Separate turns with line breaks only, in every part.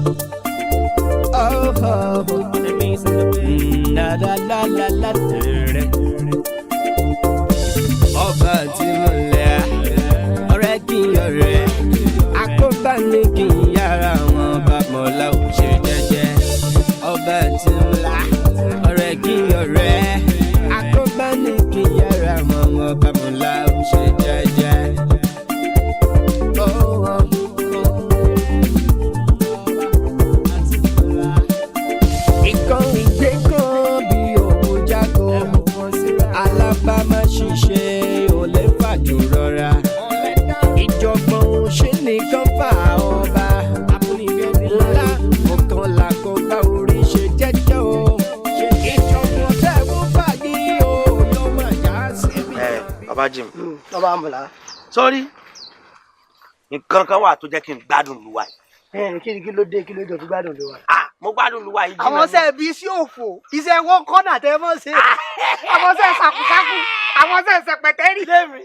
Oh, oh, oh. La la la la la. Ọba tí mo lẹ̀, ọ̀rẹ́ kí ọ̀rẹ́, àkóbá ní kí n yára wọn bá mọ̀lá ò ṣe jẹ́jẹ́. Ọba tí mo là, ọ̀rẹ́ kí ọ̀rẹ́, àkóbá ní kí n yára wọn bá mọ̀lá ò ṣe jẹ́jẹ́. Oh, oh. Ìkan ìgbé kan bí òkú jágo, alábàámáṣiṣẹ́ ò lè fàjò rọra. Ìjọ̀gbọ̀n ò ṣe nìkan fà ọba. Ńlá ọ̀kan làkọ́gbá orí ṣe jẹ́jẹ́ o. Ìjọ̀gbọ̀n tẹ̀wọ́n fàyè o ló mà já síbi.
Ẹ bàbá Jim.
Ọba àmàlà.
Sọrí nǹkan kan wà tó jẹ́ kí n gbádùn luwa yìí.
Kí ni, kí ló dé, kí ló dé tó gbádùn ló wà?
Ah, mo gbádùn luwa yìí.
Àwọn ṣe bí sí òfò, iṣẹ́ wọn kọ́nà tẹ́ mọ́ ṣe, àwọn ṣe ṣàkúṣàkú, àwọn ṣe ṣẹpẹtẹ́rì.
Lémi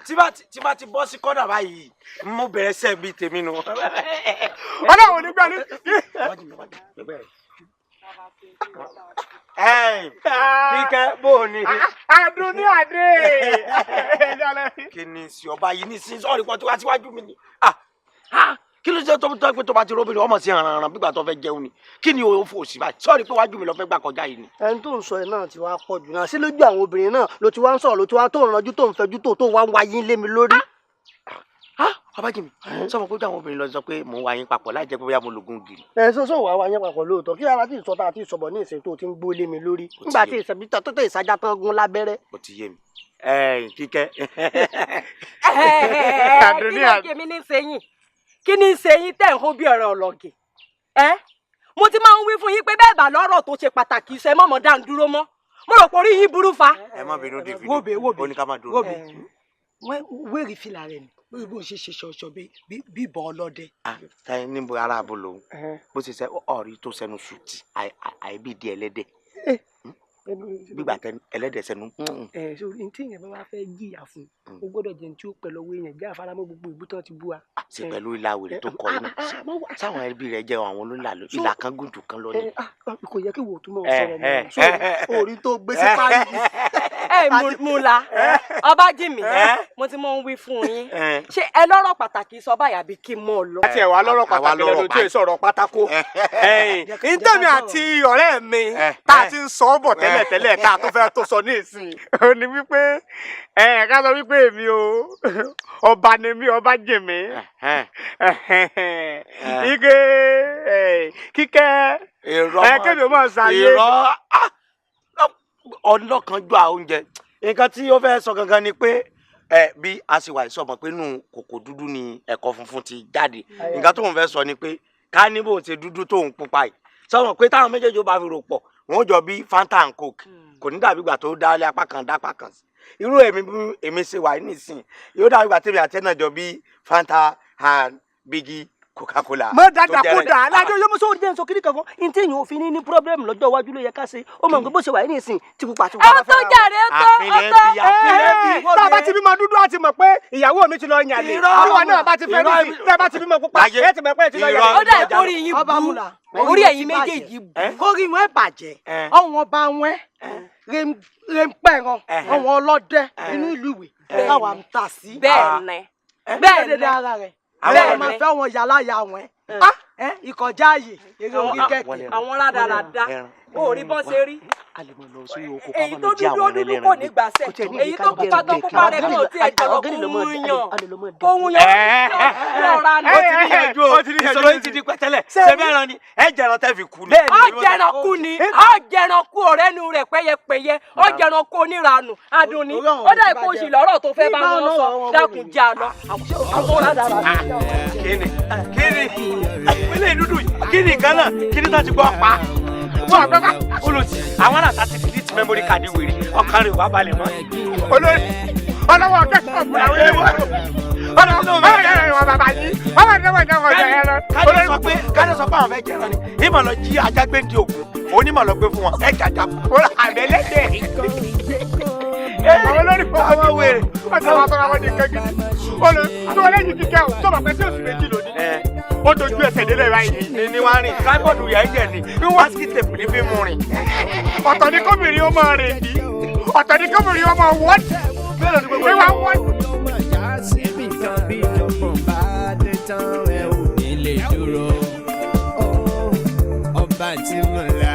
tí bá ti bọ́ sí kọ́nà báyìí, mo bẹ̀rẹ̀ sẹ́ bíi tèmi nu.
Ọlọ́run nígbà ní.
Kíkẹ́, bó o ní?
Adùn ní àdé.
Kí ni sí ọba yìí ní sí sọ́ọ̀rì pọ̀ tó wá síwájú mi ni? Ah, ah, kí ló ṣe tó tó pé tó bá ti róbìnrin ọmọ sí hànrànràn bígbà tó fẹ́ jẹun ni? Kí ni o fò sí báyìí? Sọ́ọ̀rì pé wájú mi lọ fẹ́ gbà kọjá yìí ni.
Ẹni tó ń sọ ẹ náà ti wá pọ̀ jù náà sí lójú àwọn obìnrin náà ló ti wá ń sọ̀rọ̀, ló ti wá tó ń ranjú, tó ń fẹjú, tó wá ń wáyé lé mi lórí.
Ọbájìmí sọmọ pé ojú àwọn obìnrin lọ sọ pé mò ń wá yín papọ̀ láì jẹ́ pé bóyá mo lògùn gìrì.
Ẹ sọ sọ wàá wáyé papọ̀ lóòótọ́, kí ara tí ì sọ tá a ti sọ̀bọ̀ ní ìsìn tó ti ń gbó lé mi lórí nígbà tí ìsẹ̀bí tó tó ìsájà tán gún lábẹ́rẹ́.
Ó ti yé mi. Ẹ Kíkẹ́.
Kí ló kí mi ní sẹ́yìn, kí ní sẹ́yìn tẹ̀ ń hó bí ọ̀rọ̀ ọ̀lọ́gì? Ẹ mo ti máa ń wí fún yín pé bẹ́ẹ̀ bá lọ́rọ̀ tó ṣe pàtàkì iṣẹ́ mọ̀mọ́ dá ń dúró mọ́, mo rò pé orí yín burú fa.
Ẹ má bínú, David.
Wóbe, wóbe.
Ó ní ká má dúró.
Wóbe, wéèrè fìlà rẹ ni lórí bó ń ṣe ṣe ṣọṣọ bí ìbọn ọlọ́dẹ.
Táyé níbo ara àbò lòun bó ṣe ṣe ọ̀rí tó sẹnu sùtì àìbí di ẹlẹ́dẹ̀ gbígbà tẹ ẹlẹ́dẹ̀ sẹnu.
Ẹ sórí ní tí èèyàn bá wá fẹ́ jìyà fún, o gbọ́dọ̀ jẹun tí ó pẹ̀ lọ́wọ́ èèyàn jẹ́ àfaramọ́ gbogbo ìbú tán ti bú wa.
Ṣe pẹ̀lú ìlà wèrè tó kọ inú sáwọn ẹbí rẹ jẹ́ àwọn olóńlà ìlà kan gùn jù kan lọ ni.
Kò yẹ kí wò ó tún mọ̀ sọ̀rọ̀ mọ́ orí tó gbé sí páàlì.
Ẹ mú la ọba Jìmí, mo ti mọ ń wí fún yín, ṣé ẹ lọ́rọ̀ pàtàkì sọ báyà bí kí n mọ lọ.
Àti ẹ̀wà lọ́rọ̀ pàtàkì lẹ́nu tí èso ọ̀rọ̀ pátákó. Ntẹ́mi àti ọ̀rẹ́ mi tá a ti ń sọ ọ́ bọ̀ tẹ́lẹ̀tẹ́lẹ̀ tá a tó fẹ́ tó sọ ní ìsìn. Ó ní wípé ẹ ká sọ wípé èmi o, ọba ni mí, ọba Jìmí. Ike Kíkẹ́ ẹ kébì ó máa ṣàyè.
Irọ́, ọlọ́kanjú oúnjẹ. Nǹkan tí ó fẹ́ sọ gangan ni pé ẹ bí a ṣe wà ìsọmọ pé nù kòkò dúdú ni ẹ̀kọ́ funfun ti jáde. Nǹkan tó ń fẹ́ sọ ni pé ká ní bó ṣe dúdú tó ń pupa yìí, sọmọ pé táwọn méjèèjì ó bá fi rò pọ̀, wọ́n jọ bí Fanta and Coke, kò ní dàbí ìgbà tó dá lé apá kan dá apá kan sí. Irú èmi bí èmi ṣe wà nísìnyí yóò dàbí ìgbà tèmi àti ẹ̀ náà jọ bí Fanta and Biggie Coca-Cola.
Mọ dada kó dà alájọ yọmọ sọ jẹ́ nsọ kiri kankan n tí èèyàn òfin ní problem lọ́jọ́ iwájú ló yẹ ká ṣe, ó mọ̀ nǹkan bó ṣe wà ní ìsìn tí pupa tí
Ẹ tó jàre, ó tó, ó tó.
Tá a bá ti bímọ dúdú, á ti mọ̀ pé ìyàwó mi ti lọ yàn lè. Àbúrò náà bá ti fẹ́ ní sí, tẹ́ bá ti bímọ pupa, ẹ ti mọ̀ pé ẹ ti lọ yàn lè.
Ó dà ìkórè yín bú, orí ẹ̀yin méjèèjì bú.
Kórìí wọn bàjẹ́, ọ̀wọ́n bá wọn rè ń pẹ̀ràn ọ̀wọ́n ọlọ́dẹ inú ìlú ìwé káwa ń tà sí.
Bẹ́ẹ̀ ni.
Bẹ́ẹ̀ ni ara rẹ̀ bẹ́ẹ̀ máa fẹ́ wọn yàrá ya wọn ìkọjá ààyè eré orí kẹ̀kẹ́.
Àwọn rádaràda ò rí bọ́n ṣe rí. Èyí tó dúdú ó dúdú kò ní gbàṣẹ, èyí tó pupa tó pupa rẹ kò tiẹ̀ jọ̀lọ̀ kó ń yàn kó ń yàn lọ́ra nù.
Ó ti ní yanjú o, ìṣòro yìí ti di pẹ̀tẹ́lẹ̀. Ṣé bẹ́ẹ̀ rán ni ẹ jẹran tẹ́ fi kú ni.
Ọ jẹran kú ni, ọ jẹran kú ọ̀rẹ́ nu rẹ̀ pẹ́yẹpẹ́yẹ, ọ jẹran kú oníranù Adùnní. Ó dà ipò òṣì lọ́rọ̀ tó fẹ́ bá wọn sọ, dákun já lọ. Àwọn rádaràda.
Kíni kíni ìpínlẹ̀ dúdú yìí, kíni kan náà, kíni tó ti gbọ́ pa wọ́n àgbẹ̀fà olùsí àwọn náà ti delete memory card wèrè, ọkàn rẹ̀ wà balẹ̀ mọ́.
Olórí ọlọ́wọ́ kẹ́kọ̀ọ́ fún àwọn ewu ọlọ́wọ́ bàbá yìí ọmọ ìjọba ìjọba ọjà ẹran.
Káni sọ pé àwọn fẹ́ jẹran ni ìmọ̀ lọ jí ajá gbé di òkun, onímọ̀ lọ gbé fún wọn ẹ jàjà.
Àbẹ̀lẹ́dẹ̀ àwọn olórí fún
àwọn wèrè.
Wọ́n ti wá sọ́ra wọn ní nǹkan gidi. Olè tó ọlẹ́yìn Kíkẹ́ o, tó bàbá tí oṣù méjì lónìí. Ó dojú ẹsẹ̀ délẹ̀ báyìí.
Ní wá rìn tripod yẹn jẹ ni basket tape ní fi mú rìn.
Ọ̀tọ̀ ni kóbìnrin ó máa rìn bí, ọ̀tọ̀ ni kóbìnrin ó máa wọ́n.
Bẹ́ẹ̀
wá wọ́n.
Ọba tí mo là,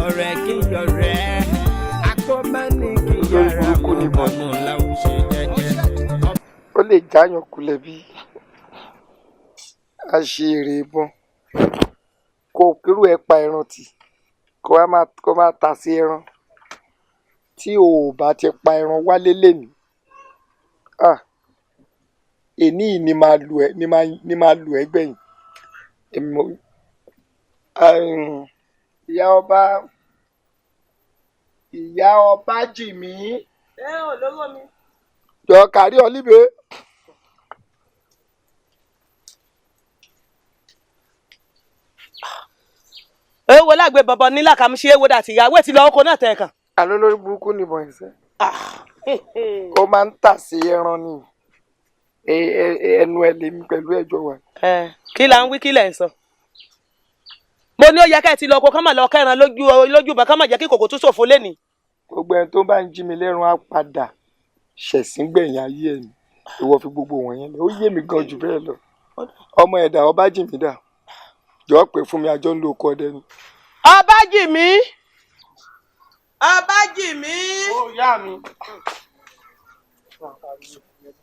ọ̀rẹ́ kí n yọ̀rẹ́, akọ́bá ní kí n yára mọ́ ọmọ làwọn ṣe jẹ́jẹ́.
Ó lè jáyàn kulẹ̀ bí aṣèrè ìbọn kò kírú ẹ pa ẹran tì kó má ta sí ẹran tí o ò bá ti pa ẹran wálé lẹ́nu. Èní ni máa lù ẹ́ ni máa lù ẹ́ gbẹ̀yìn. Ìyá ọba jì mí.
Ẹ ò lówó mi.
Jọ kárí ọlíbe.
Ewo lágbe bọ̀bọ̀ nílà kàmú ṣe ewo dàtí ìyàwó ti lọ oko náà tẹ̀ kàn.
Àlọ́ lórí burúkú nìbọn ẹ̀sẹ̀. Ó máa ń tà sí ẹran ni ẹnu ẹ lèmi pẹ̀lú ẹjọ́ wa.
Kí la ń wí, kí lẹ̀ ń sọ? Mo ní ó yẹ ká ẹ ti lọ oko, ká má lọ kẹran lójú bá, ká má jẹ́ kí kòkó tún ṣòfò lénìí.
Gbogbo ẹni tó bá ń jí mi lẹ́rùn á padà ṣẹ̀sín gbẹ̀yìn ayé ẹ̀ ni. Ìwọ fi gbogbo wọ̀nyẹn lẹ, ó yé mi gan jù bẹ́ẹ̀ lọ. Ọmọ ẹ̀dá ọba jì mí dà, jọ̀ọ́ pé fún mi, àjọ ń lo oko ọdẹ ni.
Ọba jì mí. Ọba jì mí.
Ó yá mi.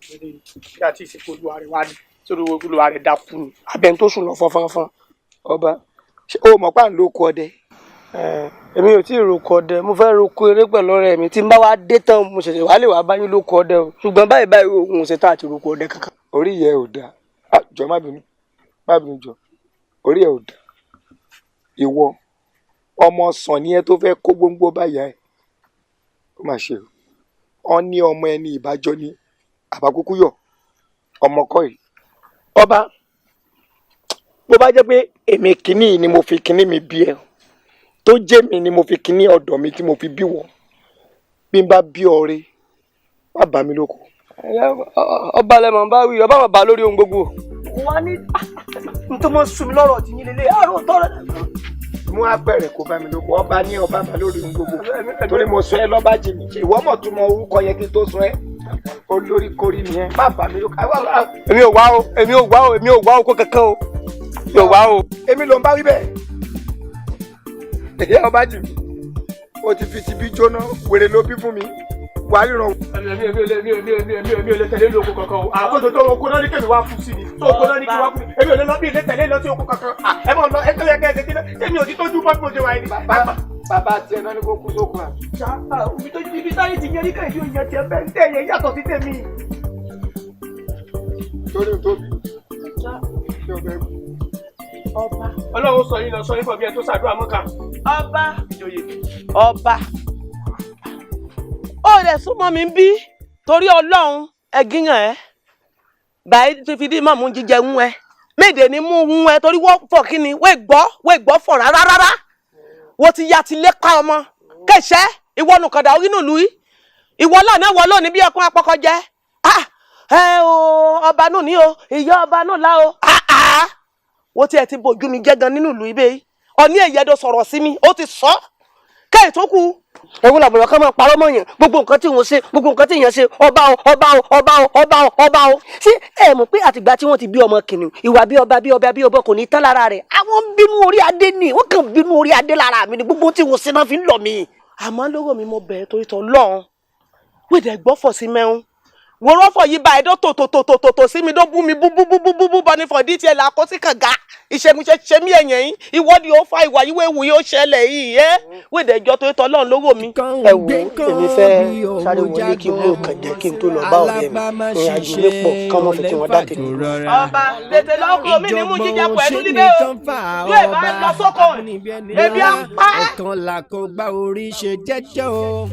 Bí a ti ṣe olúwa rẹ̀ wá ní sórí olúwa rẹ̀ dákú ni abẹ́ni tó sùn lọ fọ́nfọ́nfọ́n.
Ọba, ṣé o mọ̀ pé à ń lo oko ọdẹ?
Èmi ò tí ì roko ọdẹ, mo fẹ́ roko eré pẹ̀lú ọ̀rẹ́ mi. Tí n bá wá dé tán, mo ṣẹ̀ṣẹ̀ wá lè wá bá yín lóko ọdẹ o. Ṣùgbọ́n báyìí báyìí òun ṣe tán àti roko ọdẹ kankan.
Orí yẹ ò dáa, jọ má bínú, má bínú jọ, orí ẹ ò dáa. Ìwọ ọmọ sàn ni ẹ tó fẹ́ kó gbóngbó báyà ẹ, ó mà ṣe o. Ọ ní ọmọ ẹni ìbájọ ni àbákúkú yọ ọmọ kọ́ yìí. Ọba, bó bá jẹ́ pé èmi kìíní ni mo fi kìíní mi bí ẹ, tó jẹ́ mi ni mo fi kìíní ọ̀dọ̀ mi tí mo fi bí wọ, bí n bá bí ọ̀rẹ́ má bá mi lóko.
Ọba lẹ mọ̀ ń bá wí, ọba mọ̀ bá lórí ohun gbogbo. Wọ́n á ní n tó mọ̀ sùn mí lọ́rọ̀ tí yín lélẹ̀ àrò tọ́rọ̀.
Mú apẹ̀rẹ̀ kó bá mi lóko, ọba ní ọba bá lórí ohun gbogbo, torí mo sọ ẹ lọ́ba jì mí, ìwọ mọ̀ tún mọ orúkọ yẹn kí n tó sọ ẹ, olórí korí nìyẹn, má bá mi lóko.
Èmi ò wá o, èmi ò wá o, èmi ò wá o kó kankan o, mi ò wá o.
Èmi ló ń bá wí bẹ́ẹ̀. Ìyá ọba jì mí, o ti fi tibí jóná, wèrè ló bí fún mi, wàá ríran.
Èmi ò lè tẹ̀lé lóko kankan o. Àkóso tó oko náà ní kèmí wá fún sí ni, tó oko náà ní kí wá fún mi. Èmi ò lè lọ bí ilé tẹ̀lé lọ sí oko kankan. Ẹ mọ̀ lọ, ẹ tó yẹ kẹ́ ẹ ṣe kí lọ, èmi ò ti tójú bọ́ bí mo ṣe wà yìí.
Bàbá tiẹ̀ náà ní kó kú sóko à.
Ibi tó ibi táyé ti yẹn ní kẹ́hìndé òyìn tiẹ̀ bẹ́ẹ̀ ń tẹ̀ yẹn yàtọ̀ sí tèmi.
Torí o tóbi, ṣé o bẹ́ẹ̀ kú?
Ọba.
Ọlọ́run sọ yín lọ sọ yín bọ̀ bí ẹ tó ṣàdúrà mọ́kà.
Ọba. Ọba. Ó lè súnmọ́ mi bí torí Ọlọ́run ẹ̀gíyàn ẹ̀ báyìí ti fi dí mọ̀mú jíjẹ ń ẹ méde ní mú ń ẹ torí wọ́n fọ̀ kí ni wọ́n gbọ́ fọ̀ rárá rárá wọ́n ti ya ti lépa ọmọ kẹsẹ́ ìwọ nùkọ̀dà orí nùlù yìí ìwọ lọ́nà ìwọ lónìí bí ọkùnrin apọkọ jẹ ẹ o ọba nù ní o ìyá ọba nù lá o wọ́n ti ẹ̀ ti bójú mi jẹ́ gan nínú ìlú ibẹ̀ yìí ọ̀ní ẹ̀yẹ́dọ̀ sọ̀rọ̀ sí mi ó ti sọ kẹ́ẹ̀ tó kù.
Ẹ̀wọ́n làbọ̀rọ̀ ká máa parọ́ mọ́ yẹn, gbogbo nǹkan tí wọ́n ṣe, gbogbo nǹkan tí èèyàn ṣe, ọba o, ọba o, ọba o, ọba o, ọba o. Ṣé ẹ mọ̀ pé àtìgbà tí wọ́n ti bí ọmọ kìnìún, ìwà bí ọba bí ọba bí ọba kò ní tán lára rẹ̀. Àwọn ń bínú orí adé ni, wọ́n kàn bínú orí adé lára mi ni, gbogbo tí wọ́n ṣe náà fi ń lọ mi.
Àmọ́ lóró mi mo bẹ̀rẹ̀ torí tọ́ lọ́hùn, wíìdẹ̀ gbọ́fọ̀ sí mẹ́hún. Wòrọ́fọ̀ yìí bá ẹ̀dọ́ tòtòtòtòtò sí mi tó bú mi bú bú bú bú bú bú bọ́ ní fọ̀dí tiẹ̀ là kó sí kànga ìṣègùn ṣe ṣe mí ẹ̀yẹ̀ yín ìwọ́de ó fa ìwà yíwé ewu yóò ṣẹlẹ̀ yìí ẹ́ wíìdẹ̀ ìjọ tó tọ́ lọ́run lówó mi.
Ẹ wo, èmi fẹ́ sáré wọlé kí n mú nǹkan jẹ kí n tó lọ bá ọ̀rẹ́ mi, ìrìn àjò mi pọ̀ kán mọ́ fi tí wọ́n dá tèmi.
Ọba tètè lọ́kọ̀ mi ní mú jíjẹ pẹ̀lú níbẹ̀ o yóò bá lọ sóko ebi á pa.
Ọ̀kan là kó gbá orí ṣe jẹ́jẹ́ o.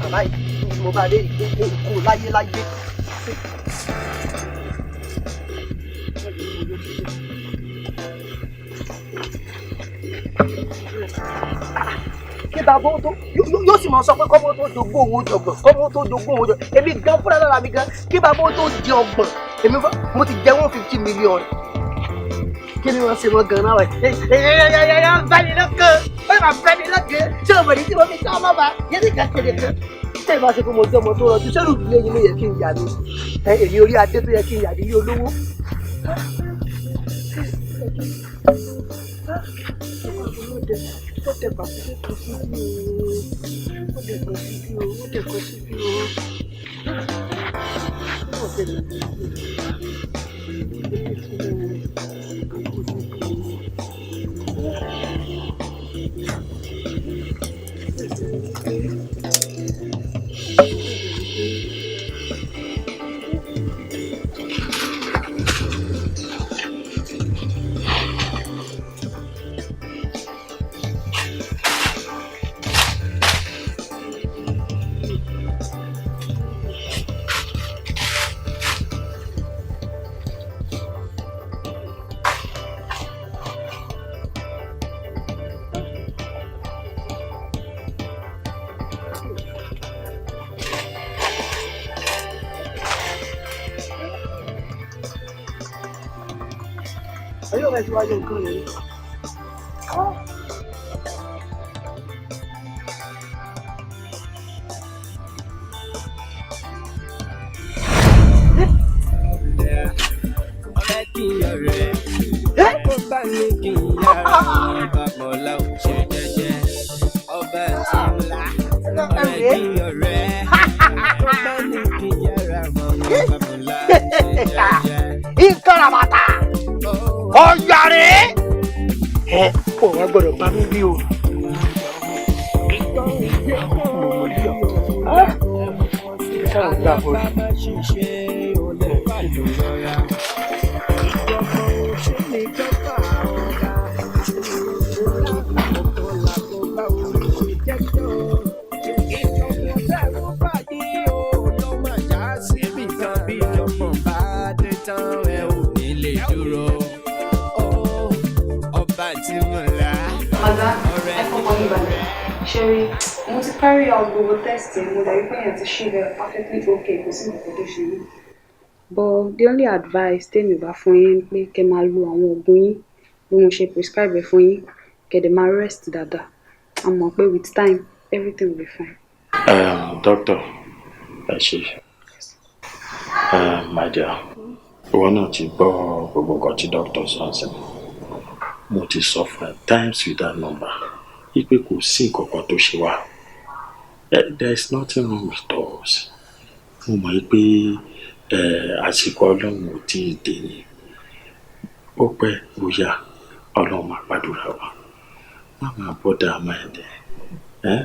Bàbá yìí mo bá dé ìkó láyé láyé. Kí bàbá ó tó yóò sì máa sọ pé kọ́mọ tó jogún òun jọgbọ̀n, kọ́mọ tó jogún òun jọgbọ̀n. Èmi gan fúnra lára mi gan, kí bàbá ó tó di 30, èmi mo ti jẹ 150 million. Kí ni wọ́n ṣe wọ́n gan náà wẹ̀? Ẹ ẹ ẹ ẹ ẹ bá mi lọ́kàn, ó yẹ máa bá mi lọ́kàn. Ṣé o mọ̀ ní tí mo fi sá ọmọ bá yé ní kékeré kan? Ṣé ìbá ṣe kó mo jẹ́ ọmọ tó rọjú? Ṣé olùdílé yín ló yẹ kí n yà ni? Èmi orí adé tó yẹ kí n yà nílé olówó. Ó dẹ̀ pàkúté kan síbí o, ó dẹ̀ kan síbí o, ó dẹ̀ kan síbí o. Ó dẹ̀ kan síbí o. Ayọ̀ rẹ̀ ti wáyé nǹkan rẹ̀.
Ọ̀rẹ́ kí n ọ̀rẹ́ kó bá ní kí n yára ọba mọ̀lá ò ṣe jẹ́jẹ́ ọba ti ńlá. Ọ̀rẹ́ kí n ọ̀rẹ́ kó bá ní kí n yára ọba mọ̀lá ò ṣe jẹ́jẹ́.
Nǹkan ràbàtà ọ̀yàrá ẹ ò wá gbọ́dọ̀ bá mi bí o.
Ọ̀gá, ẹ fọkàn yín balẹ̀. Ṣẹ́rí, mo ti carry out gbogbo test yẹn, mo dẹ̀ rí pé èèyàn ti ṣe bẹ́ẹ̀ perfectly okay, kò sí nǹkan tó ṣe yín. But the only advice tèmi bá fún yín pé kẹ́ máa lo àwọn oògùn yín bí mo ṣe prescribe ẹ̀ fún yín, kẹ́ dẹ̀ máa rest dáadáa. A mọ̀ pé with time, everything will be fine.
Doctor, ẹ ṣe. My dear, ìwọ náà ti gbọ́ gbogbo nǹkan tí doctor sọ sí mi. Mo ti sọ fún ẹ times without number wípé kò sí nǹkan kan tó ṣe wá. There is nothing wrong with us. Mo mọ̀ pé àsìkò Ọlọ́run ò tí ì dé ni. Ó pẹ́ bóyá Ọlọ́run máa gbàdúrà wa. Má máa bother mind ẹ.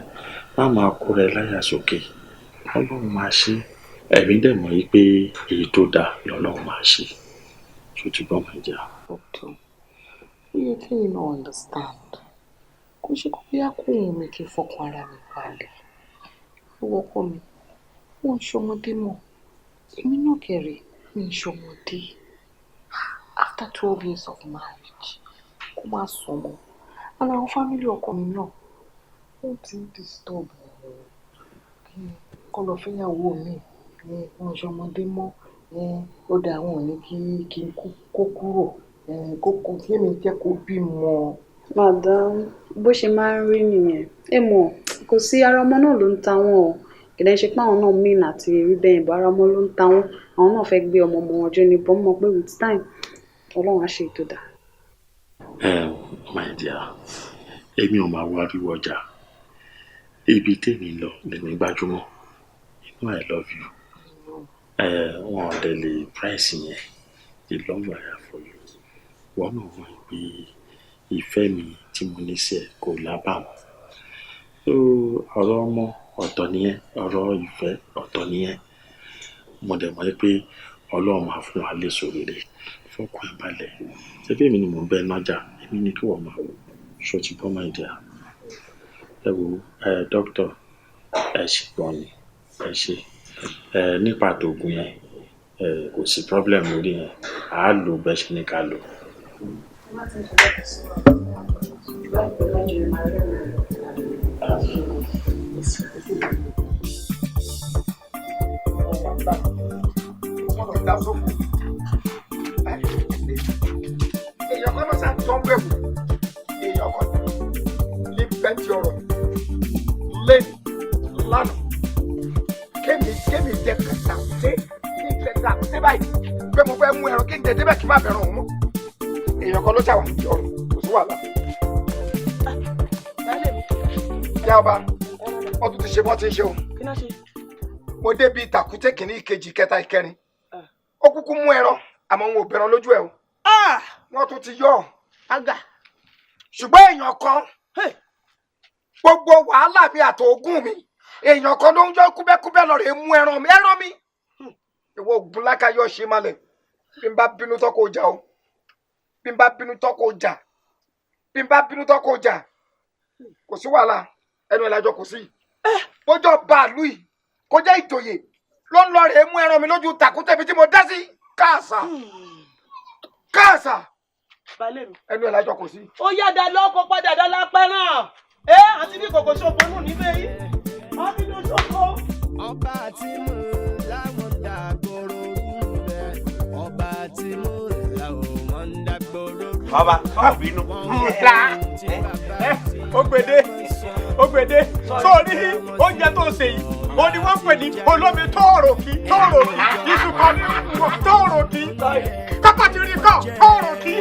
Má máa kó rẹ láyà sókè. Ọlọ́run máa ṣe. Ẹ̀mí dẹ̀ mọ̀ wípé èyí tó dáa lọ́lọ́run máa ṣe. Ṣé o ti gbọ́, my dear?
Doctor, ó yẹ kéyìn náà understand. Kò ṣe kó bóyá kó wù mí kí n fọkàn ara mi balẹ̀. Owó ọkọ mi, wọ́n ń ṣọmọdé mọ̀. Èmi náà kẹ̀rẹ̀, mi ń ṣọmọdé. After 12 years of marriage, kó má sọmọ. And àwọn family ọkọ mi náà, wọ́n ti ń disturb mi. Kọ́ lọ fẹ́yàwó mi, wọ́n ń ṣọmọdé mọ́. Ó dà, wọ́n ò ní kí n kó kúrò, kó kí èmi jẹ́ kó bímọ.
Madam, bó ṣe máa ń rí nìyẹn. Ẹ mọ̀, kò sí, ara ọmọ náà ló ń ta wọ́n o. Kì í ṣe pé àwọn náà mean àti rí bẹ́ẹ̀ bọ́, ara ọmọ ló ń ta wọ́n. Àwọn náà fẹ́ gbé ọmọ ọmọ wọn jó ni bọ́ mọ̀ pé with time, Ọlọ́run á ṣe ètò dà.
My dear, èmi ò máa wá ariwo ọjà. Ibi tèmi lọ lèmi gbájúmọ́. You know I love you. Wọn ò dẹ̀ lè price yẹn. The love I have for you. Wọ́n náà mọ̀ pé ìfẹ́ mi tí mo ní sí ẹ kò lábàwọ́n. So ọ̀rọ̀ ọmọ ọ̀tọ̀ nìyẹn, ọ̀rọ̀ ìfẹ́ ọ̀tọ̀ nìyẹn. Mo dẹ̀ mọ̀ pé Ọlọ́run máa fún wa léso rere. Fọkàn ẹ balẹ̀. Ṣé bí èmi ni mò ń bẹ nájà, èmi ni kí wọ́n máa wò. Ṣé o ti gbọ́, my dear? Ẹ wo, doctor, ẹ ṣe gan ni, ẹ ṣe. Nípa tòògùn yẹn, kò sí problem lórí yẹn. À á lò bẹ́ẹ̀ ṣe ní ká lò.
Láìpẹ́ láìjìnnà máa rí ẹ̀rọ.
Èèyàn kan ló ṣáà tó ń wẹ̀wù, èèyàn kan ní bẹ́ńtì ọ̀rọ̀ lẹ́nu lánàá. Kémi jẹ kàtà ṣé kí n jẹ kàtà ṣé báyìí pé mo fẹ́ mú ẹran kí n jẹ débẹ̀ kí n má bẹ̀rẹ̀ òun mọ́. Èèyàn kan ló ṣàwà ní ọ̀rọ̀, kò sí wàhálà. Ìyá ọba, wọ́n tún ti ṣe bọ́n ti ń ṣe o. Mo débi tàkúté kìíní, ìkejì, ìkẹta, ìkẹrin. Ó kúkú mú ẹran, àmọ́ òun ò bẹ̀rẹ̀ lójú ẹ̀ o. Wọ́n tún ti yọ ọ́. Ṣùgbọ́n èèyàn kan, gbogbo wàhálà mi àtòògùn mi, èèyàn kan ló ń yọ kúbẹ́kúbẹ́ lọ rèé mú ẹran mi, ẹran mi. Ìwọ ògùn lákàyọ̀ ṣe malẹ̀. Bí n bá bínú tọ́ kó jà o. Bí n bá bínú tọ́ kó jà. Bí n bá bínú tọ́ kó jà. Kò sí wàhálà, ẹnu ẹ̀ lájọ kò sí. Bójọ́ bàálù yìí, kó jẹ́ ìjòyè ló ń lọ rèé mú ẹran mi lójú tàkútẹ́ mi tí mo dá sí. Káàsà. Káàsà. Ẹnu ẹ̀ lájọ kò sí.
Ó yá da lọ́kọ̀ padà dá lápẹ́ náà. Ẹ àti bí kòkò ṣòfò nù níbẹ̀ yìí. Àti bí ṣòfò.
Ọba tí mo láwọn dàgbòrò rú bẹ́ẹ̀. Ọba tí mo láwọn dàgbòrò rú bẹ́ẹ̀.
Ọba, ọ bínú.
Ó gbèdé, ó gbèdé. Sórí oúnjẹ tó ṣe yìí, ó ní wọ́n pè ní olómi tóòrò kí, tóòrò kí, iṣu kan ní tóòrò kí, kọ́kọ́ ti rí kọ́ tóòrò kí.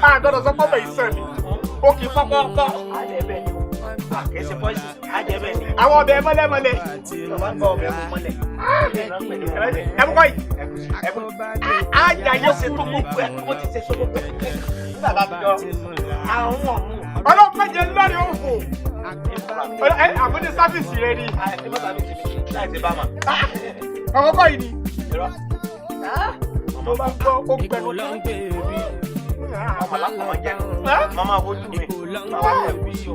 A gbọ́dọ̀ sọ pọ́pọ́ ìsàn ni, ó kì í pọ́pọ́pọ́. Àwọn ọbẹ̀ mọ́lẹ́mọ́lẹ́. Ẹ mú kọ́ yìí. Àjàyè ṣe tó gbogbo ẹ̀, ó ti ṣe tó gbogbo ẹ̀. Ọlọ́run méje lórí òfò. Àbúdé sáfìsì rẹ ni. Ọkọ kọ́ yìí ni. Tó bá gbọ́ ó gbẹnu tán.
Ọmọ lápá jẹ. Màmá wojú mi. Màmá wẹ̀ kú sí o.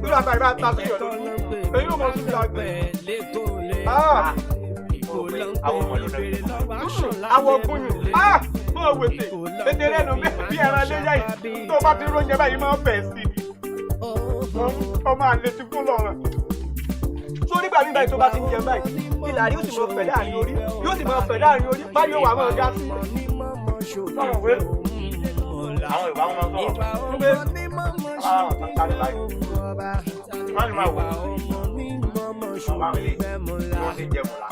Bí bàbá ìbá ta sí ọ̀dọ́, èyí ò mọ̀ sí ìlà gbẹ̀. Àwọn gúnyùn, mọ̀ wètè, ètè rẹ̀ nù bí ẹran léyà yìí, tó bá ti róúnjẹ báyìí máa ń fẹ̀ sí i. Ọmọ àlè ti kún lọ́rùn. Só nígbà mí báyìí tó bá ti ń jẹ báyìí, ìlà rí ó sì máa fẹ̀ láàrin orí, yóò sì máa fẹ̀ láàrin orí, báyìí ó wà máa ga sí.
Sọ̀rọ̀ pé àwọn ìwà wọn máa ń sọ̀rọ̀ pé àwọn kan sáré báyìí. Wọ́n lè máa wò ó. Bàbá mi lè wọ́n ti jẹ mọ̀lá.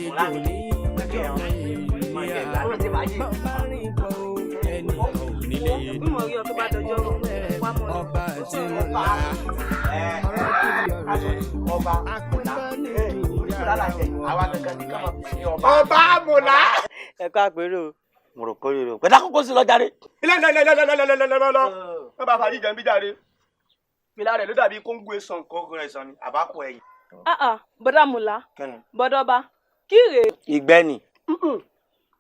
Mọ̀lá mi kẹ́kẹ́ ẹ̀rọ máa jẹ ìlànà.
Ọba mọ̀lá.
Ẹ kọ́ àpérò. Mo rò kórè rò. Pẹ̀lú àkókò sí lọ jáde.
Ilé ilé ilé ilé ilé ilé ilé lọ. Wọ́n bá fàájì jẹun bí jáde. Ìlà rẹ̀ ló dàbí kóńgò ẹ̀sán.
Kóńgò ẹ̀sán ni àbákò ẹ̀yìn.
Bọ́dà Mùlá, bọ́dọ̀ba, kí rèé?
Ìgbẹ́ ni.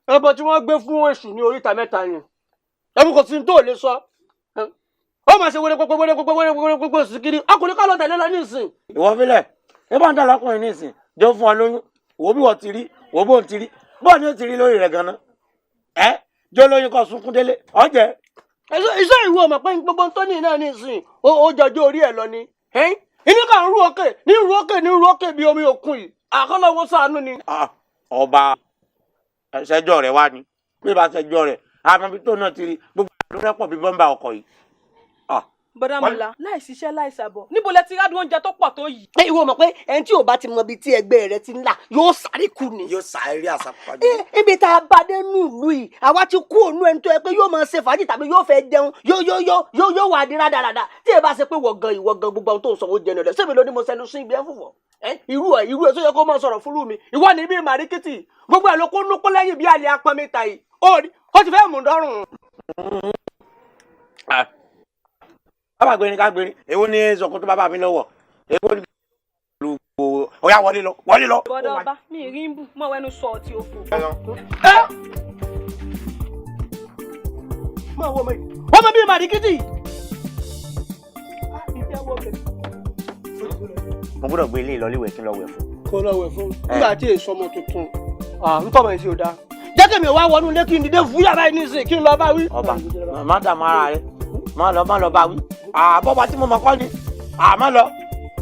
Ẹbọ tí wọ́n gbé fún èṣù ní oríta mẹ́ta yẹn. Ẹbí kò sí ní tó lè sọ. Ó máa ṣe wéré pépé wéré pépé wéré pépé pépé síkiri. Ọkùnrin ká lọ tẹ̀lé lọ ní ìsìn.
Ìwọ fílẹ̀, ẹ bá ń dà lọ́kùnrin ní ìsìn, jọ fún ọ lóyún, wò bí wọ́n ti rí, wò bó ń ti rí, bọ́ọ̀ ni ó ti rí lórí rẹ̀ gan-an. Ẹ jọ lóyún kọ sunkún délé, ọ̀jẹ̀.
Iṣẹ́ ìwé ọmọ pé gbogbo tó ní náà ní ìsìn, ó jọjọ́ orí ẹ̀ lọ ni. Inú kan ń rú òkè, ní rú òkè, ní rú òkè bí omi òkun yìí. Àkọlọ́wọ́ ṣàánú ni.
Ọba ṣẹjọ́ rẹ̀ wá ni, bí bá ṣẹjọ́ rẹ̀, àmọ́ tó náà ti rí gbogbo àdó rẹ̀ pọ̀ bí bọ́ńbà ọkọ̀ yìí.
Bọ́dà Mùlá, láì ṣiṣẹ́ láì ṣàbọ̀, níbo lẹ ti rádùn oúnjẹ tó pọ̀ tó yìí?
Ìwọ mọ̀ pé ẹni tí ò bá ti mọ ibi tí ẹgbẹ́ rẹ ti ń là yóò sáré kú ni.
Yóò sáré àsàpàjù.
Ibi tá a bá dé nù ìlú yìí, àwa ti kú ònú ẹni tó yẹ pé yóò máa ṣe fàájì tàbí yóò fẹ́ jẹun, yóò wà ní rádaràda. Tí ẹ bá ṣe pé wọ̀gàn ìwọ̀gàn gbogbo ohun tó ń sọ ó jẹun rẹ̀, sẹ́mi ló ní mo sẹnu sí ibi ẹ̀ fùfọ̀. Irú ẹ̀ tó yẹ kó máa sọ̀rọ̀ fúrú mi, ìwọ ni bí màríkìtì, gbogbo ẹ̀ ló kó núkú lẹ́yìn bí àlè apọnmi ta yìí. Ó ti fẹ́ mú dọ́rùn.
Bàbá gbérin ká gbérin, èwo ni sọkún tó bàbá mi lọ́wọ́, èwo ni olùgbò ọ̀yá wọlé lọ, wọlé lọ.
Bọ́dọ̀ ọba, mi rí ń bù, mọ̀ wẹnu sọ ọtí òfò.
Máa wọ ọmọ yìí, ọmọ bíi màríkìtì.
Mo gbọ́dọ̀ gbé ilé ìlọlíwẹ̀ kí n lọ wẹ̀ fún.
Kó lọ wẹ̀ fún nígbà tí èso ọmọ tuntun, ń tọ́ mọ̀ ẹ́ sí o dáa. Jẹ́ kí mi wá wọnú ilé kí n dìde fúyà báyìí nísìnyí kí n lọ bá wí.
Ọba, má dààmú ara rẹ, má lọ bá wí. Àbọ̀bá tí mo mọ̀ kọ́ ni àmọ́ lọ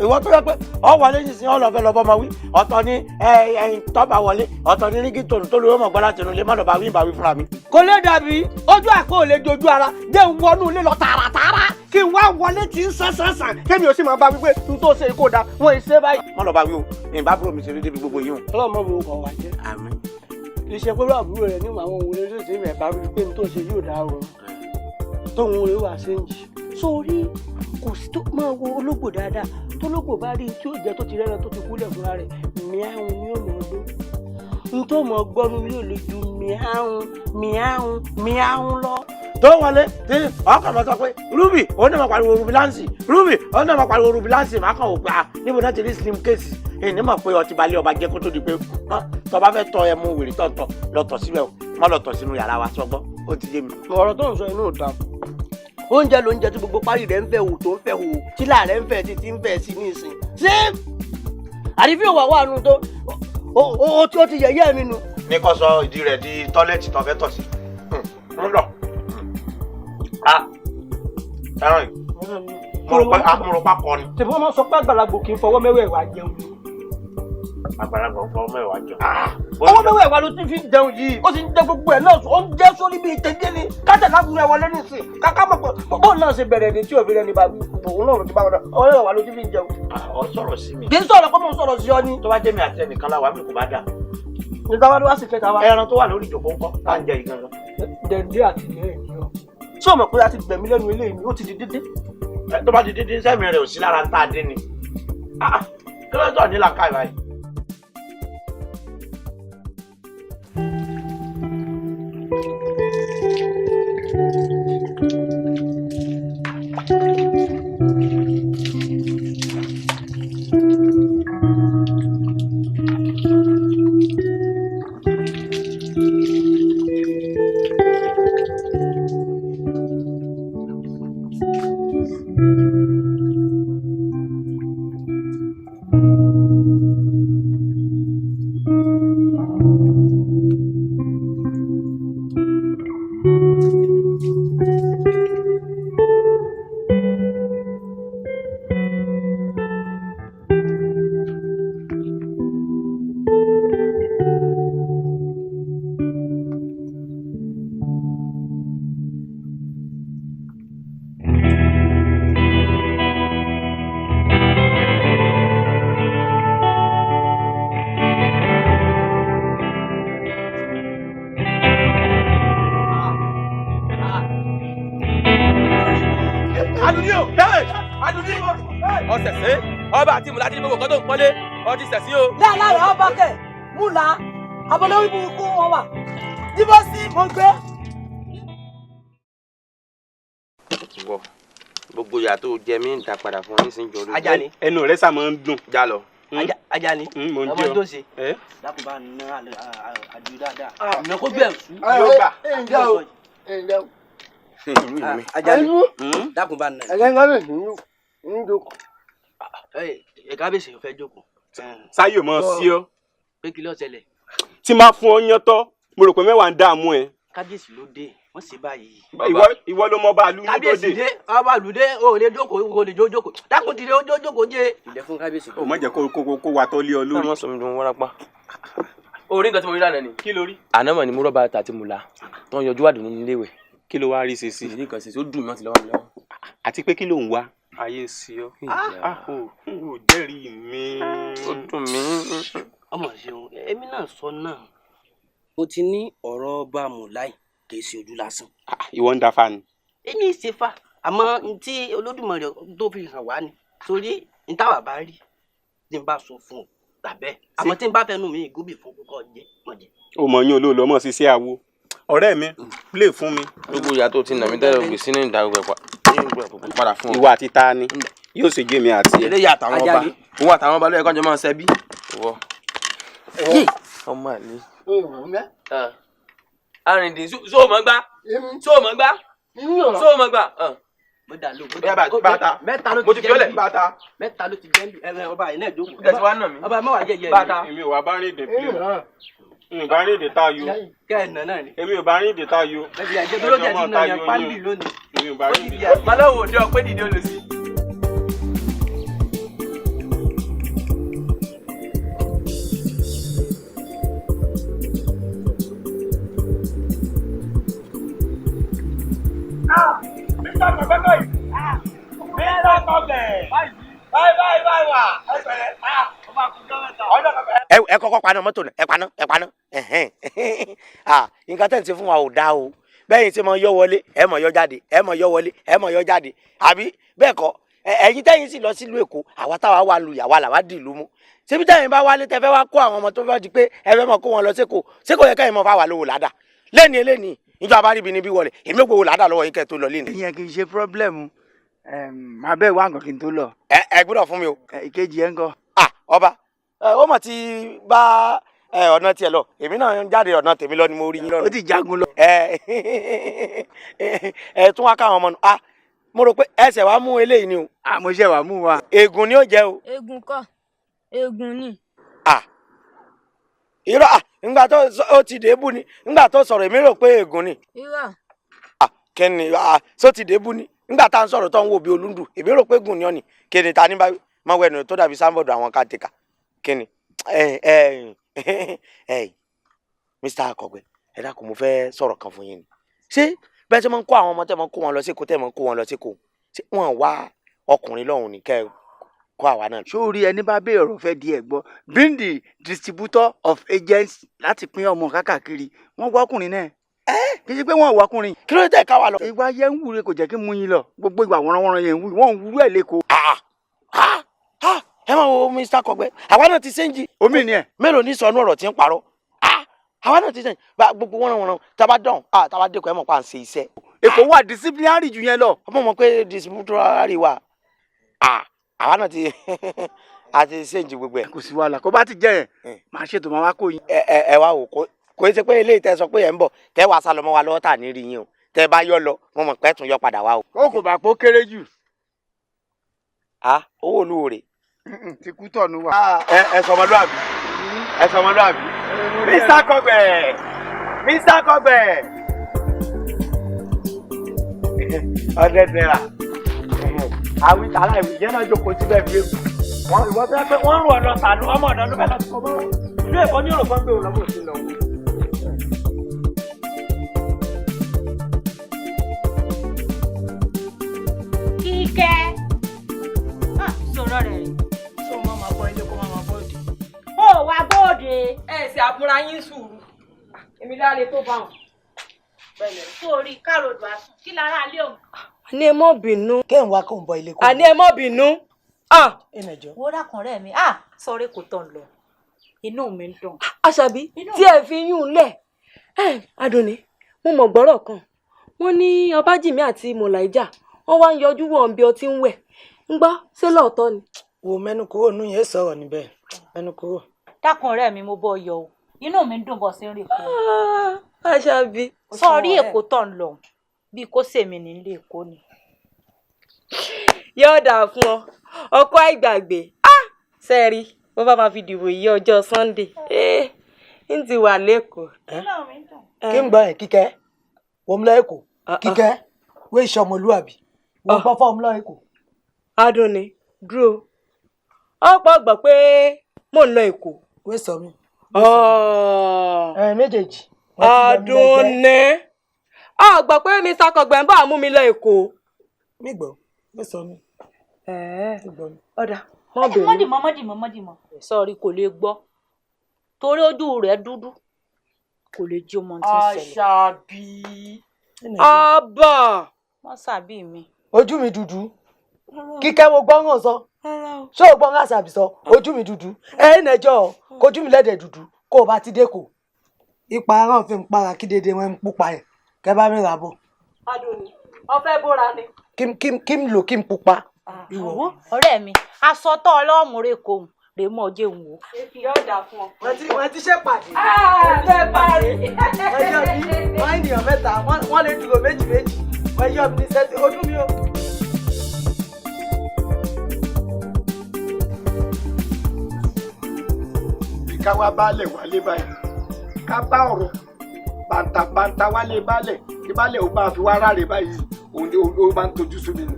ìwọ tó yẹ pé ọ wọlé nísìnyí ọ lọ fẹ́ lọ bọ́ ọmọ wí ọ̀tọ̀ ni ẹyin tọ́ba wọlé ọ̀tọ̀ ni rígì tòun tó lóye mọ̀ gbọ́ láti inú ilé má lọ bá wí bá wí fúnra mi.
Kò lè dàbí ojú àpò ò lè dojú ara jẹ́ ń wọnú ilé lọ tààràtààrà kí n wá wọlé tí ń sàn sàn sàn kémi ò sì máa bá wípé n tó ṣe kó da wọn ì ṣe báyìí.
Má lọ bá wí o ìbá búrò mi ṣe rí débi gbogbo yìí o.
Ọlọ́run mọ̀ kàn wá jẹ́.
Àmín.
Iṣẹ́ pé àbúrò rẹ̀ níwọ̀n àwọn òun lè ṣe mẹ̀ bá wípé n tó ṣe yóò dáa o tóun rẹ̀ wá ṣe ń jì. Sórí kò sí tó máa wo ológbò dáadáa tólógbò bá rí tí ó jẹ tó ti rẹ́ran tó ti kúlẹ̀ fúnra rẹ̀ miáhùn ni ó mọ̀ ọdún n tó mọ̀ gbọ́nu yóò lè ju miáhùn miáhùn miáhùn lọ.
Tó wọlé tí ọkọ̀ mọ̀ sọ pé Ruby òun náà máa pariwo Ruby Lancy Ruby òun náà máa pariwo Ruby Lancy máa kàn wò pé níbo náà ti rí slim case èyí mọ̀ pé ọtí balẹ̀ ọba jẹ́ kó tó di pé tó bá fẹ́ tọ ẹmu wèrè tọ̀tọ̀ lọ́tọ̀ síbẹ̀ o má lọ́tọ̀ sínú yàrá wa sọgbọ́n ó ti yé mi.
Ọ̀rọ̀ tó ń sọ inú ò dáa. Oúnjẹ lóúnjẹ tí gbogbo parí rẹ̀ ń fẹ́ wò tó ń fẹ́ wò tílà rẹ̀ ń fẹ́ títí ń fẹ́ sí ní ìsìn. Ṣé àrífín òwà wà nù tó ó ti yẹ̀yẹ́ mi nu.
Ní kò sọ ìdí rẹ̀ di tọ́lẹ́tì tó fẹ́ tọ̀ sí. Ń lọ. Ẹran yìí. Mo rò pa kọ ni.
Tèmi wọ́n máa sọ pé àgbàlagbò kì í fọwọ́ mẹ́wẹ̀ẹ̀wá jẹun ni.
Àgbàlagbà ń fọwọ́ mẹ́wàá jẹun.
Ọwọ́ mẹ́wẹ̀ẹ̀wá ló ti fi jẹun yìí ó sì ń jẹ gbogbo ẹ̀ náà ó ń jẹ́ sórí bíi tẹ́jẹ́ ni kájà lágùnrin ẹ̀ wọlé nísìn káká mọ̀ pé bóun náà ṣe bẹ̀rẹ̀ ní tí òfin rẹ̀ ní bá òun náà ló ti bá wọn náà ọwọ́ mẹ́wẹ̀ẹ̀wá ló ti fi jẹun.
Ọ sọ̀rọ̀ sí mi.
Kì í sọ̀rọ̀ pé mo sọ̀rọ̀ sí ọ ni.
Tó bá jẹ́ mi àti ẹnìkan láwa mi kò bá dà.
Ní táwa ló wá sì kẹta wa.
Ẹran tó wà lórí ìjòkó ńkọ́ tá à ń jẹ yìí gangan.
Dẹ̀ndé àti ìyẹn ni ọ. Ṣé o mọ̀ pé a ti gbẹ̀mí lẹ́nu eléyìí ni ó ti di dídín?
Tó bá di dídín sẹ́mi rẹ̀ ò sí lára ń tá a dín ni. Kí ló ń tọ̀ ní làákàyè báyìí?
Ọba àti mùlá ti ní gbogbo nǹkan tó ń pọ́nlé ọtí sẹ̀sí o.
Láàlára ọba kẹ̀ múlá abọ́lórí burúkú wọn wà jíbọ́ sí mo gbé.
Wọ gbogbo ìyà tó jẹ mí ń ta padà fún ọ nísìnyí jọ lójú.
Ajani.
Ẹnu rẹ sá máa ń dùn.
Já lọ.
Ajani.
Ọmọ
tó ṣe. Dákun bá ná àdúrà dáadáa. Ìná kó bẹ̀rù sú.
Yóò gbà.
Ǹjẹ́ o? Ǹjẹ́ o?
Ajani. Dákun bá ná.
Ẹ̀jẹ̀ ń gbọ́dọ̀ ń jókòó.
Kábíyèsí ò fẹ́ jókòó.
Sáyò mọ sí ọ.
Pé kí ló ṣẹlẹ̀?
Tí máa fún ọ yán tọ́, mo rò pé mẹ́wàá ń dààmú ẹ.
Kábíyèsí ló dé, wọ́n ṣe báyìí.
Ìwọ ló mọ bàálù ní tó dé.
Kábíyèsí dé, ọba bàálù dé, o ò lè jókòó, o lè jókòó. Dákun dìde, ó jókòó jẹ.
Ìdẹ fún kábíyèsí.
O má jẹ́ kó wa tọ́ lé ọ lórí.
Má sọ mi dùn wárápá. O rí nǹkan tí mo rí lánàá ni.
Kí ló rí?
Àná mọ̀ ni mo rọ́bà tàti mùlá tó ń yọjú àdùnnú nílé ìwẹ̀.
Kí ló wá rí ṣe sí?
Ìdí nǹkan ṣe sí, ó dùn mí wọ́n ti lọ́wọ́ mi lọ́wọ́.
Àti pé kí ló ń wá? Ayé ń sí ọ. Ò jẹ́rìí mi.
Ó dùn mí.
Ọmọ ṣeun, èmi náà sọ náà. Mo ti ní ọ̀rọ̀ ọba Mùláì kì í ṣe ojú lásán.
Ìwọ ń dafa ni.
Èmi ṣe fa, àmọ́ n tí Olódùmarè tó fi hàn wá ni. Torí n táwa bá rí tí n bá sọ fún ọ gbà bẹ́ẹ̀. Àmọ́ tí n bá fẹnu mi ìgúbì fún kókó jẹ mọ̀ jẹ.
O mọ̀ yín olóòlù ọmọ ṣiṣẹ́ awo. Ọ̀rẹ́ mi, play fún mi.
Gbogbo ìyá tó ti nà mí tẹ́lẹ̀ ògbè sínú ìdárúgbẹ̀ pa. Padà fún ọ.
Ìwọ àti ta ni yóò ṣe jẹ́ mi àti ẹ.
Eléyà àtàwọn ọba. Òun àtàwọn ọba ló yẹ kó jọ máa ṣẹbí. Ìwọ. Ọmọ àlè. Arìndín só o mọ̀ gbá? Só o mọ̀ gbá? Só o mọ̀ gbá?
Bàtà.
Mẹ́ta ló
Mo
ti
ti
jẹ́
fiọ́lẹ̀
bí.
bàtà.
Mẹ́ta ló ti jẹ́ bí. Ẹ ọba yìí náà jókòó.
Ìdẹ̀sí wa nà mí.
Ọba mẹ́wàá jẹ́ yẹ.
Bàtà.
Èmi ò wá bá rìn dè play.
Mi ò bá rí èdè tá a yo.
Kẹ́ẹ̀nà náà ni.
Èmi ò bá rí èdè tá a yo.
Ẹbí àjẹ tó ló jẹ́ ti nà yàn pálí lónìí.
Èmi ò bá rí èdè.
Baláwo òde ọpẹ́ dìde olùsí.
Mr. Kọ̀gbẹ́kọ̀ yìí. Mr. Kọ̀gbẹ́. Báyìí báyìí báyìí wà. Ẹ pẹ̀lẹ́.
Ẹ kọ́kọ́ paná mọ́tò náà, ẹ paná, ẹ paná. Nǹkan tẹ̀ ń ṣe fún wa ò dáa o. Bẹ́ẹ̀ ṣe máa yọ wọlé, ẹ máa yọ jáde, ẹ máa yọ wọlé, ẹ máa yọ jáde. Àbí bẹ́ẹ̀ kọ́, ẹ̀yin tẹ́yin sì lọ sílùú Èkó, àwa táwa wà lu ìyàwó làwa dì ìlú mú. Ṣébí tẹ́yin bá wálé tẹ́ fẹ́ wá kó àwọn ọmọ tó fẹ́ di pé ẹ fẹ́ máa kó wọn lọ sékòó, sékòó yẹ kẹ́yin máa fà wá lówó ládàá. Lẹ́ni eléni, ìjọ abáríbi níbí wọlé, èmi ò gbowó ládàá lọ́wọ́ yín kẹ́ tó lọ lẹ́ni.
Ìyẹn kì í ṣe pírọ́blẹ̀mù, màá bẹ́ẹ̀ wá nǹkan kí n tó lọ.
Ẹ gbọ́dọ̀ fún mi o.
Ìkejì ẹ ń kọ́.
Ọba ó mà ti bá ọ̀nà tiẹ̀ lọ, èmi náà ń jáde ọ̀nà tèmi lọ ni mo rí yín lọ́nà.
Ó ti jagun lọ.
Ẹ tún wá káwọn ọmọ nù. Mo rò pé ẹsẹ̀ wa mú eléyìí ni o.
Mo ṣe wàá mú wa.
Ègún ni ó jẹ o.
Ègún kọ́, ègún ni.
Irọ́, ńgbà tó ó ti débù ni, ńgbà tó sọ̀rọ̀ èmi rò pé ègún ni.
Irọ́.
Kí ni só ti débù ni, ńgbà tá à ń sọ̀rọ̀ tó ń wò bí olúndù, èmi rò pé ègún ni ọ́ ni. Kí ni ta ní bá máa wẹnu tó dàbí sáńbọ̀dù àwọn kàtìkà? Kí ni? Mr. Akọ̀gbẹ́, ẹ dákun, mo fẹ́ sọ̀rọ̀ kan fún yín ni. Ṣé bẹ́ẹ̀ ṣe máa ń kó àwọn ọmọ tẹ́ máa ń kó wọn lọ sékòó, tẹ́ máa ń kó wọn lọ sékòó, ṣé wọ́n wá ọkùnrin lọ́hùn ní kẹ́ ẹ kó àwa náà?
Sórí ẹni bá béèrè ọ̀rọ̀ fẹ́ di ẹ̀ gbọ́, being the distributor of agents láti pín ọmọ káàkiri, wọ́n wá ọkùnrin náà. Kì í ṣe pé wọ́n wá ọkùnrin.
Kí ló dé tẹ̀ ká wa lọ?
Ìwà yẹn ń wúre kò jẹ́ kí mú yín lọ, gbogbo ìwà wọ́nrọ́wọ́nrọ́ yẹn ń wú, wọ́n ń wúrú ẹ̀ lẹ́kọ̀ọ́.
Ẹ máa wo Mr. Kọ̀gbẹ́, àwa náà ti ṣéǹjì.
Omi ni ẹ.
Mélòó ní sọnù ọ̀rọ̀ tí ń parọ́? Àwa náà ti ṣéǹjì. Gbogbo wọ́nrọ́wọ́nrọ́ tábà dán, tábà dẹ́kọ̀ ẹ mọ̀ pa à ń ṣe iṣẹ́.
Èkó wà disciplinary jù yẹn lọ.
Ọmọ mọ̀ pé disciplinary wà. Àwa náà ti a ti ṣéǹjì gbogbo ẹ̀.
Kò sí wàhálà, kó bá ti jẹ́ yẹn, màá ṣètò máa wá kó yín.
Ẹ wá wò, kò ṣe pé eléyìí tẹ sọ pé ẹ ń bọ̀, tẹ wàá sálọ mọ́ wa lọ́wọ́ tà ní rí yín o. Tẹ bá yọ lọ, mo mọ̀ pé tún yọ padà wá o.
Ó kò bá pọ̀ kéré jù.
Owó olúwo rè.
Ti kú tọ̀nù wa.
Ẹ sọmọlúàbí, ẹ sọmọlúàbí. Mr. Kọ̀gbẹ́, Mr. Kọ̀gbẹ́. 100 naira. Àwí tààlà ìwé yẹn náà jókòó síbẹ̀ fi èkó. Wọ́n ìwọ tó yẹ pé wọ́n ń rò ọ̀nà sànú ọmọ ọ̀dọ́ ló fẹ́ lọ sí ọmọ. Ìlú Èkó ní òròfó ń gbé òun lọ́wọ́ sí lọ.
Kíkẹ́ sọ̀rọ̀ rẹ̀ rè.
Ṣé o máa ma bọ́ ilé kó máa ma bọ́ òde?
Ó wá bóde.
Ẹ ṣe àbúrò yín sùúrù. Èmi láre tó bá wọn.
Sórí káròdù àsùn kí lára alẹ́ òun.
Àní ẹ mọ́ bínú.
Kẹ́hìn wá kó ń bọ ilé kó.
Àní ẹ mọ́ bínú.
Wo dákùnrẹ́ mi, sọ̀rọ̀ kò tán lọ. Inú mi ń dùn.
Àṣàbí tí ẹ fi yún un lẹ̀. Adùnní, mo mọ̀ gbọ́rọ̀ kan. Wọ́n ní Ọbájìmí àti Mọ̀láìjà, wọ́n wá ń yọjú wọ̀n bí ọtí ń wẹ̀. Ń gbọ́, ṣé lóòótọ́ ni?
Wo mẹ́nu kúrò nú yẹn sọ̀rọ̀ níbẹ̀, mẹ́nu kúrò.
Dákun ọ̀rẹ́ mi, mo bọ́ yọ o. Inú mi ń dùn bọ̀ sí ń rè kó.
Àṣàbí.
Sọ̀rí Èkó tó ń lọ, bí kò sèmi nílé Èkó ni.
Yóò dà fún ọ, ọkọ àìgbàgbé. Sẹ́ẹ̀rí, bó bá máa fi dìbò yí ọjọ́ Sunday, ń ti wà lẹ́kọ̀ọ́.
Kí n gbọ́ ẹ̀ Kíkẹ́, wọ́n lọ Èkó. Kíkẹ́, wọ́n ìṣe ọmọlúwàbí, wọ́n gbọ́ fọ́ọ̀mù lọ Èkó.
Adùnní, dúró. Ọ̀pọ̀ gbọ́ pé mò ń lọ Èkó.
Wọ́n sọ mí. Méjèèjì.
Adùnní, ọ gbọ́ pé Mr. Kọ̀gbẹ́ ń bọ̀ mú mi lọ Èkó.
Mi gbọ́, wọ́n sọ mí.
Ọ̀dà, mọ́ bèrè.
Mọ́dìmọ́ mọ́dìmọ́ mọ́dìmọ́. Sọ̀rí kò lè gbọ́ torí ojú rẹ̀ dúdú kò lè jí ọmọ tí ń ṣẹlẹ̀.
Àṣàbí. Àbà.
Wọ́n ṣàbí mi.
Ojú mi dúdú. Kíkẹ́ wo gbọ́ngàn sọ. Ṣé o gbọ́ngàn Àṣàbí sọ? Ojú mi dúdú. Ẹ ń ẹjọ́ kojú mi lẹ́dẹ̀ dúdú kó o bá ti dé kò. Ipa aràn fi ń para kí dédé wọn ń pupa yẹn. Kẹ́ bá mi rà bọ̀.
Adùnní, ọfẹ́ bóra ni.
Kí n lò kí n pupa.
Ọ̀rẹ́ mi, aṣọ tó ọlọ́mù rè kò rè mọ́ ọjọ́ ìwò.
Yóò dà fún ọ.
Wọ́n ti ṣe pàdé.
Ṣe parí.
Ẹjọ́ mi, wọ́n ènìyàn mẹ́ta, wọ́n lè dúró méjì méjì. Wọ́n yọ mi ní sẹ́tì, ojú mi o.
Bí ká wá baálẹ̀ wálé báyìí, Ká bá ọ̀rọ̀ bàǹtàbàǹtà wálé baálẹ̀ kí baálẹ̀ ó bá fi wá ráre báyìí, òun ni ó máa ń tojú sú mi nù.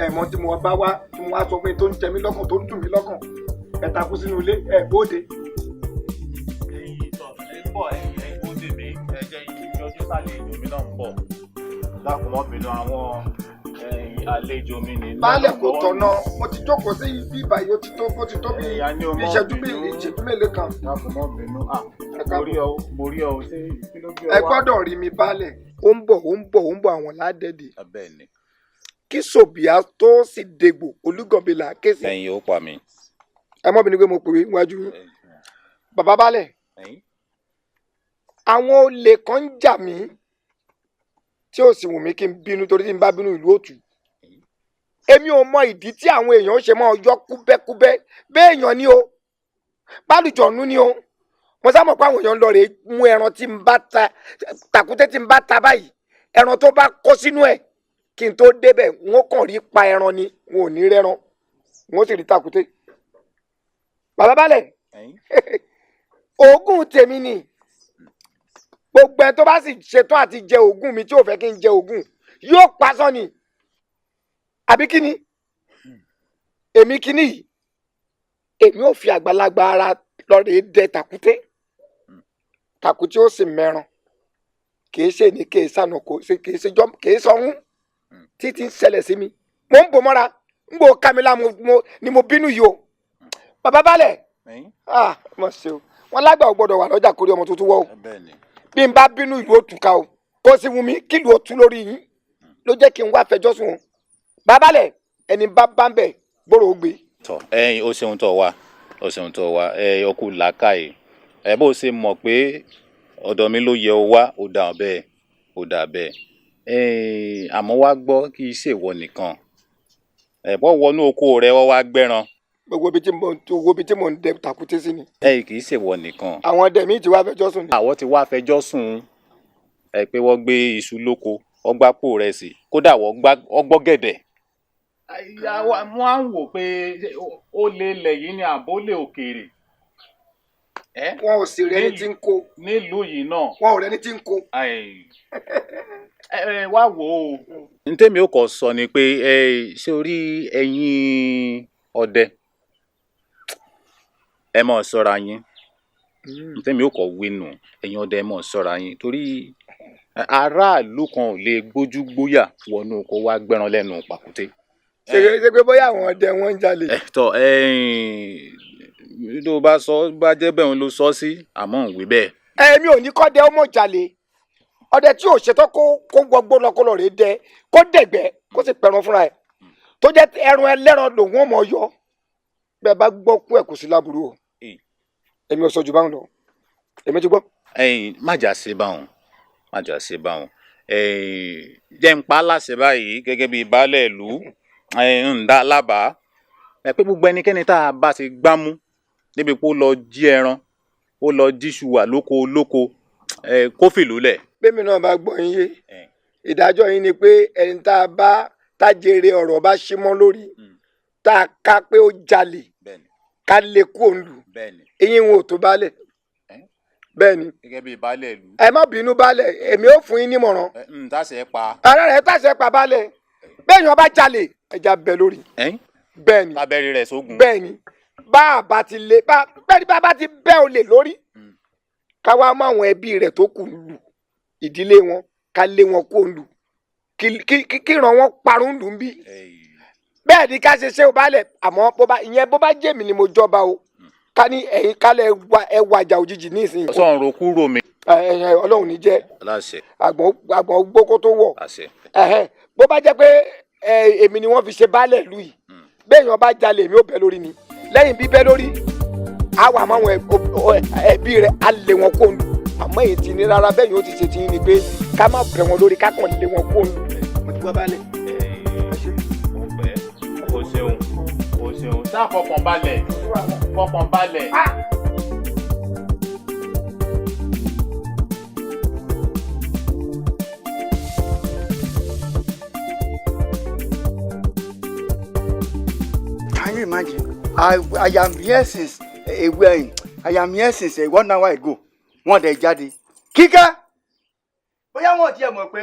Ẹ mọ tí mo bá wá, tí mo wá sọ pé tó ń jẹ mí lọ́kàn, tó ń dùn mí lọ́kàn, ẹ takú sínú ilé ẹ bóde.
Bọ̀ ẹ̀yìn ó dè mí, ẹ jẹ́ ìyọjú sálejò mi náà ń bọ̀. Dákun mọ́ bínú, àwọn àlejò mi ní.
Baálẹ̀, kò tọ̀nà. Mo ti jókòó sí ibi ìbàyè, ó ti tó bí ìṣẹ́jú bí ìṣẹ́jú mélòó kan.
Dákun mọ́ bínú, mo rí ọ, mo rí ọ, ṣé kí ló gbé ọ
Ẹ
wá?
gbọ́dọ̀ rí mi, baálẹ̀. Ó ń bọ̀, ó ń bọ̀, ó ń bọ̀, àwọn ládẹ́dẹ̀.
Bẹ́ẹ̀ ni.
Kí sòbíà tó sì dégbò, olúgànbí là á ké sí.
Ẹ̀yin ó pa mi.
Ẹ mọ́ bínú pé mo pè é níwájú yín. Bàbá baálẹ̀, àwọn olè kan ń jà mí tí ó sì wù mí kí n bínú, torí tí n bá bínú, ìlú òtù. Èmi ò mọ ìdí tí àwọn èèyàn ṣe máa yọ kúbẹ́kúbẹ́ béèyàn ni o, bálùjọ̀nú ni o. Mo sá mọ̀ pé àwọn èèyàn ń lọ rèé mú ẹran tí n bá ta, tàkúté tí n bá ta báyìí, ẹran tó bá kó sínú ẹ̀, kí n tó débẹ̀, wọ́n kàn rí pa ẹran ni, wọn ò ní rẹ́ran, wọ́n sì rí tàkúté. Bàbá balẹ̀, oògùn tèmi ni. Gbogbo ẹ tó bá sì ṣetán àti jẹ oògùn mi, tí ò fẹ́ kí n jẹ oògùn, yóò pasán ni. Àbí kí ni èmi kíní yìí? Èmi ò fi àgbàlagbà ara lọ rèé dẹ tàkúté, tàkúté ó sì mẹ́ran. Kìí ṣe ní, kìí sànà, kò ṣe, kìí ṣe jọ, kìí sọhún títí ń ṣẹlẹ̀ sí mi. Mo ń bò mọ́ra, ń bò kámilá ni mo bínú yìí o. Bàbá balẹ̀, ah, mo ṣe o. Wọn lágbà ò gbọ́dọ̀ wà lọ́jà kórí ọmọ tuntun wọ́ o. Bí n bá bínú, ìlú òtúká o. Kó sì wù mí kí ìlú òtú lórí yín ló jẹ́ kí n wá fẹjọ́ sùn o. Bàbá lẹ̀, ẹni bá bá ń bẹ̀ gbòòrò ó gbé.
Tọ ẹyin, ó ṣeun tó wá, ó ṣeun tó wá. Ẹ ọkù làákàyè ẹ, bó ṣe mọ̀ pé ọ̀dọ̀ mi ló yẹ ọ wá, ó dà bẹ́ẹ̀, ó dà bẹ́ẹ̀. Àmọ́ wá gbọ́, kì í ṣèwọ nìkan ẹ bọ́ wọnú oko rẹ, wọ́n wá gbẹ́ran.
Gbogbo ibi tí mo ń dẹ tàkúté sí ni.
Ẹ kì í ṣèwọ nìkan.
Àwọn ọdẹ mi ti wá fẹjọ́ sùn ni.
Àwọn ti wá fẹjọ́ sùn ẹ pé wọ́n gbé iṣu lóko, wọ́n gbá pò rẹ̀ sí, kódà wọ́n gbọ́ gẹ̀dẹ̀. Wọ́n á wò pé ó lé lẹ̀ yìí ní àbólé òkèèrè.
Wọn ò sì rẹni tí ń kó.
Nílùú yìí náà.
Wọn ò rẹni tí ń kó.
Ẹ wá wò ó. N tẹ́mi ò kọ́ sọ ni pé ṣé orí ẹ̀yin ọdẹ, ẹ mọ̀ ṣọ́ra yín. N tẹ́mi ò kọ́ wí nù, ẹ̀yin ọdẹ, ẹ mọ̀ ṣọ́ra yín, torí aráàlú kan ò lè gbójú gbóyà wọnú kó wá gbẹ́ran lẹ́nu pàkúté.
Ṣe pé bóyá àwọn ọdẹ wọn ń jalè?
Ẹ tọ, tó bá sọ bá jẹ́ bẹ́ẹ̀, ń ló sọ sí, àmọ́ ń wí bẹ́ẹ̀.
Èmi ò ní kọ́ dẹ ọmọ jalè. Ọdẹ tí ò ṣetán kó gbọgbó lọ, kó lọ rèé dẹ, kó dẹ̀gbẹ́, kó sì pẹran fúnra ẹ̀, tó jẹ́ ẹran ẹlẹ́ran lòun ò mọ̀ yọ. Bẹ́ẹ̀ bá gbọ́ kú ẹ̀, kò sí láburú o. Èmi ò sọ jù báwọn lọ, èmi ti gbọ́.
Ẹ̀yin má jà ṣe báwọn, má jà ṣe báwọn. Jẹ́ ń pa á láṣẹ báyìí gẹ́gẹ́ bíi baálẹ̀ ìlú, ń dá lábàá ẹ pé gbogbo ẹnikẹ́ni tá a bá ti gbámú níbi pé ó lọ jí ẹran, ó lọ jíṣu wà lóko lóko, kó fìlú lẹ̀.
Bẹ́ẹ̀mi náà bá gbọ́ yín yé, ìdájọ́ yín ni pé ẹni tá a bá tájèrè ọ̀rọ̀ bá ṣí mọ́ lórí, tá a ká pé ó jalè, ká lè kú òun lù. Eyín wọn ò tó baálẹ̀. Bẹ́ẹ̀ ni.
Gẹ́gẹ́ bíi baálẹ̀ ìlú.
Ẹ má bínú baálẹ̀, èmi ò fún yín nímọ̀ràn.
N táṣẹ pa.
Ara rẹ̀ táṣẹ pa baálẹ̀. Bẹ́ẹ̀ ni wọ́n bá jalè, ẹja bẹ lórí. Bẹ́ẹ̀ ni.
Abẹ́rẹ́ rẹ̀ sógun.
Bẹ́ẹ̀ ni. Bá a bá ti lé bá bẹ́ẹ̀ ni, bá a bá ti bẹ́ olè lórí, ká wá mú àwọn ẹbí rẹ̀ tó kù lù, ìdílé wọn, ká lé wọn kó lù, kí ìran wọn parun lù ń bí. Bẹ́ẹ̀ ni ká ṣe ṣe o baálẹ̀. Àmọ́ bó bá ìyẹn, bó bá jẹ́ mi ni mo jọba o, ká ní ẹ̀yin kálẹ̀ ẹ wàjà òjijì ní ìsìn.
Sọ̀rọ̀ ro kúrò mi.
Ẹ Ọlọ́run ní jẹ́.
Aláṣẹ.
Àgbọ̀n àgbọ̀n gbókó tó wọ̀.
Àṣẹ.
Bó bá jẹ́ pé èmi ni wọ́n fi ṣe baálẹ̀ ìlú yìí, bẹ́ẹ̀ yẹn bá jalè, èmi ò bẹ́ lórí ni. Lẹ́yìn bíbẹ́ lórí, á wà máwọn ẹbí rẹ̀, á lé wọn kó lù. Àmọ́ èyí ti ní rárá, bẹ́ẹ̀ yóò ti ṣe ti yín ni pé ká má bẹ̀ wọn lórí, ká kàn lé wọn kó lù. Mo ti wá baálẹ̀.
O ṣeun, o ṣeun. Ṣáà fọkàn balẹ̀, fọkàn balẹ̀.
Can you imagine? I am here since I am here since one hour ago. Wọ́n dẹ̀ jáde. Kíkẹ́! Bóyá wọn ò tiẹ̀ mọ̀ pé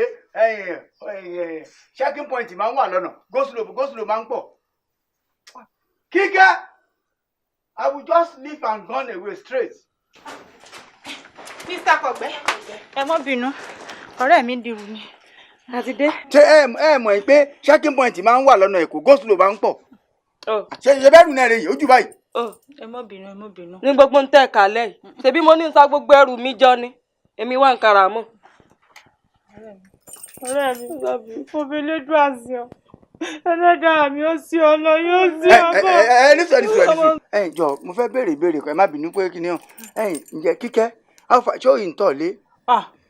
checking point máa ń wà lọ́nà. Go slow, go slow máa ń pọ̀. Kíkẹ́! I will just leave and gone away straight.
Mr. Kọ̀gbẹ́, ẹ mọ́ bínú, ọ̀rẹ́ mi dirù ni. Àti dé.
Ṣé ẹ mọ̀ pé checking point máa ń wà lọ́nà Èkó, go slow máa ń pọ̀? Ṣe bẹ́ẹ̀rù náà rè yìí, ojú báyìí.
Ẹ mọ́ bínú, ẹ mọ́ bínú.
Ní gbogbo ń tẹ̀ kálẹ̀ yìí, ṣebí mo ní ń sa gbogbo ẹrù mi jọ ni, èmi wà ń kara mọ́.
Ọ̀rẹ́ mi, mo fi lédùn àṣì ọ. Ẹlẹ́dàá mi ó sí ọ lọ, yóò sí ọ bọ̀.
Ẹ ní sọ ní sọ ní sọ. Ẹ jọ, mo fẹ́ béèrè ìbéèrè kan, ẹ má bínú pé kí ni ọ. Ẹ ǹjẹ́ Kíkẹ́, alfa ṣé òyìn tọ̀ lé?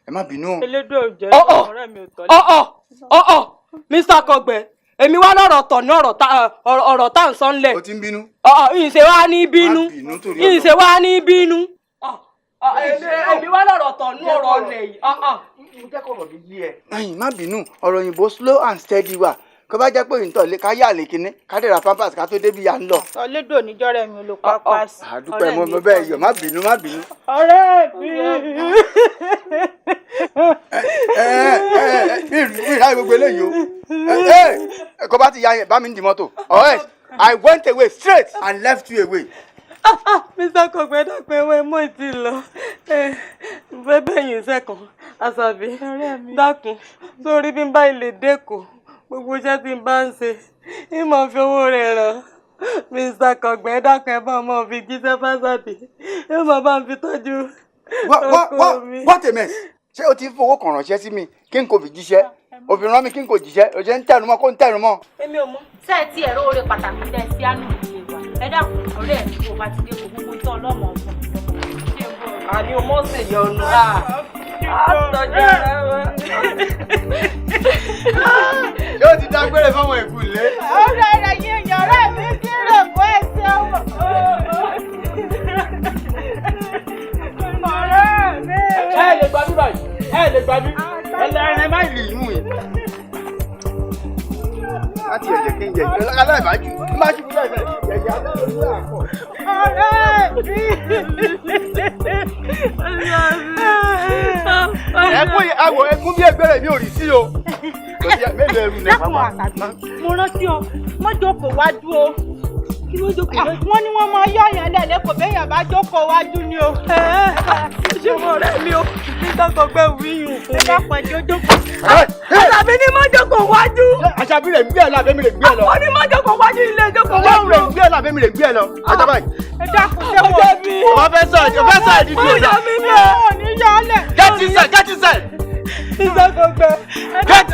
Ẹ má bínú o.
Elédùn ò jẹ́ ọ̀rẹ́ mi ò tọ̀ lé.
Ọ̀ọ̀ Mr. Kọ̀gbẹ́, èmi wá lọ́rọ̀ tọ̀ ní ọ̀rọ̀ tá à ń sọ ńlẹ̀.
O ti ń bínú.
Ọ̀ọ̀ ìṣe wa ní bínú. Ìṣe wa ní bínú. Èmi wá lọ́rọ̀ tọ̀ ní ọ̀rọ̀ ọ̀lẹ̀ yìí.
Ẹ̀yin má bínú, ọ̀rọ̀ òyìnbó slow and steady wà. Kó bá jẹ́ pé òyìnbó lè ká yà lè kíní, ká dẹ̀ ra pampers ká tó débi à ń lọ.
Ọ̀lẹ́dọ̀ oníjọ́rẹ́ mi ló pápá sí.
Àdúpẹ́ mo bẹ́ẹ̀ yọ̀, má bínú, má bínú.
Ọ̀rẹ́ mi.
Ẹ mi ìráyè gbogbo eléyìí o. Ẹ kó bá ti ya yẹn, bá mi ń di mọ́tò. Or else I went away straight and left you away.
Mr. Kọ̀gbẹ́, dápẹ́ ewé mọ́ ìtì lọ. Fẹ́ bẹ̀yìn sẹ́kàn, Àṣàbí, dákun, sórí bí n bá ilé dẹ́kọ̀, gbogbo iṣẹ́ tí n bá ń ṣe, ìmọ̀ fi owó rẹ̀ ràn. Mr. Kọ̀gbẹ́, dákun, ẹ bá ọmọ fi jíṣẹ́ fásàbí, ìmọ̀ bá ń fi tọ́jú ọkọ mi.
What a mess! Ṣé o ti ń fowó kan ránṣẹ́ sí mi kí n kò fi jíṣẹ́? Òfin rán mi kí n kò jíṣẹ́, o ṣe ń tẹnu mọ́ kó ń tẹnu mọ́.
Èmi ò mọ̀.
Ṣé ẹ ti ẹ̀rọ oore pàtàkì tẹ́ ẹ sí àánú ìdílé wa? Ẹ dákun, ọ̀rẹ́ mi, kó o bá ti dé kó gbogbo tán ọlọ́mọ ọ̀fun.
Àní o mọ̀ ṣe yọnu. Àtọ̀jú ara wa.
Ṣé o ti dágbére fáwọn ìkúlé?
Ọ̀rẹ́ rẹ̀ yín èèyàn, ọ̀rẹ́ mi ti rò kó ẹ ṣeun. Ọ̀rẹ́ mi.
Ẹ lè gbà mí báyìí, ẹ lè gbà mí.
Ẹlẹ́rìn má lè mú yìí. Láti ẹ̀jẹ̀ kí n jẹ ìjọ aláìbájú, má ṣubú láìpẹ́, yẹ̀yẹ́ aláìbájú àpọ̀.
Ọ̀rẹ́ mi.
Ẹkún àwọ̀ ẹkún bí ẹgbẹ́rẹ́ mi ò rí sí o. Kò sí mélòó ẹrù náà.
Dákun Àṣàbí, mo rántí o, mọ́ jókòó wájú o. Wọ́n ní wọ́n máa yọ ọ̀yàn lẹ́lẹ́ kò béèyàn bá jókòó wájú ni o.
Ṣé mo rẹ̀ mi o? Mr. Kọ̀gbẹ́ wíyùn fún mi.
Ẹ dákun, ẹjọ́ jókòó.
Àṣàbí ní má jókòó wájú.
Àṣàbí rẹ̀ ń gbé ẹ lọ, àbẹ́mi rẹ̀ ń gbé ẹ lọ.
Ó ní má jókòó wájú, ilé jókòó wájú.
Àṣàbí rẹ̀ ń gbé ẹ lọ, àbẹ́mi rẹ̀ ń gbé ẹ lọ. Àṣàbí.
Ẹ dákun, ṣé mo.
Ọba fẹ́ sọ ẹ̀ fẹ́ sọ ẹ̀ dídí
Ó yà mí lẹ̀.
Ó ní yọ ọ́ lẹ̀.
Get inside, get inside.
Mr. Kọ̀gbẹ́.
Get.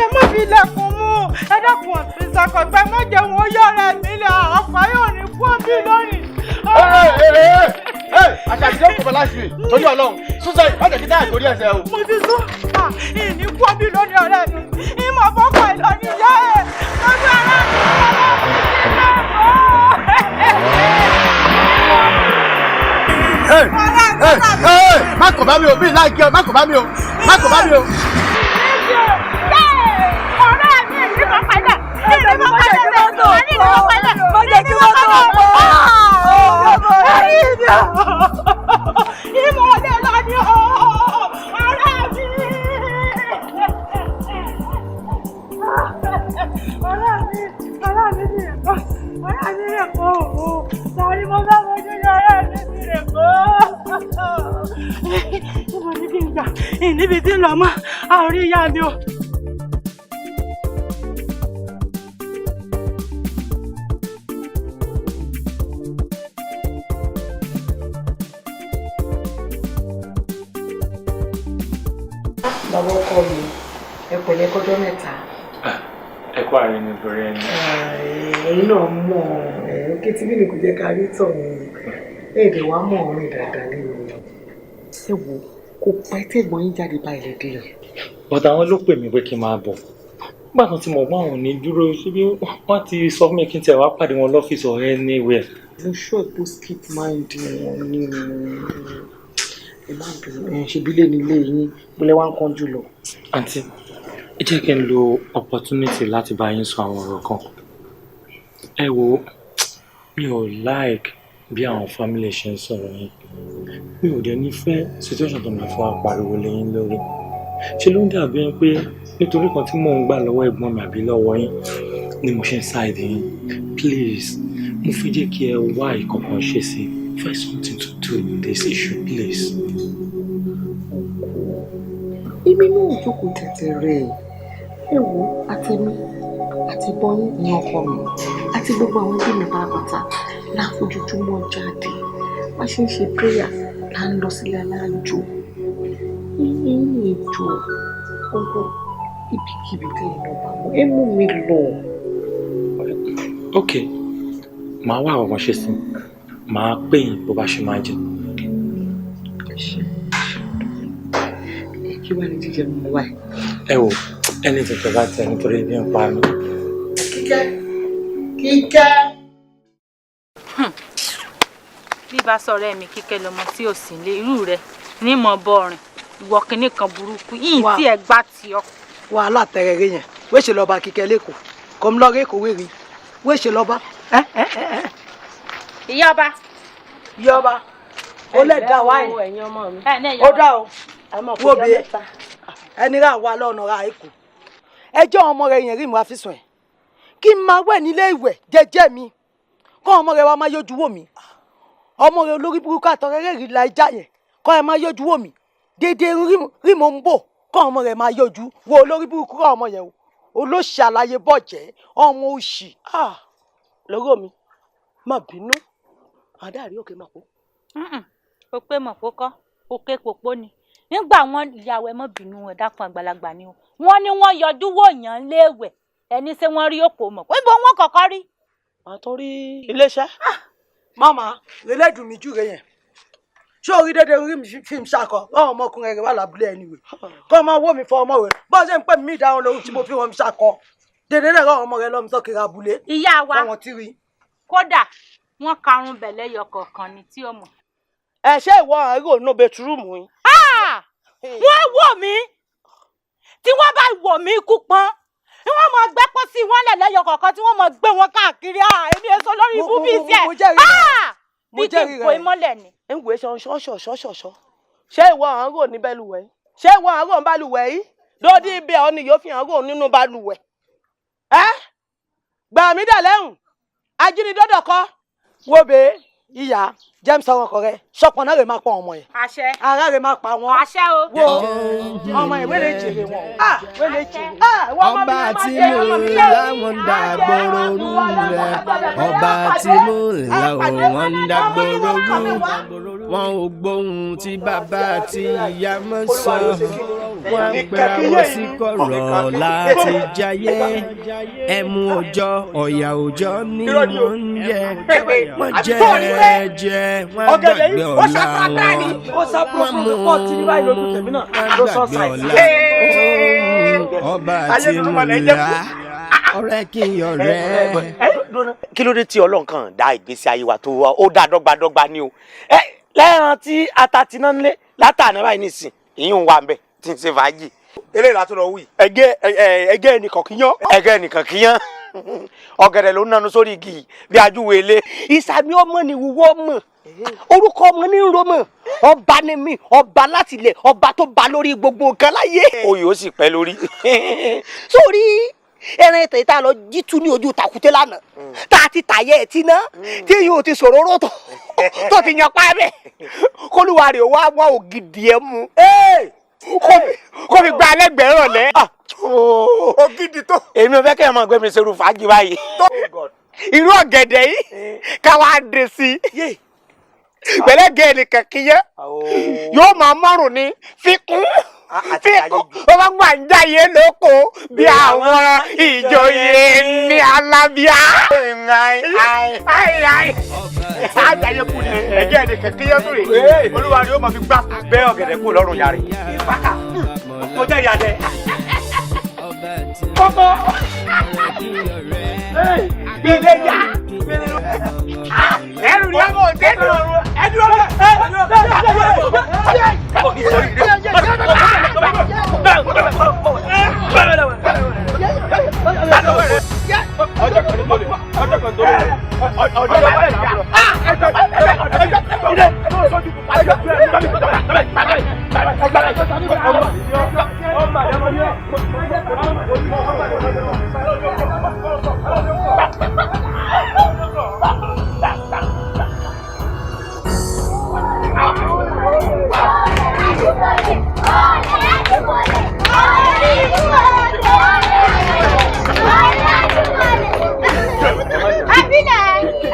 Ẹ má fi ilẹ̀kùn mú. Ẹ dákun, Mr. Kọ̀gbẹ́, má jẹun ó yọ̀rẹ̀ mi lẹ̀, ọkọ̀ yóò ní kú òbí lónìí.
Àṣàbí tó kò bọ́ láti rìn torí Ọlọ́run. Súnṣẹ́ má jẹ́ kí táyà torí ẹsẹ̀ o.
Mo ti sún. Ìní kú òbí lónìí ọ̀rẹ́ mi. Ìmọ̀ fọ́kọ̀ ìlọ́ni yẹ́ ẹ̀. Lọ́dún ara mi
Má kò bá mi o, bí láìkí ọ, má kò bá mi o, má kò bá mi o.
Ọ̀rẹ́ mi ìní mọ̀ pẹ̀lẹ́. Ìní mọ̀ pẹ̀lẹ́. Ìní mọ̀ pẹ̀lẹ́. Ìní mọ̀ pẹ̀lẹ́. Ìmọ̀ ọ̀lẹ́ lọ ni o. Ọ̀rẹ́ mi. Ọ̀rẹ́ mi, ọ̀rẹ́ mi ní ẹ̀kọ́. Ọ̀rẹ́ mi ní ẹ̀kọ́ òwò. Sàrí mo fẹ́ mojú ní ọ̀rẹ́ mi ní ẹ̀kọ́. Ìmọ̀ ní kí n gbà. Ìníbi tí ń lọ mọ́, àórí ìyá mi o.
Bàbá ọkọ mi, ẹ pẹ̀lẹ́, kọjọ́ mẹ́ta.
Ẹ kó àárín ní torí ẹni.
Ẹ̀yin náà mọ̀ ẹ̀ kí tí bílí kò jẹ́ ká rí tọ̀hún èdè wa mọ̀ ọ́n dáadáa nínú. Ẹ wo, kò pẹ́ tẹ̀gbọ́n yín jáde báyìí lédè rẹ̀.
But àwọn ló pè mí pé kí n máa bọ̀. Nígbà kan tí mo gbọ́ àwọn ò ní dúró síbí, wọ́n ti sọ fún mi kí n tẹ̀ wá pàdé wọn lọ́fíìsì or anywhere.
Mo sure pé skip mind wọn ni ẹ má bínú, ẹ ṣe bílẹ̀ nílé yín bólẹ̀ wá ń kánjú lọ.
Àǹtí, ẹ jẹ́ kí n lo opportunity láti bá yín sọ àwọn ọ̀rọ̀ kan. Ẹ wo, mi ò like Bí àwọn family ṣe ń sọ̀rọ̀ yín, mi ò dẹ̀ ní fẹ́ situation tó máa fún wa pariwo lẹ́yìn lórí. Ṣe ló ń dàbí ẹni pé nítorí kan tí mò ń gbà lọ́wọ́ ẹ̀gbọ́n mi àbí lọ́wọ́ yín ni mo ṣe ń side yín? Please, mo fẹ́ jẹ́ kí ẹ wá ìkọ̀kan ṣe sí, find something to do in this issue, please.
Èmi náà jókòó tẹ̀tẹ̀rẹ̀. Ẹ wo, àtẹ̀mí àti bọ́yìn ní ọkọ mi àti gbogbo àwọn ẹbí mi pátápátá láfojoojúmọ́ jáde. Bá ṣe ń ṣe prayer là ń lọ sílé alájò yín ìjọ ọgbọ ibikíbi tẹ́yìn náà bá mú, ẹ mú mi lọ.
Ok, màá wá àwọn ṣe sí, màá pè yín bó bá ṣe máa jẹ.
Ẹ ṣe ẹ, kí wàá ní jíjẹ mú wáyé?
Ẹ wò, anything tó bá tẹ, nítorí ebi ń pa mí.
Kíkẹ́, Kíkẹ́.
Bí bá sọ̀rọ̀ ẹ̀mí kíkẹ́ lọmọ tí ò sí nílé irú rẹ̀ ní mọ̀ bọ́ rìn ìwọ kìíní kan burúkú yìí tí ẹ gbá tí ọ.
Wàhálà tẹrẹrẹ yẹn wéṣe lọba Kíkẹ́ lẹ́kọ̀ọ́ kọ́m lọ́rẹ́ èkó wéri wéṣe lọba.
Ìyá ọba.
Ìyá ọba, ó lè dá wáyé, ó dá o. Wo bí ẹni rà wá lọ́nà ra èkó, ẹjọ́ ọmọ rẹ yẹn rí mu àfisùn ẹ̀ kí n máa wẹ̀ nílé ìwẹ̀ jẹ́jẹ́ mi, kọ́ ọmọ rẹ wa máa yọjú wò mí. Ọmọ rẹ olórí burúkú àtọ̀rẹ́rẹ́ rí la ìjà yẹn, kọ́ ẹ máa yọjú wò mí dédé rí mo ń bò, kọ́ ọmọ rẹ máa yọjú wo olórí burúkú, kọ́ ọmọ yẹn o, olóṣì àlàyé bọ̀jẹ́ ọmọ òṣì.
Lọ́gọ́ mi, má bínú, àdáàrí òkè máa kó.
Ó pé mọ̀ kó kọ́ òkè pòpó ni nígbà wọn ìyàwó, ẹ mọ́ bínú, ẹ dákun, àgbàlagbà ni o. Wọ́n ní wọ́n yọjú wò yàn léèwẹ̀, ẹni ṣé wọ́n rí òkò mọ̀ pé bó wọn kọ́kọ́ rí.
Àtúrí iléeṣẹ́.
Mama relẹ́dùn mi jù rẹ yẹn, ṣé orí dédé rí mi fi ń ṣakọ láwọn ọmọkùnrin rẹ wà lábúlé ẹni wè kọ́ máa wó mi fọ ọmọ rẹ bó ṣe ń pè mí ìdáhùn lóhùn tí mo fi wọn ṣakọ dédé rẹ ọmọ rẹ lọ́mú sọ́kiri abúlé.
Ìyá wa.
Fáwọn tí rí.
Kódà wọ́n karùn-ún bẹ̀lẹ́ yọ kọ̀ọ̀kan ni tí ó mọ̀.
Ẹ ṣé ìwọ àárò nù bẹtúrúmù yín?
Wọ́n wò mí, tí wọ́n bá wò mí kú pọ́n ni wọ́n máa gbẹ́ pọ́ sí wọn lẹ̀ lẹ́yọ kọ̀ọ̀kan tí wọ́n máa gbé wọn káàkiri. Èmi èso lórí ibú bíi tiẹ̀ bí kí n kò mọ́lẹ̀ ni.
Ń wòye ṣọṣọṣọṣọṣọ, ṣé ìwọ àárò ní bẹ́lúwẹ̀ yìí? Ṣé ìwọ àárò ń balùwẹ̀ yìí lódì ibẹ̀ ọ ni yóò fi àárò nínú balùwẹ̀ ẹ gbà mí dà lẹ́hùn ajínigbọ́dọ̀ kọ́.
Wo be ìyá James, ọmọ ọkọ rẹ sọpọ náà rẹ máa pọ ọmọ yẹn.
Àṣẹ.
Ara rẹ máa pa wọn.
Àṣẹ o.
Wo ọmọ yẹn wẹlé jèrè wọn o, wẹlé jèrè.
Ọba tí mo láwọn ń dàgbòrò rú rẹ, ọba tí mo láwọn ń dàgbòrò rú, wọn ò gbóhùn tí bàbá àti ìyá mọ́ sọ, wọn ń pera wọn sí kọ̀rọ̀ láti jayé. Ẹmu òjọ ọ̀yà òjọ ni wọ́n ń jẹ, wọ́n jẹ jẹ, wọ́n gbàgbé ọ̀la wọn, wọ́n mú wọ́n gbàgbé ọ̀la. Ọba tí mo là, ọ̀rẹ́ kí n yọ̀ rẹ́.
Kí ló dé tí Ọlọ́run kan dá ìgbésí ayé wa tó wá ó dá dọ́gbadọ́gba ni o? Ẹ lẹ́ran tí ata ti ná nílé látàná báyìí nìsín, ìyún wà ń bẹ̀ tí ń ṣe fàájì. Eléyìí látún lọ wí.
Ẹgẹ ẹgẹ ẹnìkan kìyàn.
Ẹgẹ ẹnìkan kìyàn, ọ̀gẹ̀dẹ̀ ló ń nanu sórí igi yìí bí ajúwe ilé.
Ìsàmì ọmọ ni wúwọ́ mọ̀, orúkọ ọmọ ní romọ, ọba ni mí, ọba láti ilẹ̀, ọba tó ba lórí gbogbo nǹkan láyé.
Oyè ó sì pẹ́ lórí.
Sórí ẹran ètò ìta lọ jítú ní ojú tàkúté lánàá tá a ti tàyẹ ẹ tí ná tí yóò ti sọ̀rọ̀ rò tó ti yan pa bẹ́ẹ̀, kólúwa rè wá wá ògidì ẹ mú kó fi gba alẹ́gbẹ̀ẹ́ rọ̀lẹ́.
Ògidì tó.
Èmi ò fẹ́ kẹ́ ẹ máa gbé mi ṣerú fàájì báyìí.
Irú ọ̀gẹ̀dẹ̀ yìí káwá dé sí i pẹ̀lẹ́gẹ̀ nìkan kíyẹ́ yóò máa márùn ní fikún fikún, ó bá gbà ń jáyé lóko bí àwọn ìjòyè ní alábíà. Àjàyè kù ní ẹ̀gẹ́ nìkan kíyẹ́ sórí olúwa ni ó máa fi gbá.
Bẹ́ẹ̀ ọ̀gẹ̀dẹ̀ kù lọ́rùn yàrá ìpàkà mo jẹ́ ìyá dẹ.
Kọ́kọ́ gbèlè yá ẹrù ni ọmọ òde ẹdúró ọjọ́ kan tó lè ọjọ́ kan tó lè ọjọ́ kan tó lè.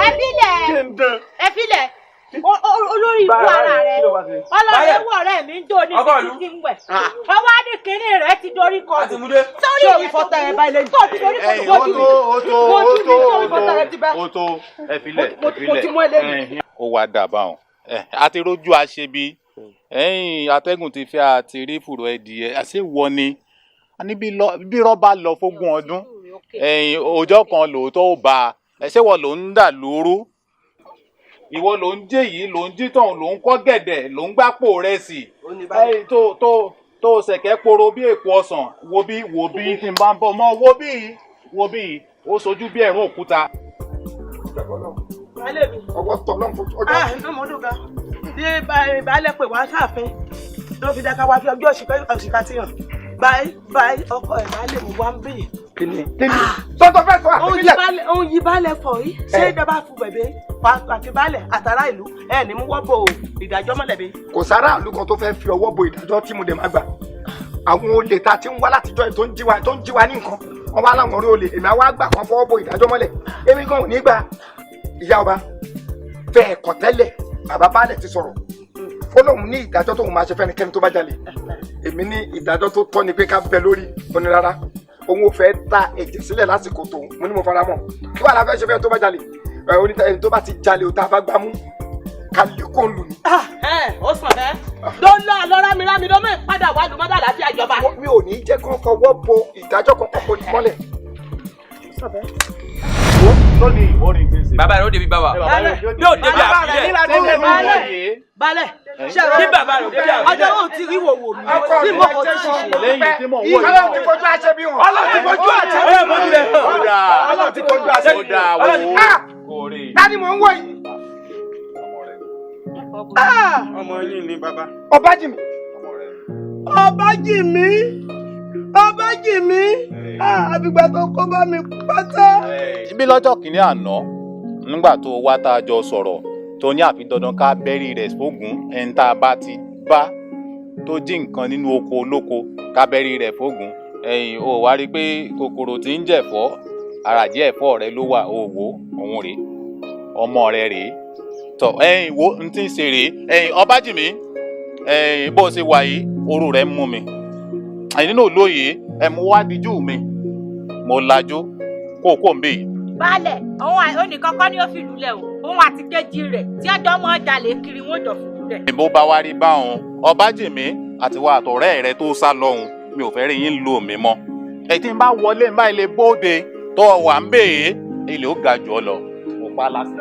Ẹ filẹ̀, ẹ filẹ̀, olórí ibú ara rẹ, ọlọ́rẹ̀ wọ̀ rẹ̀ mi ń jó ní ibi títí ń wẹ̀. Ọwọ́ á ní kinní rẹ̀ ti dorí kọlù. Sórí
Ṣé orí fọ́tà ẹ bá ilé
tó ti dorí kọlù, wojú mi, wojú mi, sórí fọ́tà rẹ ti bẹ́.
Ó tó, ẹ filẹ̀, ẹ filẹ̀.
Mo ti mú eléyìí.
Ó wá dà báwọn àti rójú àṣebi ẹ̀yìn atẹ́gùn ti fẹ́ àti rí fùrọ̀ ẹ̀dìyẹ àṣẹ wọ ni ní bí rọ́bà lọ fógún ọdún, ẹ̀yìn ọjọ́ kan lóòótọ́ ó bá a. Ṣé wọ́n ló ń dà lóru? Ìwọ ló ń jẹ́ yìí, ló ń jí tọ̀hún, ló ń kọ́ gẹ̀dẹ̀, ló ń gbápò rẹ̀ sí tó tó tó ṣẹ̀kẹ́ poro bí èpo ọsàn. Wo bí, wo bí tí n bá ń bọ̀ mọ́, wo bí, wo bí ó sojú bí ẹ̀rún òkúta.
Ọwọ́ tọ̀ lọ́n fún ọjọ́.
Ah, inú mo dùn gan. Bí baálé pè wá sáàfin ló fi dáká wá fi ọjọ́ òṣìkà ti hàn. Báyìí báyìí, ọkọ ẹ̀ baálé mi wá ń bì.
Kíni kíni sọ́tọ̀ fẹ́ sọ àfihàn.
Òun yí baálé fọ̀ yìí, ṣé ìjọba fún bẹ̀bẹ̀ àti baálé àtàrà ìlú ẹ̀ ní mú wọ́pọ̀ ìdájọ́ mọ̀lẹ́bí.
Kò sára ìlú kan tó fẹ́ fi ọwọ́ bo ìdájọ́ tí mo dẹ̀ máa gbà. Àwọn olè ta ti ń wá látijọ́ tó ń jí wa, tó ń jí wa ní nǹkan. Wọ́n wá láwọn orí olè, èmi á wá gbà kan fọwọ́ bo ìdájọ́ mọ́lẹ̀. Èmi gan ò ní gbà. Ìyá ọba fẹ́ ẹ̀kọ́ tẹ́lẹ̀, bàbá baálẹ̀ ti sọ̀rọ̀. Ó lóun ní ìdájọ́ tóun máa ṣe fẹ́nikẹ́ni tó bá jalè. Èmi ní ìdájọ́ tó tọ́ ni pé ká bẹ lórí. Ó ní rárá, òun ò fẹ́ ta ẹ̀jẹ̀ sílẹ̀ lásìkò tóun. Mo ní mo fara mọ́. Kí wàá la fẹ́ ṣe fẹ́ tó bá jalè? Ẹni tó bá ti jalè, ó tá a bá gbámú, ká lè kó lù ní.
Ó sàn bẹ́ẹ̀. Lọ́lá lọ́rá mi rámi lọ́mọ ìpadà wà lùmọ́dà láti àjọba.
Mi ò ní jẹ́ kó fọwọ́ bo ìdájọ́ kankan kò ní mọ́lẹ̀.
Bàbá rẹ̀ ó débi bàbá yóò débi àfilẹ̀.
Balẹ̀
bí bàbá rẹ̀ ó débi àfilẹ̀.
Ọjọ́ ò ti rí wòwò mi bí mo kò ti ṣe.
Lẹ́yìn tí mò ń wò yìí.
Ọlọ́run ti fojú àṣẹ bí wọn.
Ọlọ́run ti fojú àṣẹ bí wọn.
Ọlọ́run ti fojú àṣẹ bí wọn. Tani mò ń wò yìí?
Ọmọ yín ni bàbá.
Ọbájìmí.
Ọbájìmí, Ọbájìmí, àbígbà tó kó bá mi pátá.
Ibi lọ́jọ́ kìíní àná, nígbà tó wá tá a jọ sọ̀rọ̀, tó ní àfi dandan ká bẹ́rí rẹ̀ fógun, ẹni tá a bá ti bá tó jí nǹkan nínú oko olóko, ká bẹ́rí rẹ̀ fógun. Ẹ̀yìn o wá rí i pé kòkòrò tí ń jẹ̀fọ́, àràjẹ́ ẹ̀fọ́ rẹ ló wà, o wò òun rèé, ọmọ rẹ rèé. Tọ ẹ̀yìn wo n ti ń ṣe rèé. Ẹ̀yìn Ọbájìmí, ẹ̀yìn bó ṣe wà yìí, orú rẹ̀ ń mú mi. Ẹ̀yìn nínú olóye ẹ̀ mú wá díjú mi, mo lajú kó o kó ń bè yìí.
Baálẹ̀, òun onìkan kọ́ ni ó fìlú lẹ̀ o, òun àti kejì rẹ̀ tí ọjọ́ mọ́ jalè kiri wọn jọ fìlú lẹ̀.
Bó bá wá rí báwọn, Ọbájìmí àti wa àtọ̀rẹ́ rẹ tó sá lọ́hùn, mi ò fẹ́ rí yín lò mí mọ́. Ẹ tí n bá wọlé n bá ilé bóde tó wà ń bè é, ilé ó ga jù ọ lọ, mo pa lásán.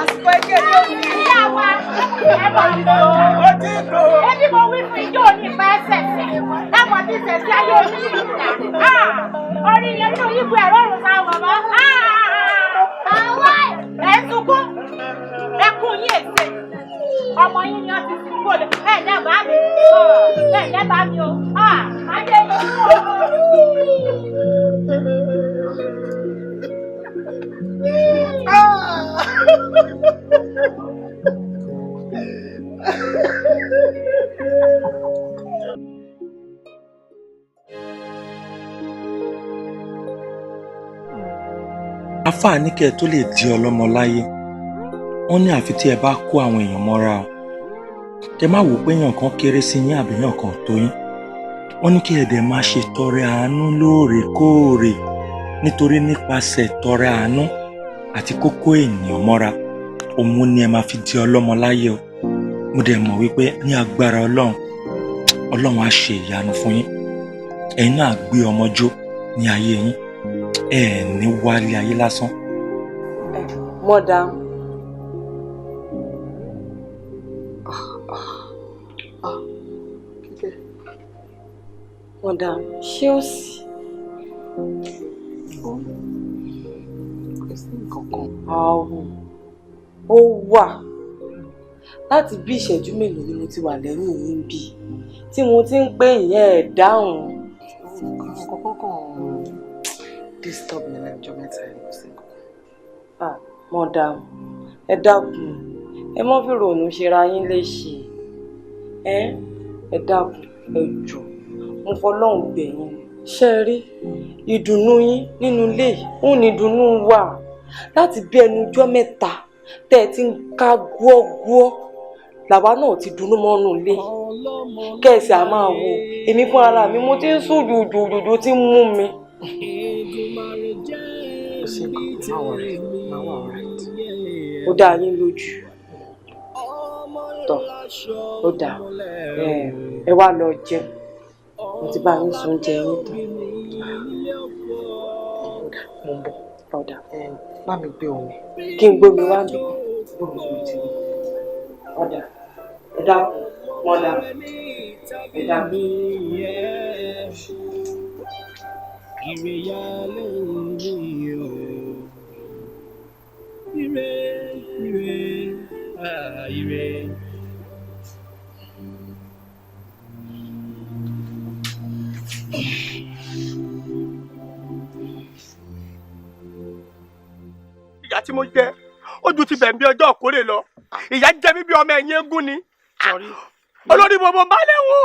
Àsìkò ike yóò ní.
Ìyá wa, ẹ bọ̀ ní o. Ebi mo wí fún ijó ní ìpa ẹsẹ̀ sí. Ẹ̀wọ̀n ti sẹ̀ sí ayé omi ìgbà. Orí yẹn nínú yíbu ẹ̀rọ òrùn sáà bàbá. Àwọn ẹ̀ ń sunkún. Ẹkún yín èsè. Ọmọ yín ni wọ́n ti sìn kó lè. Ẹ̀ lẹ́ bá mi. Ẹ̀ lẹ́ bá mi o. Adé yìí kú o.
Àáfàá ní kẹ́ ẹ tó lè di ọlọ́mọ láyé, wọ́n ní àfi tí ẹ bá kó àwọn èèyàn mọ́ra o. Kẹ́ má wò pé èèyàn kan kéré sí yín àbí èèyàn kan tó yín. Wọ́n ní kí ẹ dẹ̀ máa ṣe tọrẹ àánú lóòrèkóòrè, nítorí nípasẹ̀ tọrẹ àánú àti kókó ènìyàn mọ́ra, òun ni ẹ máa fi di ọlọ́mọ láyé o. Mo dẹ̀ mọ̀ wípé ní agbára Ọlọ́run, Ọlọ́run á ṣe ìyanu fún yín. Ẹ̀yin náà á gbé ọmọ jó ní ayé yín. Ẹ ní wálé ayé lásán.
Mọ́dà. Mọ́dà, ṣé ó sì? Kò sí nǹkan kan. Àwọ̀ ó wà. Láti bí ìṣẹ́jú mélòó ni mo ti wà lẹ́yìn yín bí tí mo ti ń pè yẹn ẹ̀ dáhùn. Nǹkan kan disturb mi lẹ́jọ́ mẹ́ta ẹ̀ kò sí nǹkan. Ah, madam, ẹ dákun,
Ẹ mọ́ fi ròònù ṣera yín léṣe. Ẹ ẹ dákun, ẹ jọ̀ọ́, mo fọlọ́run bẹ̀ yín. Ṣé ẹ rí ìdùnnú yín nínú ilé yìí? Ó ní ìdùnnú wà láti bí ẹnu ọjọ́ mẹ́ta tẹ́ ẹ ti ń ká gúọ́gúọ́ làwa náà ti dunnú mọ́nú ilé kẹ́sì á máa wo èmi fún ara mi mo ti ń sùn jòjòjòjò tí ń mú mi.
Kò sí nǹkan, má worry, má wà alright.
Ó dá yín lójú tọ, ó dá ẹ wá lọ jẹun, mo ti bá yín sùn oúnjẹ yín tán.
Mo ń bọ̀.
Ọ̀dà.
Bá mi gbé omi.
Kí n gbómi wá bí? Gbómi tó ti rí. Ọ̀dà. Ẹ dákun, wọ́n dà. Ẹ dákun.
Ire ya lórí o. Ire, ire, ah, ire.
Ìyá tí mo jẹ ojú ti bẹ̀ ń bí ọjọ́ òkórè lọ, ìyá jẹ mí bí ọmọ ẹ̀yìn eégún ni. Olórí bọ̀bọ̀ balẹ̀ wo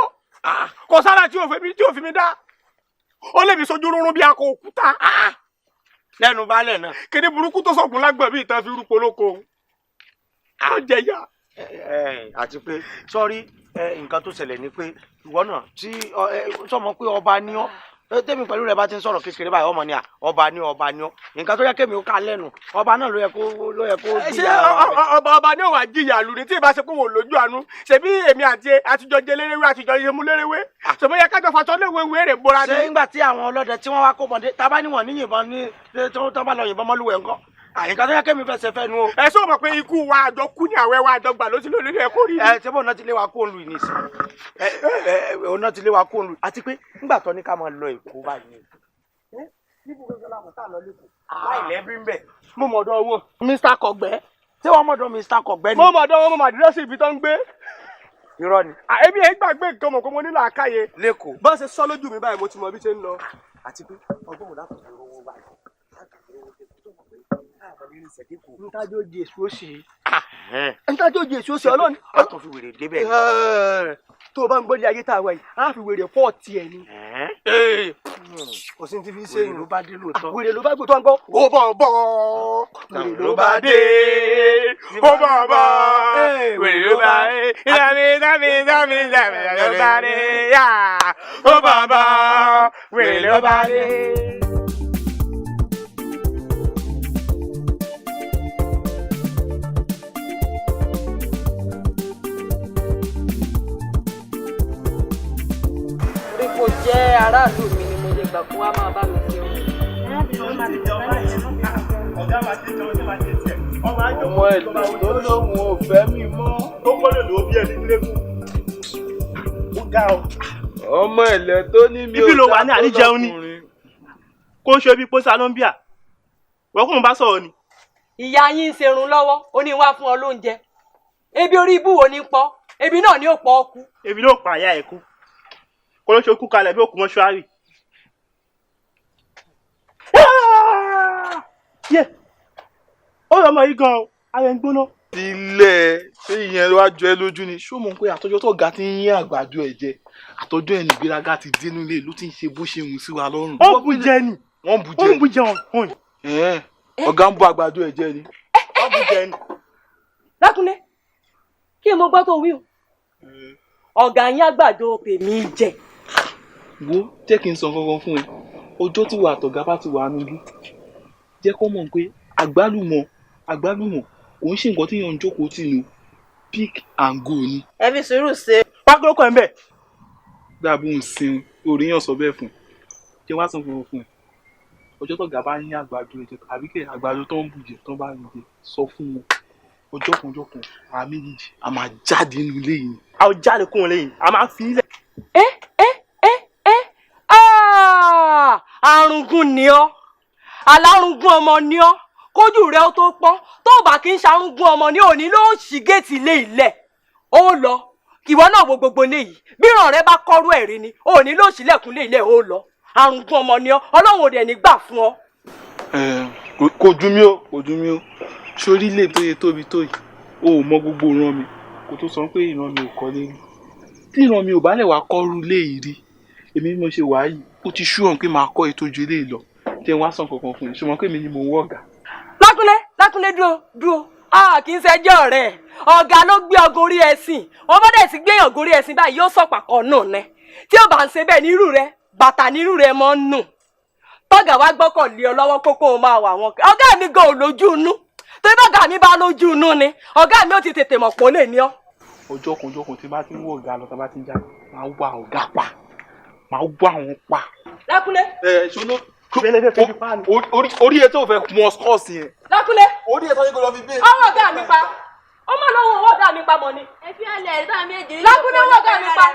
kò sára tí òfin mi dá, ó lè mi sojú rúnrún bí akọ òkúta.
Lẹ́nu balẹ̀ náà.
Kíní burúkú tó sọ̀gùn lágbọ̀n bí ìtàn fi rúpo lóko ó jẹ yá.
Àti pé sọ́rí, nǹkan tó ṣẹlẹ̀ ni pé ìwọ náà tí sọmọ pé ọba ni ọ́, tẹ́mi pẹ̀lú rẹ̀ bá ti ń sọ̀rọ̀ kékeré báyìí, ọmọ ni à ọba ni ọba ni ọ́, nǹkan tó yẹ kémi ó ká lẹ́nu ọba náà ló yẹ kó
jìyà. Ṣé ọba ní òwà jìyà lù ní tí ìbá ṣe kó wò lójú àánú? Ṣebí èmi àti àtijọ́ jẹ léréwé, àtijọ́ ṣe mú léréwé, ṣèbó yẹ kájọ fatọ́ léwé wéèrè bóra ni.
Ṣé nígbà tí àwọn ọlọ́dẹ tí wọ́n wá kó bọ̀dé tábà níwọ̀n ní yìnbọn ní tó bá lọ yìnbọn mọ́lúwẹ̀ ńkọ́? Àyíká tó yẹ kémi fẹsẹ̀ fẹ́ nu o.
Ẹ sọ ma pé ikú wa àjọ kú ní àwẹ̀ wa àjọ gbà ló ti lórí ẹ kó rí.
Ẹ ṣé bóun náà ti lé wa kó lu ìnísìn? Ẹ ẹ òun náà ti lé wa kó lu, àti pé nígbà tó ní ká máa lọ Èkó báyìí. Níbo gbogbo làwọn tá a lọ lẹ́kọ̀ọ́ láì lẹ́bí ń bẹ̀.
Mo mọ̀dọ̀ wọn. Mr. Kọ̀gbẹ́.
Ṣé wọ́n mọ̀dọ̀ Mr. Kọ̀gbẹ́ ni?
Mo mọ̀dọ̀ wọn, mo mọ̀ àdírẹ́sì ibi tó ń gbé.
Irọ́ ni.
Èmi ẹ̀ gbàgbé nǹkan mọ̀ pé mo nílò àkáyé.
Lẹ́kọ̀ọ́.
Bá ṣe sọ lójú mi báyìí mo ti mọ bí ṣe ń lọ.
Àti pé ọgbọ́n wò látọ̀ lówó báyìí.
Ntájọ́ Jésù ó ṣe. Ntájọ́ Jésù ó ṣe ọlọ́run.
A tún fi wèrè débẹ̀.
Tó o bá ń gbọ́dọ̀ ayé tá a wà yìí, a fi wèrè pọ̀ tiẹ̀ ni. Kò sí ní ti fi ṣe
Wèrè ló bá dé lóòótọ́.
Wèrè ló bá gbé tó ń gbọ́.
Ó bọ̀ bọ̀. Wèrè ló bá dé. Ó bọ̀ bọ̀. Wèrè ló bá dé. Ìdàmí ìdàmí ìdàmí ìdàmí ló bá dé. Ó bọ̀ bọ̀. Wèrè ló bá dé.
Kò jẹ́ aráàlú mi ni mo lè gbà kó wá máa bá mi ṣe oúnjẹ.
Ọmọ ẹ̀dùn tó lóun ò fẹ́ mi mọ́.
Ó gbọ́dọ̀ lò ó bí ẹni nílé kú. Ó ga ọ.
Ọmọ ẹ̀lẹ́ tó ní mi ò
Ibi ló wà ní àníjẹun ni. Kó ń ṣe bí pósí alóńbíà. Wọ́n kò ń bá sọ̀rọ̀ ni.
Ìyá yín ń ṣerun lọ́wọ́, ó ní wá fún ọ lóúnjẹ. Ebi orí ibú wo ni pọ́? Ebi náà ni ó pọ̀ ọ kú.
Ebi ló pa àyà ẹ̀ kú. Kó ló ṣe kú kalẹ̀ bí òkú mọ́ṣúárì. Yé! Ó yọ ọmọ yìí gan-an, ara ẹ̀ ń gbóná.
Ilé ṣé ìyẹn wá jọ ẹ lójú ni? Ṣó mọ̀ pé àtọ́jọ́ tó ga ti ń yín àgbàdo ẹ̀ jẹ, àtọ́jọ́ ẹ̀ nìgbéraga ti dénú ilé ló ti ń ṣe bó ṣe wù sí wa lọ́rùn.
Ó bu jẹ ni.
Wọ́n bu jẹ.
Ó bu jẹ ọ̀hún.
Ọ̀gá ń bu àgbàdo ẹ̀ jẹ ni.
Ó bu jẹ ni.
Lákúnlé, kí ni mo gbọ́ tó wí o? Ọ̀gá yín àgbàdo tèmi jẹ.
Wo jẹ́ kí n sọ kankan fún ẹ, ọjọ́ tí wà àtọ̀gá bá ti wà nílùú, jẹ́ kó mọ̀ pé àgbálùmọ̀ kò ń ṣe nǹkan tí yàn ń jókòó tì ní pick and go ni.
Ẹ fi sùúrù ṣe.
Pákólókọ̀ ẹ̀ ń bẹ̀.
Dàbí òun sin orí yàn sọ bẹ́ẹ̀ fún ẹ, jẹ́ wá sọ fún ẹ, ọjọ́ tọ̀gá bá yín àgbàdo ẹ̀ jẹ àbí kẹ̀ àgbàdo tó ń bù jẹ tó bá ń jẹ, sọ fún wọn ọjọ́ kan ọjọ́ kan àwa méjèèjì a máa jáde nínú ilé yìí.
A ò jáde kúrò lẹ́yìn, a máa fi ilẹ̀.
Arúgún ni ọ́, alárùngún ọmọ ni ọ́, kójú rẹ ó tó pọ́n, tó bá kí n ṣarúngún ọmọ ní òní ló ń ṣí géètì ilé ilẹ̀ ó lọ. Ìwọ náà wo gbogbo ilé yìí, bí ìran rẹ bá kọ́rú ẹ̀rí ni òní ló ṣílẹ̀kùn ilé ilẹ̀ ó lọ. Arúgún ọmọ ni ọ́, Ọlọ́run ò dẹ̀ ní gbà fún ọ.
Kò dùn mí o, kò dùn mí o. Sórí ilé tó yẹ tóbi tó yìí,
O ò mọ gbogbo ìran mi kó tó sọ pé ìran mi ò kọ́lé rí. Tí ìran mi ò bá lè wá kọ́rú ilé yìí rí, èmi bí mo ṣe wà yìí, ó ti ṣú hàn pé màá kọ́ ètò ju eléyìí lọ. Jẹ́ n wá sàn kankan fún ẹ, ṣùgbọ́n pé èmi ni mò ń wọ̀ ọ̀gá.
Lákúnlé, Lákúnlé, dúró dúró. A kì í ṣẹjọ́ rẹ̀, ọ̀gá ló gbé ọgọ́ orí ẹṣin. Wọ́n bá dẹ̀ sí gbéyàn gorí ẹṣin báyìí, yóò sọ̀pà kan nù nẹ. Tí ó bá ń ṣe bẹ́ẹ̀, nírú rẹ bàtà nírú rẹ mọ́ ń nù. Tọ́gà wá gbọ́kàn lé ọ lọ́wọ́ kókó o máa wà wọn. Ọ̀gá mi gan ò lójú inú, torí bọ́gà mi bá lójú inú ni, ọ̀gá mi ò ti tètè mọ̀ pé ó lè ní ọ.
Ọjọ́ kan, ọjọ́ kan tí bá ti ń wọ̀ ọ̀gá lọ, tá bá ti ń jáde, máa wá ọ̀gá pa, máa wá àwọn pa.
Lákúnlé.
Ẹ ṣọlọ orí ẹ tó fẹ́ mọ skọọsì yẹn.
Lákúnlé.
Orí ẹ tó yẹ kó lọ fi bẹ́ẹ̀.
Ọwọ́ ọ̀gá mi pa, ó má lọ́wọ́ ọwọ́ ọ̀gá mi pa mọ́ ni.
Ẹ fi ọlẹ̀ ẹ̀ sáà méjì.
Lákúnlé, ọwọ́ ọ̀gá mi pa.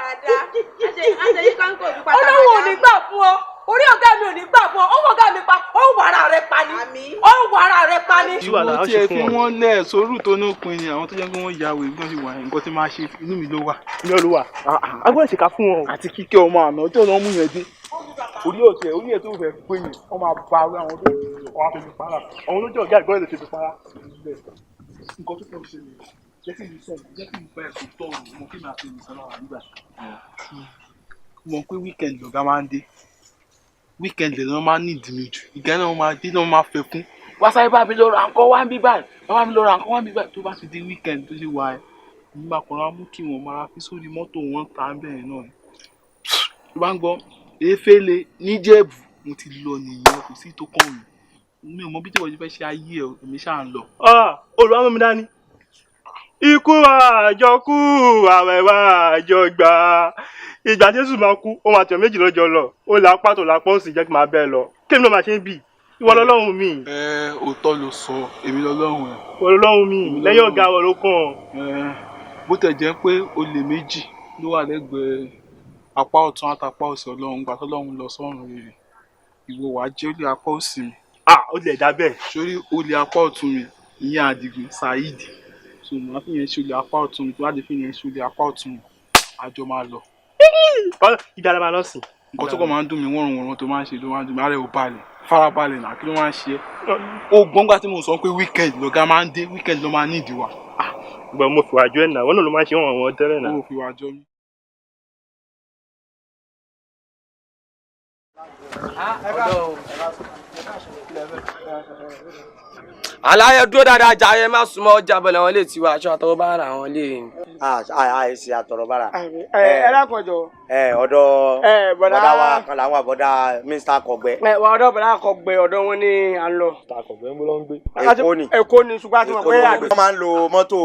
Olówó ò ní gbà fún ọ, orí ọ̀gá mi ò ní gbà fún ọ. Ọwọ́ ọ̀gá mi pa, ó wà ara rẹ pa ni, ó wà ara rẹ pa ni.
Ìwọ tí ẹ fi wọ́n lẹ̀ sórí tó ní òpin ni àwọn tó jẹ́ pé wọ́n ya wèrè bí wọ́n ṣe wà yẹn, nǹkan tí máa ṣe inú mi ló wà.
Ní olúwa agbọ́dọ̀ ṣèkà fún wọn.
Àti kíkẹ́ ọmọ àná tí ọ̀nà mú yẹn dé orí ọ̀tẹ̀ orí ẹ̀ tó fẹ́ pé yẹn, wọ́n máa ba orí àwọn tó wọ́n á fi fi para àwọn olójú ọ̀gá ìgbọ́n lè fi fi para. Nǹkan tó kàn ṣe nìyẹn. Jẹ́ kí n sọ, jẹ́ kí n bá ẹ̀sùn tọ̀ ọ́ mo kí n máa fi nìkan lọ́wọ́ nígbà. Mo mọ̀ pé weekend lọ̀gá máa ń dé, weekend lè lọ́ máa ń ní ìdí mi jù. Ìgbà náà wọ́n máa dé náà, wọ́n máa fẹ́ fún wá sáré bá mi lọ ra nǹkan wá ń bí báyìí, wá bá mi lọ ra nǹkan wá ń bí báyìí. Tó bá ti di weekend tó ṣe wà ẹ́, nígbà kan á mú kí wọ́n máa fi sórí mọ́tò wọn ta bẹ́ẹ̀ náà ni. Tó bá ń gbọ́ efele níjẹ̀bù, mo ti lọ nìyẹn, kò sí tó kàn mí. Mi ò mọ bí tí wọ́n ti fẹ́ ṣe ayé ẹ̀, èmi ṣáà ń lọ.
Olùwà mú mi dání. Ikú àjọkú, àwẹ̀ wa àjọgbà. Ìgbà Jésù máa kú, ó máa tẹ̀ méjì lọ́jọ́ lọ. Ó là pàtó là pọ́ǹsì, jẹ́ kí n máa bẹ́ẹ̀ lọ. Kémi náà máa ṣe ń bì. Ìwọ lọ́lọ́run mi.
Ẹ òótọ́ ló sọ, èmi lọ́lọ́run ẹ̀.
Ìwọ lọ́lọ́run mi, lẹ́yìn ọ̀gá wọ̀ ló kàn.
Ẹ bó tẹ̀ jẹ́ pé olè méjì ló wà lẹ́gbẹ̀ẹ́ apá ọ̀tún àtàpá òsì Ọlọ́run gbà tọ́lọ́run lọ sọ́run rere. Ìwọ wàá jẹ́ olè apá òsì mi.
Ah, ó lè dá bẹ́ẹ̀.
Sórí olè apá ọ̀tún mi, ìyẹn Àdìgún Saheed. So màá fi yẹn ṣe olè apá ọ̀tún mi, tó bá ti fi yẹn ṣe olè apá ọ̀tún mi, àjọ máa lọ.
Ìgbà la máa lọ sìn.
Nǹkan tó kàn máa ń dùn mí wọ́n wọ́n tó máa ń ṣe ló máa ń dùn mí, ara ẹ̀ ò balẹ̀, farabalẹ̀ náà, kí ló máa ń ṣe é? O gbọ́ngbà tí mo sọ pé weekend lọ̀gá máa ń dé, weekend ló máa ní ìdí wa.
Gbọ́n mo fìwà jọ ẹ̀ náà, wọ́n náà ló máa ń ṣe wọ́n wọ́n tẹ́lẹ̀ náà.
Ó fìwà jọ mí.
Aláyẹ dúró dáadáa jàre, má súnmọ́ ọjà bọ̀lẹ̀ wọn lè tiwa aṣọ àtọwọ́ bá ra wọn lè.
Àìsí àtọ̀rọ̀ bára.
Ẹ lákọjọ.
Ẹ ọ̀dọ̀
Ẹ,
bọ̀dá wa kan làwọn bọ̀dá Mr. Kọ̀gbẹ́.
Ẹ wà ọ̀dọ̀ bọ̀dá Kọ̀gbẹ́, ọ̀dọ̀ wọn ni à ń lọ.
Kọ̀gbẹ́ ń bọ́ ló ń gbé.
Èkó ni.
Èkó ni, ṣùgbọ́n a ti mọ̀
Èkó
pé
ni wọ́n
àdúgbò.
gbé. Wọ́n máa ń lo mọ́tò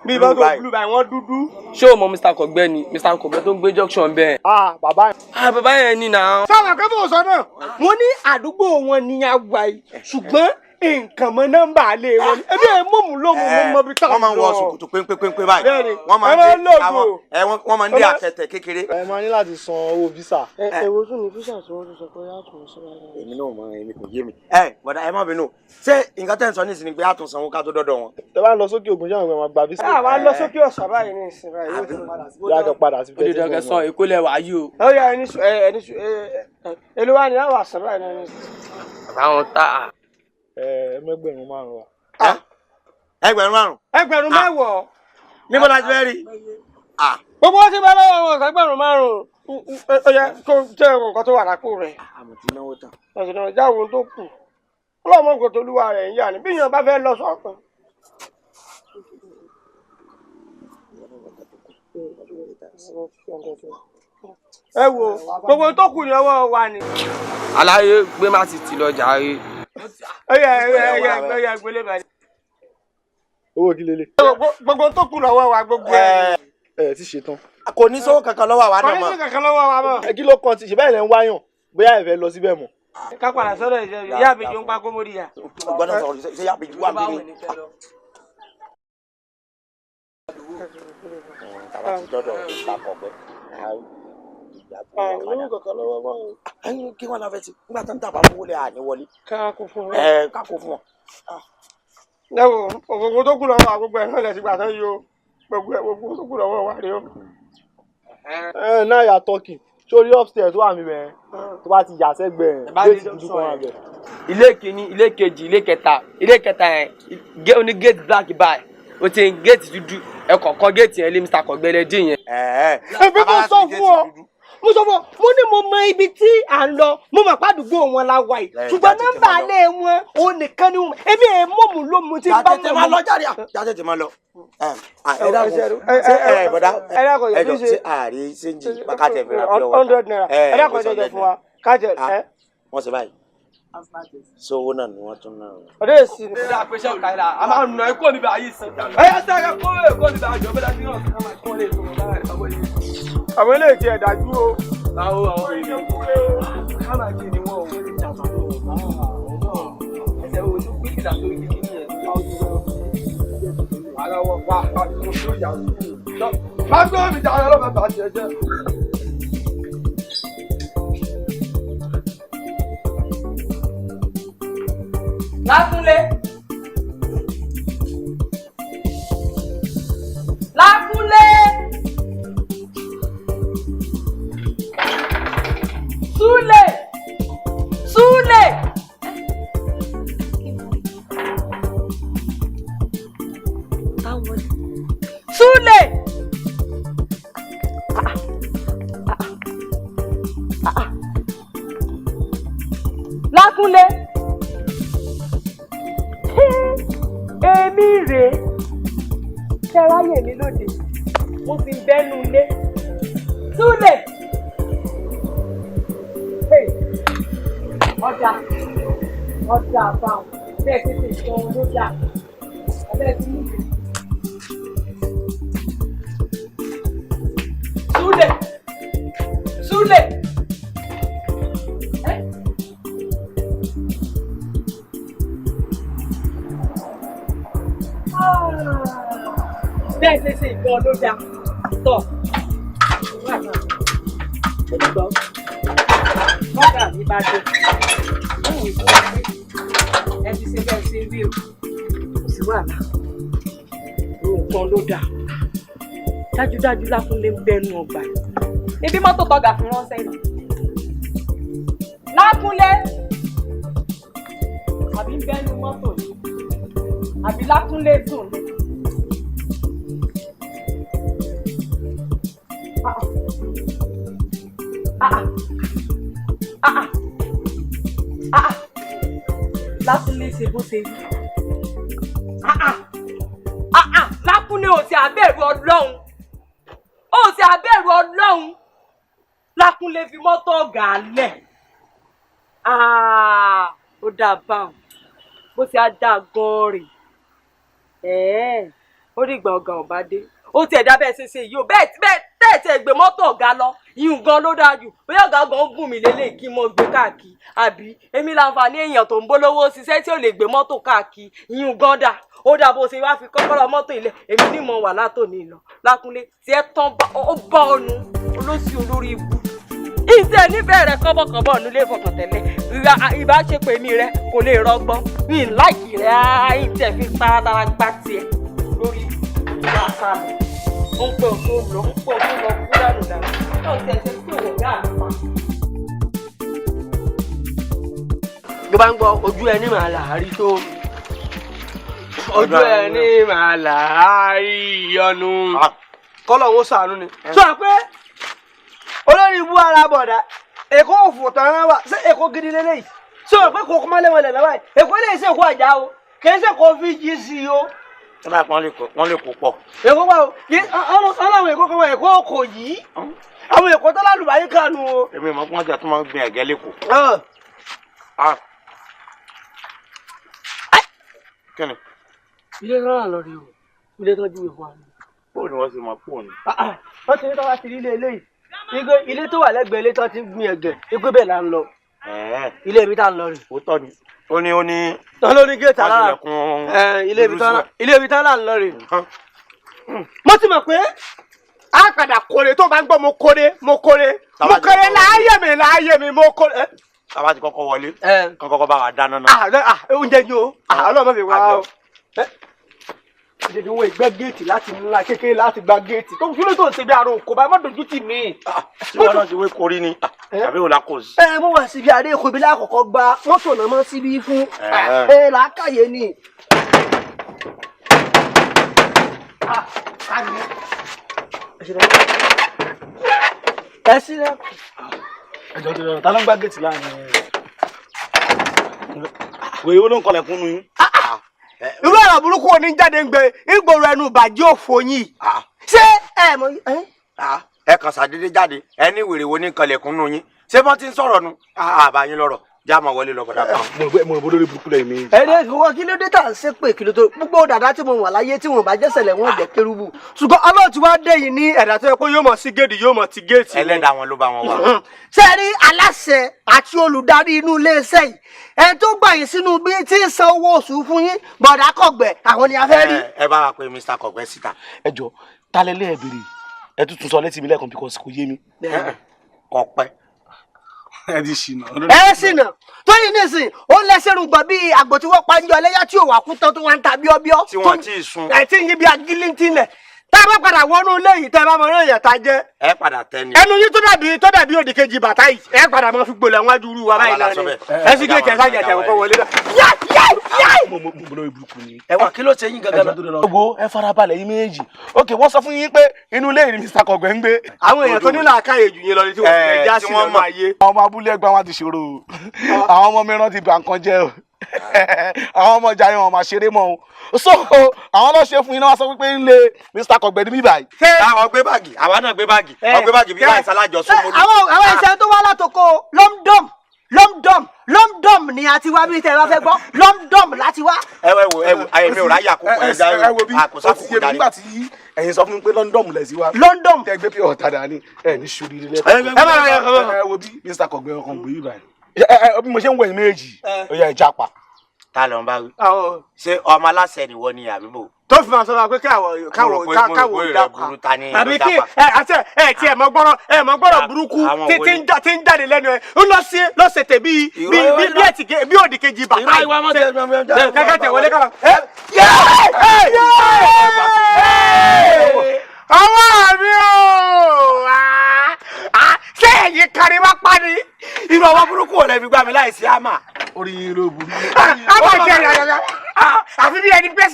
bí
blue
mọ́tò
báyìí.
Blue báyìí, wọ́n dúdú.
Ṣé o mọ Mr. Kọ̀gbẹ́ ni? Mr. Kọ̀gbẹ́ tó ń gbé junction bẹ́ẹ̀.
Ah, bàbá yẹn.
Ah, bàbá yẹn ni nà.
Sáwọn kan bò sọ náà, wọ́n ní àdúgbò wọn ni a wà yìí, ṣùgbọ́n nǹkan mọ nọ́mbà lé wọn ni ebi ẹ mọ̀mú lóhùn mọ́ mọ́ bí táwọn
Wọ́n máa ń wọ ṣòkòtò péńpéńpé báyìí.
Bẹ́ẹ̀ni.
Wọ́n máa
Ẹ máa
ń
ń
dé
lògò.
àwọn ẹ wọ́n máa ń dé àtẹ̀tẹ̀ kékeré.
Ẹ máa ní láti san owó visa.
Ẹ wo tún ní fíṣà tí wọ́n tún sọ pé a tún sí wàhálà.
Èmi náà mọ, èmi kò yé mi. Ẹ bọ̀dá, ẹ má bínú, ṣé nǹkan tẹ́ ń sọ nísìnyí pé a tún sanwó ká tó dọ́dọ̀ wọn?
Tẹ bá ń lọ sókè ògùn, ṣé àwọn máa gba visa.
Ẹ àwa lọ sókè ọ̀sà báyìí ní ìsìn báyìí yóò ti padà sí.
Yá kẹ́ padà sí.
Ó lè dọ̀kẹ́ sàn Èkó lẹ̀ wáyé o.
Ó yá, ẹni sùn, ẹni sùn, ẹ èló wa ni àwọn àṣà báyìí náà ní ìsìn.
Bàbá wọn tá.
Ẹ 5,000 wa.
5,000.
10,000.
Níbo la ti fẹ́ rí?
Gbogbo wọn ti bá lọ́wọ́ wọn 5,000. Ó yẹ kó jẹ́ nǹkan tó wà lápò rẹ̀.
Àmọ̀ tí náwó tán.
Ọ̀sìn náà jáwó tó kù. Ọlọ́mọ nǹkan tó lúwa rẹ̀ ń yà ni bí èèyàn bá fẹ́ lọ sọ́kàn. Ẹ wo gbogbo tó kù ní ọwọ́ wa ni.
Aláyé gbé má ti tì lọ jàre.
Ó yẹ ẹ yẹ ẹ yẹ gbélé báyìí.
Owó kí lélẹ̀.
Gbogbo tó kù lọ́wọ́ wa gbogbo ẹ.
Ẹ ti ṣe tán.
Kò ní sówó kankan lọ́wọ́ àwa
Kò
náà
ní
mọ́.
sí kankan lọ́wọ́ wa mọ́.
Ẹ kí ló kàn ti ṣe báyìí lẹ́ ń wáyàn bóyá ẹ fẹ́ lọ síbẹ̀ mọ́.
Ká padà sọ́dọ̀ ìjẹ́ ìyá àbíjú ń pa kó mórí ya.
Gbọ́dọ̀ sọ̀rọ̀ ṣe yá àbíjú wà bí mi. Tàbá ti dọ́dọ̀ Mr. Kọ̀gbẹ́.
Àìlówó kankan lọ́wọ́ mọ́.
Ẹyin kí wọ́n la fẹ́ sí nígbà tó ń tàbá fowó lé àní wọlé.
Ká kó fún wọn.
Ẹ ká kó fún wọn.
Ẹ wo gbogbo tó kù lọ́wọ́ wa gbogbo ẹ̀ náà lẹ̀ sí gbà tán yìí o. Gbogbo ẹ̀ gbogbo tó kù lọ́wọ́ wa rèé o.
Ẹ now you are talking. Sórí upstairs tó wà mí bẹ́ẹ̀ tó bá ti yà sẹ́gbẹ̀ẹ́ géètì dúdú kan wà bẹ́ẹ̀.
Ilé kìíní, ilé kejì, ilé kẹta, ilé kẹta yẹn, oní gate black báyìí.
O ti ń géètì dúdú, ẹ kọ̀ọ̀kan géètì yẹn lé Mr. Kọ̀gbẹ́lẹ̀ dín yẹn.
Èmi mo sọ fún ọ, mo sọ fún ọ, mo ní mo mọ ibi tí à ń lọ, mo mọ̀ pàdúgbò wọn la wà yìí, ṣùgbọ́n nọ́mbà alẹ́ wọn ò nìkan ni wọn, èmi ẹ̀ mọ̀mú ló mu tí bá
tètè máa lọ jáde, já tètè máa lọ. Ẹ dákun, ṣé ẹ bọ̀dá ẹ jọ, ṣé ààrẹ ṣéǹjì bákàtẹ̀ fẹ́ra pure water?
100 naira. Ẹ dákun, ẹ jọjọ fún wa kájẹ ẹ.
Wọ́n ṣe báyìí, sówó náà ni wọ́n tún náà.
Ọdẹ èsì ni.
Ṣé àpèṣẹ ọ̀kadà a máa nà ẹ́ kó mi bá yìí sí. Ẹ yá sáré kó èkó mi bá jọ bẹ́ẹ̀ dájú náà ká máa kó lè tó wọn báyìí ọmọ yìí.
Àwọn eléyìí ti ẹ̀ dájú o.
Àwọn èèyàn ká máa kí ni wọ́n ò ní ìjàmbá ẹsẹ̀ wo tó gbé ìlà tó yí kí ni ẹ̀
ara wọn wà á tó tó yà wò. Má gbé mi jà ọlọ́mọ bá tiẹ̀ jẹ́.
Lákúnlé. Lákúnlé. Súlè. Súlè. Súlè. Lákúnlé. Èmi rèé, ṣẹ́ráyè mi lóde, mo sì ń bẹ́nu ilé. Súlè. Ọjà ọjà àbáwọn bẹ́ẹ̀ tètè sọ ohun ló dà abẹ́ tí mú mi. Súlè. Súlè. Bẹ́ẹ̀ ṣe ṣe ìgbọ́n ló dáa tọ̀ olùgbọ́ bọ́gà mi bá dé òun ìfún wa pé ẹ ti ṣe bẹ́ẹ̀ ṣe rí o, kò sí wàhálà, nǹkan ló dáa dájúdájú. Lákúnlé ń bẹnu ọgbà ibi mọ́tò tọ́gà fi ránṣẹ́ yìí. Lákúnlé àbí ń bẹnu mọ́tò yìí, àbí Lákúnlé sùn ní. Lákúnlé ṣe bó ṣe rí. Lákúnlé ò ti àbẹ̀rù Ọlọ́run, ò ti àbẹ̀rù Ọlọ́run. Lákúnlé fi mọ́tò ọ̀gá lẹ̀, ó dáa báwọn bó ti á dáa gan-an rè é. Ó dìgbà ọ̀gá ọ̀bá dé, ó tiẹ̀ dá bẹ́ẹ̀ ṣe ṣe yìí o, bẹ́ẹ̀ bẹ́ẹ̀ tẹ́ẹ̀tì ẹ̀ gbé mọ́tò ọ̀gá lọ, ìyún gan ló dáa jù. Bóyá ọ̀gá gan ń gùn mí lélẹ̀ kí n mọ gbé káàkiri, àbí èmi láǹfààní èèyàn tó ń bólówó ṣiṣẹ́ tí ò lè gbé mọ́tò káàkiri, ìyún gan dà. Ó dà bó ṣe wá fi kọ́kọ́rọ́ mọ́tò ilẹ̀, èmi ní mọ̀ wà látòní lọ. Lákúnlé tí ẹ tán ó bá ọnu olóṣì olórí ibú ìṣe nífẹ̀ẹ́ rẹ kọ́bọ̀kọ́bọ̀ nílé ìfọkàntẹ́lẹ̀, ìbáṣepọ̀ èmi rẹ kò lè rọgbọ́n mi láìkì rẹ, ìtẹ̀ fi taratara gbá tiẹ̀ lórí ìwà sálọ. Ó ń pẹ́ òun tó lọ, ó ń pẹ́ òun tó lọ kú dànù dànù náà tẹ̀ ṣe pé òun ọ̀gá mi pa.
Ló bá ń gbọ́ ojú ẹni màá là á rí tó, ojú ẹni màá là á rí ìyọnu, kọ́lọ̀ ń sànú ni. Sọ pé olórí ibú ara bọ̀dá èkó òfò tán wà, ṣé èkó gidi lélẹ́yìí? Sọ pé kò kọ́mọ́ lẹ́wọ̀n lẹ̀ lọ́wọ́ yìí, èkó lè ṣe èkó àjà o, kì í ṣe kó fi jí sí i o.
Wọ́n lè kó pọ̀.
Èkó wà o, ọlọ́run èkó kan wà, èkó kò yí. Àwọn èkó tó lálùbáyé kanu o.
Èmi mọ̀ pé wọ́n ti máa ń gbin ẹ̀gẹ́ lẹ́kọ̀ọ́. Kí ni?
Ilé tó rà lọ rí o, ilé tó júwe fún wa.
Bóò ni wọ́n ṣe máa pò ní.
Wọ́n ti ní tọ́wá ti rí ilé eléyìí. Ilé tó wà lẹ́gbẹ̀ẹ́ ilé tó ti ń gbin ẹ̀gẹ́, igbó bẹ́ẹ̀ là ń lọ. Ilé ibi tá ń lọ rè.
Ó tọ́ ni. Ó ní ó ní.
Tọ́ ló ní géètì alára. Ilé ibi tá là ń lọ rè.
Mo ti mọ̀ pé a padà kórè tó bá ń gbọ́ mo kórè mo kórè mo kórè láàyè mi láàyè mi mo kórè.
Tábà ti kọ́kọ́ wọlé, kán kọ́kọ́ bá wa dáná náà.
Oúnjẹ ni o, Ọlọ́run fi wá o.
Ìdèdè owó ìgbẹ́ géètì láti ńlá kékeré láti gba géètì tó kí ló tó ń ṣe bí aró kò bá má dojú tì mí.
Tí wọn náà ti wé korí ni tàbí òun la kò sí.
Ẹ mo wà síbi àdé èkó ibi lákọ̀ọ́kọ́ gba mọ́tò náà mọ́ síbí fún ẹ làákàyè ni. Ẹ sílẹ̀.
Ẹjọ́ tó lọ, ta ló ń gbá géètì láàrin? Wèé ó ló ń kọlẹ̀ kúnnú yín.
Irú ọ̀rọ̀ burúkú wo ni ń jáde ń gbé ìgboro ẹnu ìbàjẹ́ òfò yìí?
Ṣé ẹ mọ̀?
Ẹ kàn ṣàdédé jáde, ẹ ní wèrè wo ní kọlẹ̀kùn nù yín? Ṣé bọ́n ti ń sọ̀rọ̀ nu? Àbá yín lọ́rọ̀, já máa wọlé lọ bọ̀dá kan.
Mo rò bó lórí burúkú lẹ́yìn mi.
Ẹni ìfowó kí ló dé tá à ń ṣe pé kí ló tó gbogbo dàda tí mo wà láyé tí wọn bá jẹ́sẹ̀lẹ̀ wọn jẹ́ kérúbù.
Ṣùgbọ́n Ọlọ́run ti wá dé yìí ní ẹ̀dá tó yẹ kó yóò mọ̀ sí géètì, yóò mọ̀ ti géètì.
Ẹlẹ́dàá wọn ló bá wọn wá.
Ṣé ẹ rí aláṣẹ àti olùdarí inú iléeṣẹ́ yìí, ẹni tó gbà yín sínú bí tí ń san owó oṣù fún yín, bọ̀dá Kọ̀gbẹ́, àwọn ni a fẹ́ rí.
Ẹ bá wa pe Mr. Kọ̀gbẹ́ síta.
Ẹ jọ, ta lẹ́lẹ́ ẹ bèrè, ẹ tuntun sọ létí mi lẹ́ẹ̀kan because kò yé mi.
Kọ̀pẹ́.
Ẹ ti ṣìnà.
Ẹ ṣìnà tóyìn nísìn ó lẹ́sẹ̀ rúgbọ̀n bíi àgbò tí wọ́n pa ń jọ ẹlẹ́yà tí ò wà kú tán tó wá ń ta bíọ́bíọ́.
Tí wọ́n ti sun.
Ẹ ti ń yí bí agílíntì lẹ̀. Tá a bá padà wọnú ilé yìí, tẹ́ ẹ bá mọ eré ìyàtà jẹ́.
Ẹ padà tẹ ni.
Ẹnu yín tó dàbí òdì kejì bàtà yìí, ẹ padà máa fi gbolẹ̀ wájú irú wa báyìí náà ni. Ẹ sì géètì ẹ sájà tẹ̀ kọ́ wọlé náà.
Yá yá yá.
Mo lórí burúkú ni.
Ẹ wà, kí ló ṣe yín gangan náà?
Wo, ẹ farabalẹ̀ yín méjì. Ok, wọ́n sọ fún yín pé inú ilé yìí ni Mr. Kọ̀gbẹ́ ń gbé.
Àwọn èèyàn tó ní làákàyè jù yín lọ ni tí wọ́n fi já sí lọ́nà ayé.
Àwọn ọmọ abúlé ẹgbẹ́ wọn ti ṣòro o. Àwọn ọmọ mìíràn ti bà nǹkan jẹ́ o. Àwọn ọmọ ìjà yẹn wọn máa ṣeré mọ́ o. So àwọn lọ ṣe fún yín náà, wọ́n sọ pé ń lé Mr. Kọ̀gbẹ́ ní bíbáyìí.
Àwọn gbé báàgì, àwa náà gbé báàgì, wọ́n gbé báàgì bí láì sálájọ sómolú.
Àwọn ẹsẹ̀ tó wá látòkò London, London, London ni a ti wá bí tẹ́ ẹ bá fẹ́ gbọ́, London láti wá.
Ẹ wo, ẹ wo, ayé mi ò ráyè àkókò ẹ já
ẹ wo bí
àkóso
ó ti yé mi
àkókò
nígbà tí ẹ̀yin sọ fún mi pé London lẹ̀ sí wa.
London.
Tẹ gbé pé ọ̀tàdà ni ẹ ní sori ilé lẹ́kọ̀ọ́.
Ẹ
ẹ wo bí Mr. Kọ̀gbẹ́ ọkàn gbé bíbáyìí. Ẹ bí mo ṣe ń wẹ̀ yín méjì, ó yá, ẹ jápa.
Ta ló ń bá wí? Ṣé ọmọ aláṣẹ nìwọ ni àbíbò?
Tó fi máa sọ wa pé káwọ káwọ káwọ dápa àbí kí ẹ àti ẹ tí ẹ mọ gbọ́rọ̀, ẹ mọ gbọ́rọ̀ burúkú tí ń jáde lẹ́nu ẹ ń lọ sí lọ́sẹ̀ tẹ̀ bíi bíi bíi ẹtì bí òdì kejì bàtà yìí kẹ́kẹ́ tẹ̀ wọlé kọ́lá. Ọwọ́ mi o, ṣé ẹ̀yin kárí wá pa ni?
Irú ọwọ́ burúkú ò lè fi gbá mi láì sí àmà.
Orí yín ló burú.
Àmà jẹ́ ẹ̀yà àfi bí ẹni pé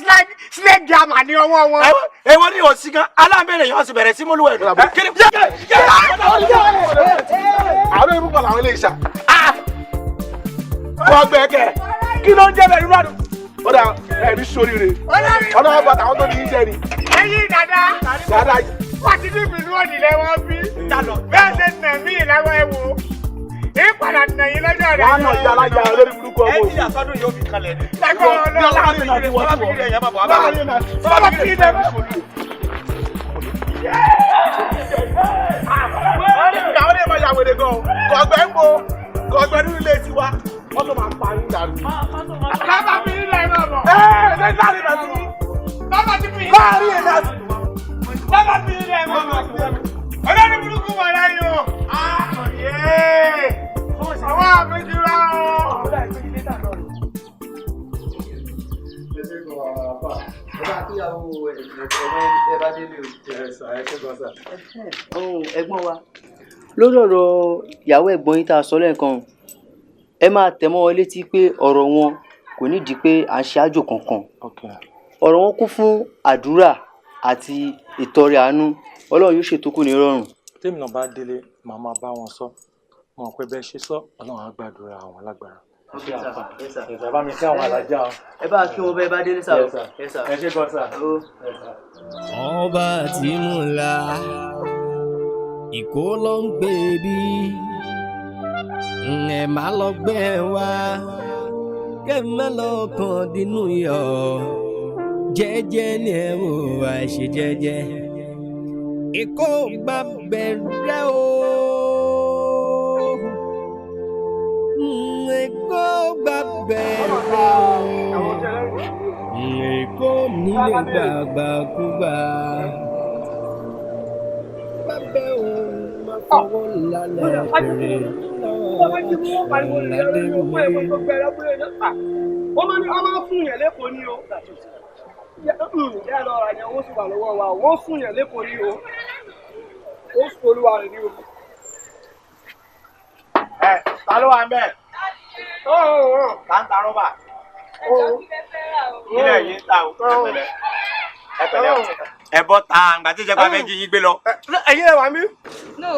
slave drama ní ọwọ́ wọn.
Èwo ni òsì gan alámbẹ̀rẹ̀ yóò sì bẹ̀rẹ̀ sí mólúwẹ̀ nù.
Àwọn olóyún làwọn ilé ìṣà. Kọ̀gbẹ́ kẹ̀, kí ló ń jẹ́ bẹ́ẹ̀ nínú àdùn? Ó dà, ẹ̀rí sóríire. Ọlọ́wọ́ bàtà àwọn tó ní í jẹ́ ni.
Ẹ̀yin dada.
Dada.
Wọ́n ti ní ìbínú òdì lẹ́wọ́n bí. Bẹ́ẹ̀ ṣe nà mí lẹ́wọ́ ẹ wò. Ìpadà nà yín lọ́jọ́ rẹ̀.
Wọ́n á nà yàrá yàrá lórí burúkú ọmọ.
Ẹ ti àsọdún yóò fi kalẹ̀ ni.
Láàrin náà ni wọ́n ti wọ̀. Láàrin náà. Àwọn èèyàn máa yà wèrè gan o. Kọ̀gbẹ́ ń bo Kọ̀gbẹ́ nínú ilé tiwa. Wọ́n tó máa pa yín dànù.
Bàbá mi nílẹ̀ náà bọ̀.
Ẹ ẹ láàrin náà ti.
Bàbá ti fi.
Láàrin ẹ̀ náà ti.
Bàbá mi nílẹ̀ náà bọ̀. Olórí burúkú wà láyé o. Àwọn àmì ti rà o.
Ẹ̀gbọ́n wa, lórí ọ̀rọ̀ ìyàwó ẹ̀gbọ́n yín tá a sọ lẹ́ẹ̀kan, ẹ máa tẹ̀ mọ́ wọn létí pé ọ̀rọ̀ wọn kò nídìí pé à ń ṣe àjò kankan. Ọ̀rọ̀ wọn kún fún àdúrà àti ìtọrẹ àánú. Ọlọ́run yóò ṣètò kù ní rọrùn.
Tèmi náà bá délé, màá máa bá wọn sọ mọ̀ pé bẹ́ẹ̀ ṣe sọ, Ọlọ́run á gbàdúrà àwọn lágbára. Ẹ bá mi kí àwọn alájà o.
Ẹ bá kí wọn bẹ́ẹ̀ bá délé sá o.
Ẹ ṣé gan sà.
Ọba tí mo là ìkó ló ń gbé bí ẹ má lọ gbé wá kẹ má lọ kàn dínú yọ jẹ́jẹ́ ni ẹ wò àìṣe jẹ́jẹ́ ìkó gbà bẹ̀rẹ̀ o, èkó gbà bẹ̀rẹ̀ o, èkó nílé gbàgbàkúgbà bàbẹ̀ o má fọwọ́ lálẹ́ kiri ládé mi.
Wọ́n máa ní wọ́n máa fún yẹn lẹ́kọ̀ọ́ ní o. Jẹ́ lọ ra yẹn, owó sì wà lọ́wọ́ wa, wọ́n fún yẹn lẹ́kọ̀ọ́ ní o. Ó sùn olúwa rẹ̀ ní o.
Ẹ ta ló wà ń bẹ̀? Ta ń ta rọ́bà? Ilé yìí ń ta o. Ẹ pẹ̀lẹ́, ẹ pẹ̀lẹ́ o. Ẹ bọ́ ta àgbà tí ìjọba fẹ́ jí yín gbé lọ.
Ẹ̀yin ẹ wà mí.
No.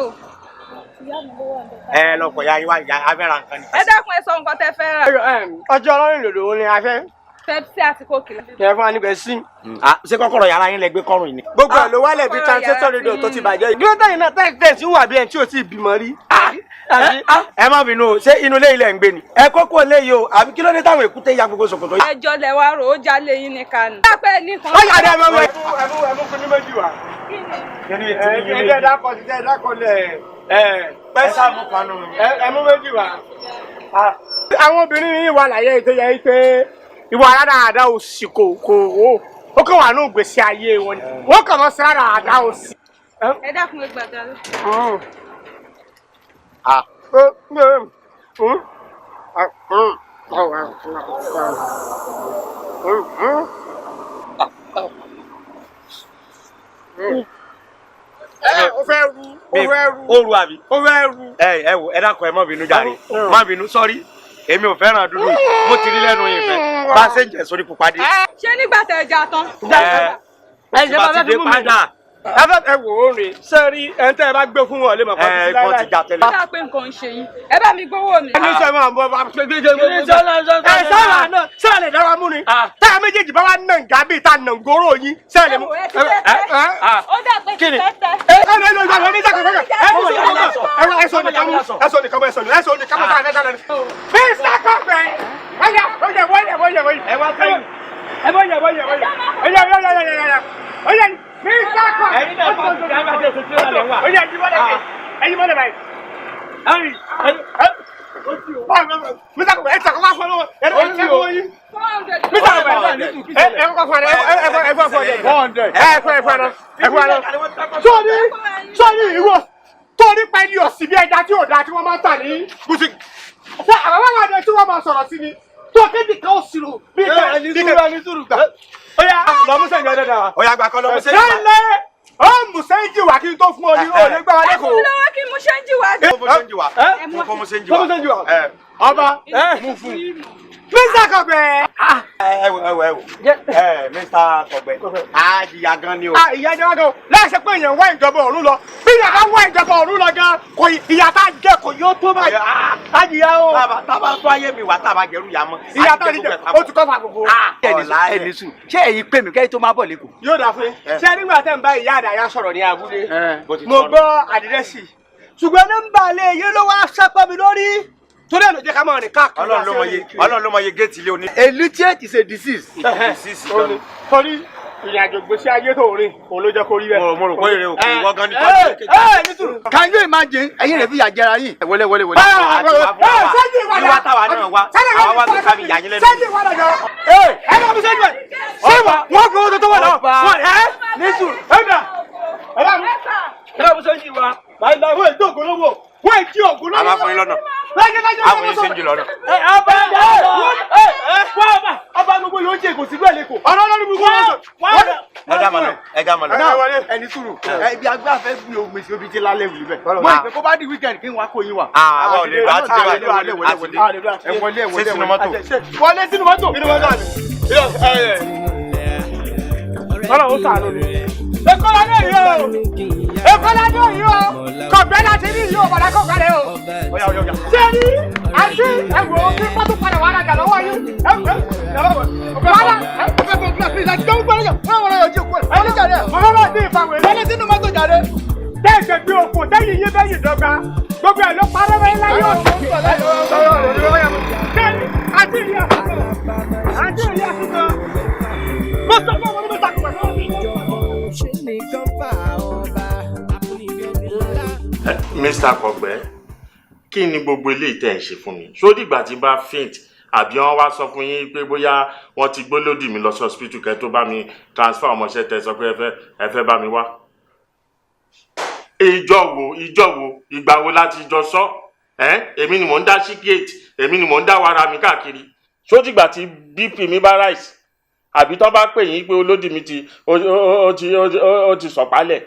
Ìyá mi ló wà níbẹ̀.
Ẹ lọ kọ̀ ya yín wá ìyá abẹ́ra nǹkan ni.
Ẹ dákun, ẹ sọ nǹkan tẹ́ fẹ́ rà.
Ọjọ́ ọlọ́run lòdò wo ni a fẹ́.
Pepsi àti Coke.
Ẹ fún wa nígbà sí.
Ṣé kọ́kọ́rọ́ yàrá yín lẹ gbé kọ́rùn yìí ni?
Gbogbo ẹ̀ ló wálẹ̀ bíi translator radio tó ti bàjẹ́ yìí. Dúró tẹ̀yìn náà tẹ̀ sí wà bí ẹni tí ò tí ì bímọ rí.
Ẹ má bínú o, ṣé inú ilé ilẹ̀ ń gbé ni? Ẹ kókó ilé yìí o, àbí kí ló dé táwọn èkúté ya gbogbo ṣòkòtò yìí?
Ẹjọ́ lẹ wá rò ó jalè yín ní Kánò. Dápẹ́ nìkan.
Ó yà dé ẹ mọ̀ wẹ̀. Ẹ mú kinní méjì wá. Ẹ dákọ̀ sí ẹ dákọ̀ lẹ̀ ẹ
pẹ́ mú kanú.
Ẹ mú méjì wá. Àwọn obìnrin yìí wà láyé tó yẹ pé ìwà aládàáda òsì kò kò ó ó kàn wà ní ògbésí ayé wọn ni wọ́n kàn mọ́ sí aládàáda òsì.
Ẹ dákun, ẹ gbàgbà lọ.
Ó fẹ́ ru, ó fẹ́ ru.
Ó ru àbí?
Ó fẹ́ ru.
Ẹ ẹ wò, ẹ dákun, ẹ má bínú jàre, má bínú, sọ́rí, èmi ò fẹ́ràn dúdú, mo ti rí lẹ́nu yìí fẹ́ bá a ṣe ń jẹ sórí pupa dé.
Ṣé nígbà tẹ ẹja tán?
Ẹ
ṣe bá fẹ́ fi mú mi. Ẹ fẹ́ ẹ wò ó rìn sẹ́rí ẹ̀ ń tẹ́ ẹ bá gbé fún wọn lè mọ̀
ẹ kọ́ ti já tẹ́lẹ̀.
Ó dà pé nǹkan ń ṣe yín. Ẹ bá mi gbówó mi.
Ẹni sọ ma bọ bá ṣe ṣe ṣe ẹ sára náà sára lè dára mú ni tá a méjèèjì bá wà nà nga bíi ta nà ngóró yín sára lè mú.
Ẹ wò, ẹ ti tẹ́tẹ́. Ó dà pé ti tẹ́tẹ́.
Ẹ ẹ ẹ ẹ ẹ ẹ sọ nìkan mú, ẹ sọ nìkan mú, ẹ sọ nìkan, ẹ sọ nìkan mú, sára sára. Mr. Kọfẹ, wọ́yà wọ́yà wọ́yà wọ́yà wọ́yà ẹ wá sẹ́yìn ẹ wọ́yà wọ́yà wọ́yà wọ́yà wọ́yà wọ́yà wọ́yà Mr. Kọfẹ.
Ẹ̀yin náà fà sí káfíńtì àti ètò ìlànà wà.
Ọ̀yà ẹ̀yin mọ́lẹ̀ báyìí, ẹ̀yin mọ́lẹ̀ báyìí. Mr. Kọfẹ, ẹ tẹ kọ́kọ́ fún ọ, ẹ ẹ fún yín. Mr. Kọfẹ, ẹ kọ́kọ́ fún ẹ, ẹ fún ẹ, ẹ fún ẹ, fún ẹ, ẹ fún ẹ. Sọ́ọ́ni sọ́ọ́ni ìwọ torí pẹ̀lú ọ̀sìn bí ẹja tí ò dáa tí wọ́n máa ń tà ní gùsì. Ṣé àwọn àwọn àdé tí wọ́n máa sọ̀rọ̀ sí ni? Tó kéde kan ó sírò bí
Ẹ ní sùúrù, ẹ ní sùúrù gbà.
Ó yá, lọ mú sẹ́yìn ọ̀dọ̀ wa.
Ó yá, gbà kọ́ lọ mú sẹ́yìn wá.
Lẹ́lẹ́, ó mú sẹ́yìn wá kí n tó fún ọ ní o lè gbà wá
Ẹ fún
lẹ́kọ̀ọ́.
mi lọ́wọ́ kí n mú ṣẹ́ńjì wá.
Kó mú sẹ́yìn wá. Kó mú sẹ́yìn wá.
Kó mú sẹ́yìn wá. Ọba mú fún. Mr. Kọ̀gbẹ́.
Ẹ wò, ẹ wò, ẹ wò, ẹ Mr. Kọ̀gbẹ́, á jìyà gan ni o.
Ìyá jẹ́ wá gan láìsí pé èèyàn wá ìjọba ọ̀run lọ, bí èèyàn bá wá ìjọba ọ̀run lọ gan kò ìyá tá a jẹ kò yóò tó báyìí. Á jìyà o.
Tábà tó ayé mi wá, tábà jẹrú ìyá mọ́.
Ìyá tá a jẹ ó ti kọ́ fà gbogbo.
Ẹni sùn, ṣé ẹ̀yin pè mí kẹ́yìn tó máa bọ̀ lẹ́kọ̀ọ́.
Yóò dà fún yín. Ṣé nígbà tẹ́ ń bá ìyá àdàyà sọ̀rọ̀ ní abúlé, mo gbọ́ àdírẹ́sì, ṣùgbọ́n nọ́mbà ilé yín ló wá sápá mi lórí, torí ẹ̀ ló jẹ́ ká máa rìn káàkiri.
Ọlọ́run ló mọ iye géètì ilé oní.
Illiterate is a disease.
Disease gan ni.
Torí ìrìn àjò gbèsè ayé tó rìn òun ló jẹ́ kó rí bẹ́ẹ̀.
Mo rò pé èrè òkè ìwọ gan ni.
Ẹ ní sùúrù, can you imagine ẹ̀yin rẹ̀ fi yà jẹra yín. Wọlé wọlé wọlé.
Sẹ́yìn ìwádà
Ìwà táwa náà wá, àwa wá tó ká mi yà yín lẹ́nu.
Sẹ́yìn ìwádà jọ. Ẹ bá mi sẹ́yìn ìwádà. Ṣé wọ́n kò tó tó wà náà? Wọ́n ẹ́ ní sùúrù. Ẹ dà. Ẹ bá mi. Ẹ bá mi sẹ́yìn ìwà. Báyìí la wọ́n èdè ògùn lówó. Wọ́n èdè ògùn lówó.
A máa fún yín lọ́nà. A fún yín sẹ́yìn lọ́nà.
Ẹ ọba ẹ ọba ọba gbogbo yóò jẹ kò sí bẹ́ẹ̀ lẹ́kọ̀ọ́. Ọ̀rọ̀ lórí gbogbo yóò sọ.
Ẹ dá mọ̀ lọ, ẹ dá mọ̀ lọ.
Ẹni sùúrù, ibi agbá fẹ́ gbé omi sí omi tí lálẹ́ wù bẹ́ẹ̀. Mo ìpè kó bá di weekend kí n wá kó yín wá.
Àwa ò lè gbà á ti dé báyìí.
Ẹ wọlé, ẹ wọlé, ẹ wọlé.
Ṣé sínú mọ́tò?
Wọlé sínú mọ́tò. Sínú mọ́tò àná. Ọlọ́run ṣàánú ni. Èkó la dé yìí o. Èkó la dé yìí o. Kọ̀gbẹ́ láti rí yìí o, bọ̀dá kọ̀ọ̀kan rẹ o. Ṣé ní àti ẹ̀wò kí pátó padà wà lájà lọ́wọ́ yín? Wàhálà tẹ́ẹ̀sẹ̀ gbé oko tẹ́yìn yín bẹ́yìn dọ́gba gbogbo ẹ̀ ló parẹ́ bẹ́ẹ̀ láyé òsì. Àti ìyá àti ìyá àtúntò mo sọ fún ọmọ mi sàkóso.
Mr. Kọ̀gbẹ́, kí ni gbogbo eléyìí tẹ́ ń ṣe fún mi? Ṣó dìgbà tí bá faint àbí wọ́n wá sọ fún yín pé bóyá wọ́n ti gbólódì mi lọ sí hospital kẹ́ tó bá mi transfer ọmọọṣẹ́ tẹ́ sọ pé ẹ fẹ́ bá mi wá? Ìjọ wo, ìjọ wo, ìgbà wo láti jọ sọ? Èmi ni mò ń dá sí gate, èmi ni mò ń dá wàrà mi káàkiri. Ṣó dìgbà tí BP mi bá rise àbí tán bá pè yín pé olódì mi ti ó ti sọ̀pálẹ̀?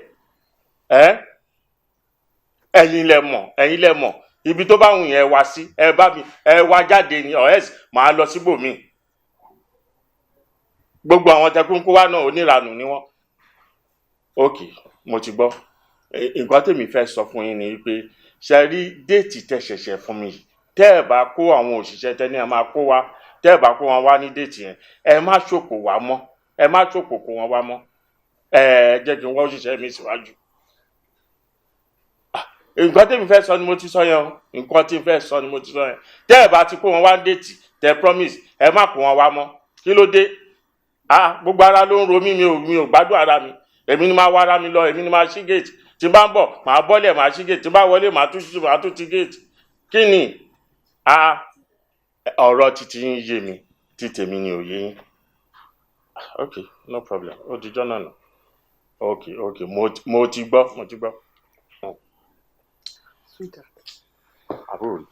Ẹ̀yin lẹ mọ̀, ẹ̀yin lẹ mọ̀ ibi tó bá wùn yẹn wá sí, ẹ bá mi ẹ wá jáde ni, ọ̀hẹ́sì màá lọ síbòmíì. Gbogbo àwọn tẹkúnkún wá náà oníranù ni wọ́n. Ok, mo ti gbọ́. Nǹkan tèmi fẹ́ sọ fún yín ni wípé, ṣe rí date tẹ́ ṣẹ̀ṣẹ̀ fún mi yìí, tẹ́ ẹ̀ bá kó àwọn òṣìṣẹ́ tẹ́ ní ẹ máa kó wá, tẹ́ ẹ̀ bá kó wọn wá ní date yẹn, ẹ má ṣòpò wá mọ́, ẹ má ṣòpò kó wọn wá mọ́. Ẹ jẹ́ kí n wá òṣìṣẹ́ mi síwájú. Nǹkan tèmi fẹ́ sọ ni mo ti sọ yẹn o. Nǹkan tí n fẹ́ sọ ni mo ti sọ yẹn. Tẹ́ ẹ̀ bá ti kó wọn wá ní date tẹ́ promise, ẹ má kó wọn wá mọ́. Kí ló dé? Ah, gbogbo ara ló ń ro mí. Mi ò gbádùn ara mi. Èmi ni máa wá ara mi lọ, èmi ni máa ṣí gate. Tí n bá ń bọ̀, màá bọ́lẹ̀, màá ṣí gate. Tí n bá wọlé, màá tún ṣí, màá tún ti gate. Kí ni? Ah, ọ̀rọ̀ títí yín yé mi, tí tèmi ni ò yé yín. Ok, no problem. Ó dijọ́ náà nà. Ok, mo ti gbọ́, mo ti gbọ́.
Sweetheart.
Àbúrò rí.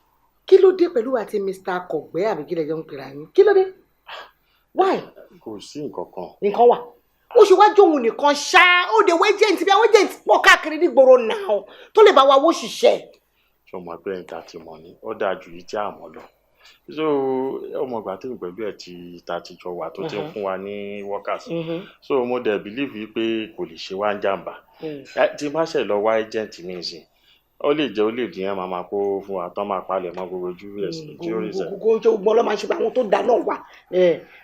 Kí ló dé pẹ̀lú àti Mr. Akọ̀gbẹ́, àbí kí lẹ jọ ń pera yín? Kí ló dé? Why?
Kò sí nǹkan kan.
Nǹkan wà. Ó ṣe wá jóun nìkan ṣá, ó de wọ agent, bí àwọn agent pọ̀ káàkiri nígboro náà tó lè bá wa wó ṣiṣẹ́.
Ṣé o mọ̀ pé ẹni tá a ti mọ̀ ni ó dáa ju yìí tí a mọ̀ lọ? So ọmọ ìgbà tí mi pẹ̀lú ẹ̀ ti ta ti jọ wà, tó ti ń fún wa ní workers, so mo dẹ̀ believe yìí pé kò lè ṣe wá ń jàǹbá. Tí n bá ṣe lọ wá agent mi sìn, ó lè jẹ́ ó lè dín ẹ̀ máa máa kó fún wa tán, máa palẹ̀ mọ́ gbogbo ojú ẹ̀ tí ó rí sẹ́.
Gbogbo tó gbọ́n lọ́ máa ṣe pé àwọn tó dá náà wà.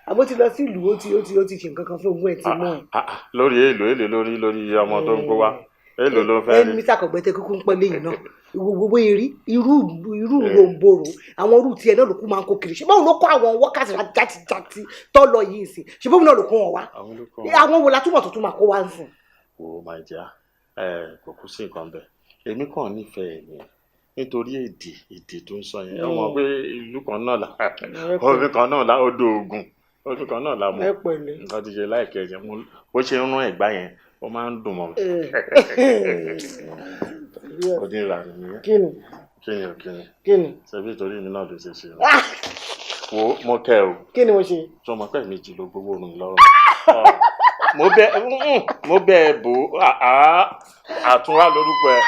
Àbó ti lọ sí ìlú, ó ti ṣe nǹkan kan fún ogún ẹ̀ tí mọ́ ẹ̀.
Lórí èlò lórí ọmọ tó ń kó wá, èlò ló fẹ́ rí.
Ẹni Mr. Akọ̀gbẹ́ tẹ kúkú ń pẹ́ lẹ́yìn náà, gbogbo eré irú irú ròǹbòrò àwọn irú tiẹ̀ náà ló kú máa ń kó kiri. Ṣé báwo ló kó àwọn workers játijàti tó lọ yìí sí? Ṣé báwo náà ló kó wọn wá?
Àwọn ló kó wọn.
Àwọn wo la túbọ̀ tó tún máa kó wá ń sìn?
Wo, my dear, ẹ kò kú sí nǹkan bẹ́ẹ̀. Èmi kàn nífẹ̀ẹ́ ni nítorí èdè tó ń sọ yẹn. Ẹ mọ̀ pé ìlú kan náà la, omi kan náà la, odò Ògùn, omi kan náà la mọ̀.
Ẹ pẹ̀lẹ́.
Nǹkan ti ṣe láìkẹ́ yẹn, bó ṣe ń rún ẹ̀gbá yẹn, ó máa ń dùn mọ́ mi. Onírànú nìyẹn.
Kí ni?
Kí ni o, kí ni?
Kí ni?
Ṣebí torí mi náà ló ṣe ṣe o. Wo, mo kẹ́ o.
Kí ni mo ṣe?
Sọ ma pé méjì ló gbowó mi lọ́rùn? Mo bẹ bò ó, àtúnwá lórúkọ ẹ.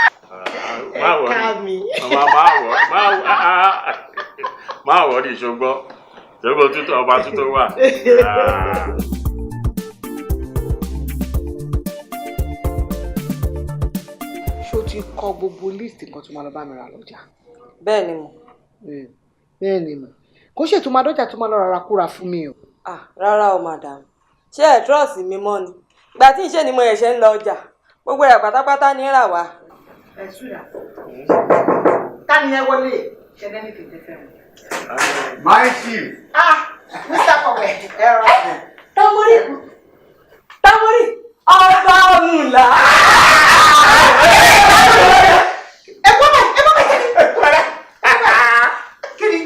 Má wọ̀ ní, má wọ̀, má wọ̀ ní ìṣògbọ́ ṣé tuntun ọba tuntun wà.
Ṣó ti kọ gbogbo list nǹkan tó máa lọ bá mi rà lọ́jà?
Bẹ́ẹ̀ ni mo.
Bẹ́ẹ̀ ni mo kò ṣètò máa dọ́jà tó máa lọ rárá kúra fún mi o.
Ah, rárá o, madam. Ṣé ẹ trust mi mọ́ ni? Ìgbà tí ìṣe ni mo ẹ̀ṣẹ̀ ń lọ ọjà, gbogbo rẹ̀ pátápátá ní rà wá.
Ẹ ṣúra ta ni ẹ wọlé ṣẹlẹ̀ ní tètè fẹ́ràn.
My chief.
Ah, Mr. Kọ̀wé, ẹ rọ.
Tamori, Tamori, ọba ọmùlà.
Ẹ bọ́ bá, ẹ bọ́ bá ṣe ni. Kí ni?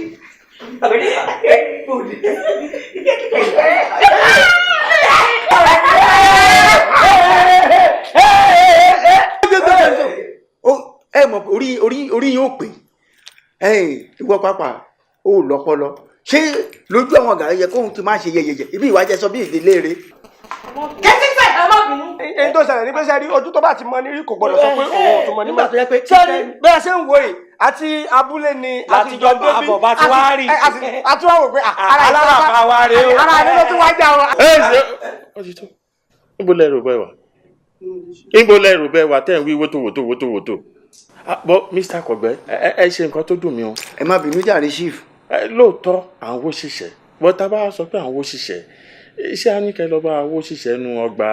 Ẹ mọ̀ orí yín ó pè é. Ìwọ pàápàá ó lọ́pọlọ. Ṣé lójú àwọn ọ̀gá yẹ kóhun ti máa ṣe yẹyẹyẹ ibi ìwà jẹ sọ bí ìdílé rẹ.
Ẹ má bínú.
Èyí tó ṣẹlẹ̀ ní pé, sẹ́rí ojú tó bá ti mọ ní rí, kò gbọ́dọ̀ sọ pé òun ò tún mọ ní mọ́.
Nígbà tó yẹ pé
Sẹ́rí bẹ́ẹ̀ ṣe ń wo yìí, àti abúlé ni
Láti jọ
débí.
àbọ̀ bá ti wá rí.
Àti wá wò pé ara
Aláràfà wa rèé o.
Ara ilé ló tún wá já wa.
Ẹ ṣe ó ti tó. Níbo lẹ rò bẹ́ẹ̀ wà? Níbo lẹ rò bẹ́ẹ̀ wà tẹ́ ń wí wótò wótò wótò wótò? Bọ́ Mr. Kọ̀gbẹ́, ẹ ṣe nǹkan tó dùn mí o.
Ẹ má bínú jàre, chief.
Lóòótọ́ à ń wó ṣiṣẹ́, bọ́ tá a bá sọ pé à ń wó ṣiṣẹ́, iṣẹ́ á ní kẹ́ lọ́ọ́ bá wó ṣiṣẹ́ nu ọgbà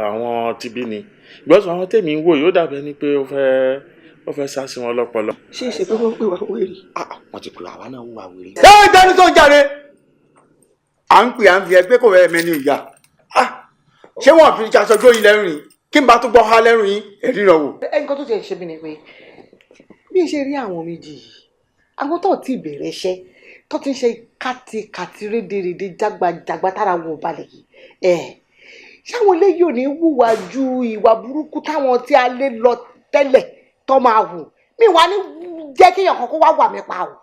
àwọn tibí ni gbọ́sọ̀. Àwọn tèmi ń wò yóò dàbí ẹni pé ó fẹ́ sá sí wọn lọ́pọlọ.
Ṣé ìṣe pé wọ́n ń pè wá wèrè?
Wọ́n ti pè àwa náà wà wèrè.
Ṣé ìdáni tó ń jàre à ń pè à ń fi ẹgbẹ́ kò rẹ̀ mẹ́ni ìyá? Ṣé wọ́n fi aṣọ jó yín lẹ́rù yín kí n bá tún gbọ́ há lẹ́rù yín ẹ̀rí ràn wò.
Ẹ nǹkan tó ti ẹ̀ ṣe mí ni pé bí n ṣe rí àwọn méjì yìí, àwọn tó ti bẹ̀rẹ̀ iṣẹ́, tó ti ń ṣe kátikàti rédèrèdè jágbajàgba, tára wọn ò balẹ̀ yìí, ẹ̀ ṣáwọn eléyìí ò ní hùwà ju ìwà burúkú táwọn tí a lé lọ tẹ́lẹ̀ tó máa hù mí wá ní jẹ́ kéèyàn kan kó wá wà mí pa o.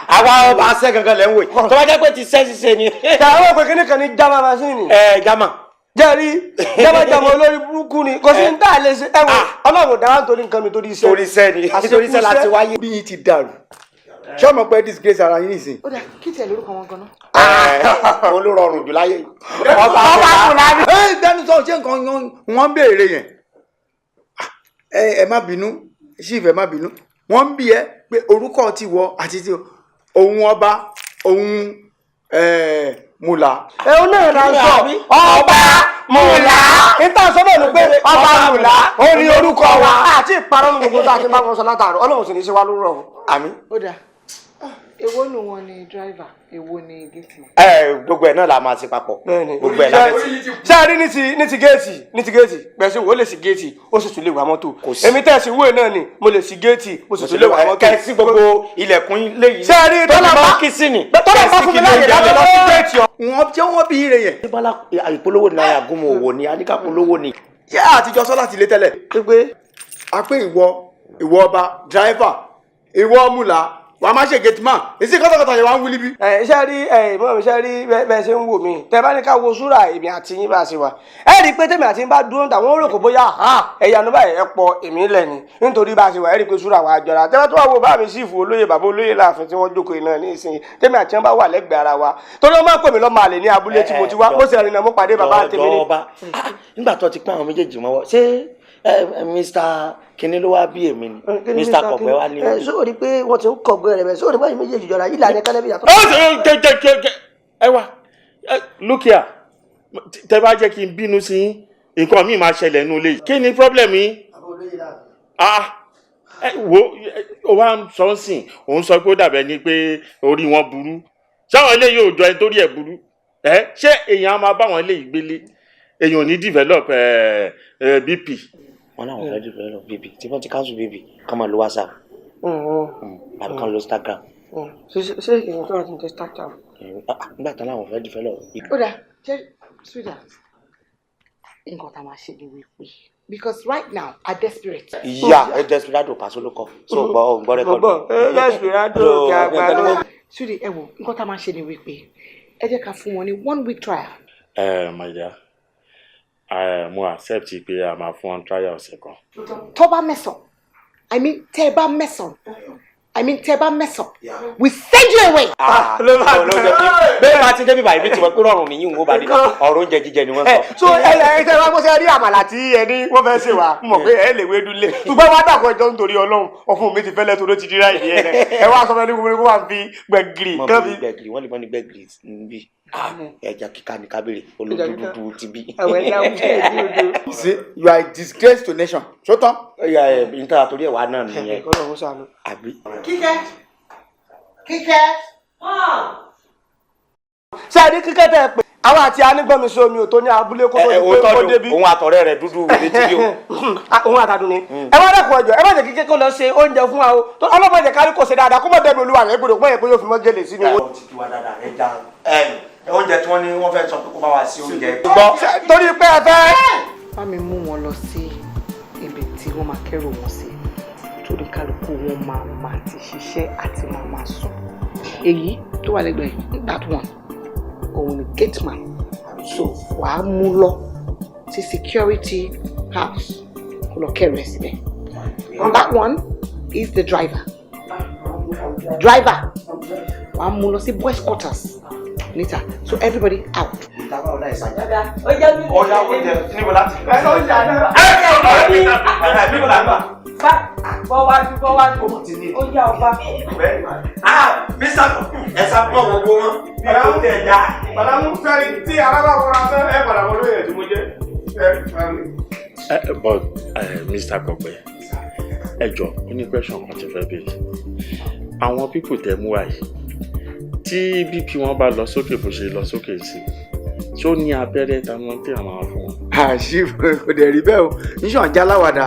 Àwa ọba ṣẹ́ gangan lẹ́ ń wò yìí. Tó bá jẹ́ pé ti ṣẹ́ ṣiṣẹ́ ni.
Àwọn òpè kínní kan ní jama masini.
Ẹ jama.
Jẹ́rí jamajama olórí burúkú ni, kò sí ní tá a lè ṣe. Ẹ wo, Ọlọ́run dáwà nítorí nǹkan mi, torí iṣẹ́.
Torí iṣẹ́ ni, torí iṣẹ́ láti wáyé.
Bí yín ti dàrú, ṣé ọmọ pé disgrace ara yín nìsín.
Ó dà, kí tiẹ̀ lórúkọ wọn gan-an.
Òun ló rọrùn jù láyé.
Ọba Mùlá ni. Ẹ gbẹnu sọ, ṣé nǹkan wọn ń béèrè yẹn? Ẹ má bínú, chief, ẹ má bínú. Wọ́n ń bí ẹ pé orúkọ ti wọ àti ti òun ọba òun Mùlá.
Ẹ ó náà la ń sọ ọba Mùlá. Níta sọ náà ni pé ọba Mùlá ó ní orúkọ wa. Àti ìparọ́ ní gbogbo tá a ti bá wọn sọ látàárọ̀, Ọlọ́run sì ní í ṣe wá lóró ọ̀hún.
Àmín.
Ó dáa, èwo nu wọn ni driver, èwo ni gateman?
Ẹ gbogbo ẹ náà la máa ṣe papọ̀, gbogbo ẹ la fẹ́ ṣe.
Ṣé a rí ní ti géètì, ní ti géètì pẹ̀sì wo lè sí géètì, ó sì tún lè wà mọ́tò. Èmi tẹ̀sí wúwe náà ni mo lè sí géètì, mo sì tún lè wà mọ́tò.
Kẹ́sí gbogbo ilẹ̀kùn ilé yìí.
Ṣé a rí
tọ́lá bá kí sí ni.
Tọ́lá bá fún mi láàyè láti lọ sí géètì ọ.
Wọ́n jẹ́ wọ́n bí ire yẹn.
Bọ́lá, ìpolówó ni àyà gúnmọ̀ òwò ni àníkà polówó ni.
Ṣé àtijọ́ sọ láti ilé tẹ́lẹ̀?
Pé
a pé ìwọ ọba driver, ìwọ Mùlá, wà á má ṣe gate man, èsì kọ́tàkọ́tà yẹn wà ń wílí bí.
Ẹ ṣe rí ẹ mọ mi, ṣe rí bẹ́ẹ̀ ṣe ń wò mí, tẹ bá ní ká wo súrà èmi àti yín bá a ṣe wà, ẹ rí i pé tèmi àti yín bá dúró níta, wọn rò kó bóyá ẹ̀yà ló báyìí ẹ pọ̀ èmi lẹ̀ ni, nítorí bá a ṣe wà, ẹ rí i pé súrà wa jọra. Tẹ bá tó wà wo bá mi sífù olóyè, bàbá olóyè láàfin tí wọ́n jókòó iná ní ìsìn, tèmi àti yín bá wà lẹ́gbẹ̀ẹ́ ara wa, torí wọ́n máa ń pè mí lọ́mọ àlè ní abúlé tí mo ti wá, bó ṣe rìn náà mo pàdé bàbá tèmi ní.
Ọba, nígbà tó ti pín àwọn méjèèjì mọ́wọ́, ṣé Mr kinní ló wá bí èmi ni Mr Kọ̀pẹ́ wá ní.
Ẹ sóò rí pé wọ́n ti ń kọ̀gbẹ́ rẹ̀ bẹ́ẹ̀, sóò rí báyìí méjèèjì jọra yìí lànà kálẹ̀ bí yàtọ̀.
Ó ṣe kẹ ẹ wá, look here, tẹ bá jẹ́ kí n bínú sí yín, nǹkan mi máa ṣẹlẹ̀ nínú ilé yìí. Kí ni problem yín? Ah, ẹ wo, ó wá ń sọ ń sìn, òun sọ pé ó dàbẹ̀ ni pé orí wọn burú. Sáwọn eléyìí ò jọ ẹni tó rí ẹ burú ẹ? Ṣé èèyàn á máa bá wọn eléyìí gbélé, èèyàn ò ní develop ẹ BP?
Wọn làwọn fẹ́ẹ́ develop BP, tí wọ́n ti cancel BP, kàn máa lo WhatsApp àbí kàn lo Instagram.
Ṣé èèyàn tó wà ní Instagram?
Nígbà tán làwọn fẹ́ẹ́ develop.
Ó dáa, ṣe sweetheart, nǹkan tá a máa ṣe ni wípé, because right now I desperate.
Ìyá ẹ, Desperado pàṣẹ ló kọ so gbọ́ ò ń gbọ́ record.
Desperado kí a gbà lọ.
Sweetie, ẹ wo, nǹkan tá a máa ṣe ni wípé ẹ jẹ́ ká fún wọn ní one week trial.
Ẹ my dear, mo accept pé a máa fún wọn trial ọ̀sẹ̀ kan.
Tó bá mess up, I mean tẹ́ ẹ bá mess up, I mean tẹ́ ẹ bá mess up, we send you away.
Ló bá ló jẹ bẹ́ẹ̀ bá ti débi báyìí bí tiwọn pé rọrùn nìyí ń wó bá dé, ọ̀rọ̀ oúnjẹ jíjẹ ni wọ́n sọ.
So ẹ ẹ tẹ wá bó ṣe rí àmàlà tí ẹ ní wọ́n fẹ́ ṣe wá, mọ̀ pé ẹ lè wédú lé, ṣùgbọ́n wá dàpọ̀ ẹjọ́ nítorí Ọlọ́run, ọ̀fun mi ti fẹ́lẹ́ tó ló ti dira ìdí ẹ rẹ, ẹ wá sọ fẹ́ ní kó wá fi gbẹ̀gìrì.
Mọ bí gbẹ̀gìrì, wọ́n lè mọ ní gbẹ̀gìrì níbí, ẹja kíkà ní kábèrè olódúdú ti bí.
See, you are a disgrace to nation. Sótán.
Ẹ níta torí ẹ̀ wá náà nìyẹn. Àbí.
Kíkẹ́, Kíkẹ́.
Ṣé ẹ ní kíkẹ́ tẹ́ ẹ pé àwọn àti anígbọ́nmi omi ò tó ní abúlé kó tó di pé kó débi.
Òun àtọ̀rẹ́ rẹ̀ dúdú létí bí o.
Òun àtàdùn ni. Ẹ wá dẹ́kun ẹjọ́, ẹ má jẹ́ kíkẹ́ kó lọ ṣe oúnjẹ fún wa o, ọlọ́mọ jẹ́ kárí kò ṣe dáadáa, kó mọ̀ dẹ́bi olúwa rẹ̀ gbọdọ̀ pé yóò fi mọ́ jẹ́lẹ̀ sínú owó.
Oúnjẹ tí wọ́n ní wọ́n fẹ́ sọ pé kó bá wa sí oúnjẹ.
Torí pé ẹ fẹ́.
Bá mi mú wọn lọ sí ibi tí wọ́n máa kẹ́rù wọn sí, torí kálukú wọn máa máa ti ṣiṣẹ́ àti máa máa sùn. Èyí tó wà lẹ́gbẹ̀ẹ́, that one, òun ni gateman, so wàá mú lọ sí security house kó lọ kẹ́rù ẹ̀ síbẹ̀. That one is the driver. Driver, wàá mú lọ sí boys quarters níta. So everybody out.
Ọ̀dà oúnjẹ níbo láti.
Ẹ ló ń jà náà.
Ẹ níbo là ń gbà?
Bọ́ wájú, bọ́ wájú, ó yá ọba.
Ah, Mr. Ẹ sá pọ̀ gbogbo wọn bí kò tẹ̀ já.
Bàdámù sẹ́ni tí arábà wọra sẹ́ ẹ padà wọlé ẹ̀ tí mo jẹ́ ẹ.
But Mr. Kọ̀pẹ́, ẹ jọ, ó ní question kan tí fẹ́ béèrè. Àwọn people tẹ mú wá yìí, tí BP wọn bá lọ sókè bó ṣe lọ sókè sí, ṣó ní abẹ́rẹ́ táwọn tí a máa fún wọn?
Àṣì kò dẹ̀ rí bẹ́ẹ̀ o, níṣàn jáláwàdà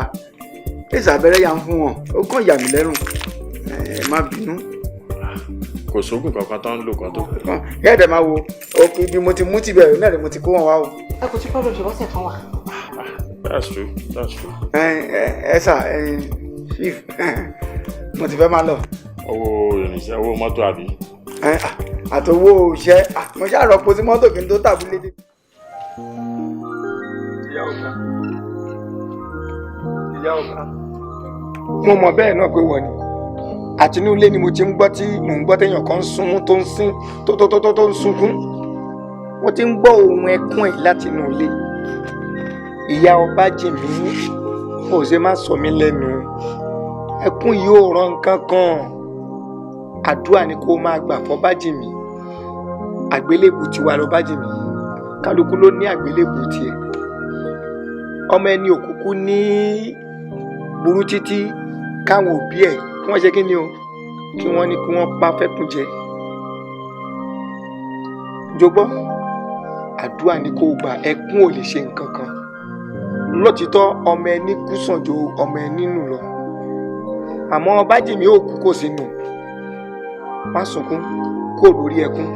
èsì abẹ́rẹ́ yà ń fún wọn, ó kàn yà mí lẹ́rù, ẹ má bínú.
Kò sóògùn kankan tó ń lò kan tó.
Kẹ́ẹ̀dẹ̀ máa wo ibi mo ti mú tibẹ̀ náà ni mo ti kó wọn wá o.
Ẹ kò sí problem, ṣe bọ́sẹ̀ kan wà.
That's true, that's true.
Ẹ ẹ sà, ẹ chief, mo ti fẹ́ máa lọ.
Owó irinṣẹ́, owó mọ́tò àbí?
Àtowó iṣẹ́, mo ṣáà rọpo sí mọ́tò kí n tó tàbílẹ̀ dé.
Ìyá ọba, ìyá ọba, mo mọ̀ bẹ́ẹ̀ náà pé wọ́n ni. Àtinú ilé ni mo ti ń gbọ́ tí mò ń gbọ́ téèyàn kan ń sunkún tó ń sín tó tó tó tó tó ń sunkún. Mo ti ń gbọ́ ohùn ẹkún ẹ̀ látinú ilé. Ìyá ọba jì mí, ó ṣe má sọ mí lẹ́nu. Ẹkún yìí ò ràn nǹkan kan. Àdúrà ni kó máa gbà fọ́ bá jì mí. Àgbélébù tiwa lọ bá jì mí. Kálukú ló ní àgbélébù tiẹ̀. Ọmọ ẹni òkúkú ní burú títí káwọn òbí ẹ̀ kí wọ́n ṣe kí ni o, kí wọ́n ní kí wọ́n pa fẹ́kùn jẹ. Jogbọ́, àdúrà ni kó gbà, ẹkún ò lè ṣe nǹkan kan. Lótìtọ́ ọmọ ẹni kú sàn ju ọmọ ẹni nù lọ. Àmọ́ Bájìmí ò kú kò sí nù. Má sunkún, kó lórí ẹkún.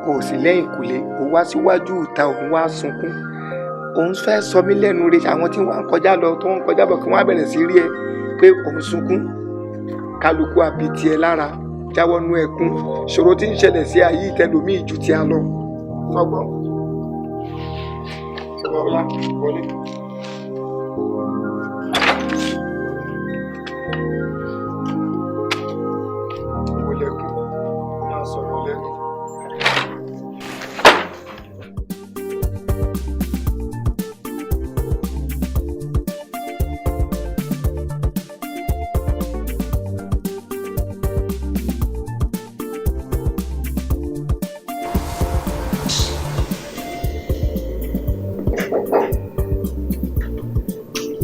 O sì lẹ́yìn kùlé, o wá síwájú ìta, òun wá sunkún. Òun fẹ́ sọ mí lẹ́nu re, àwọn tí wọ́n ń kọjá lọ tó ń kọjá bọ̀ kí wọ́n á bẹ̀rẹ̀ sí rí ẹ pé òun sunkún. Kálukú àbí tiẹ̀ lára, jáwọ́ nú ẹkún. Ṣòro tí ń ṣẹlẹ̀ sí ayé ìtẹlómi ju ti a lọ. Sọgbọ́n. Ọlá wọlé. Wọlé ẹkún, máa sọ̀rọ̀ lẹ́nu.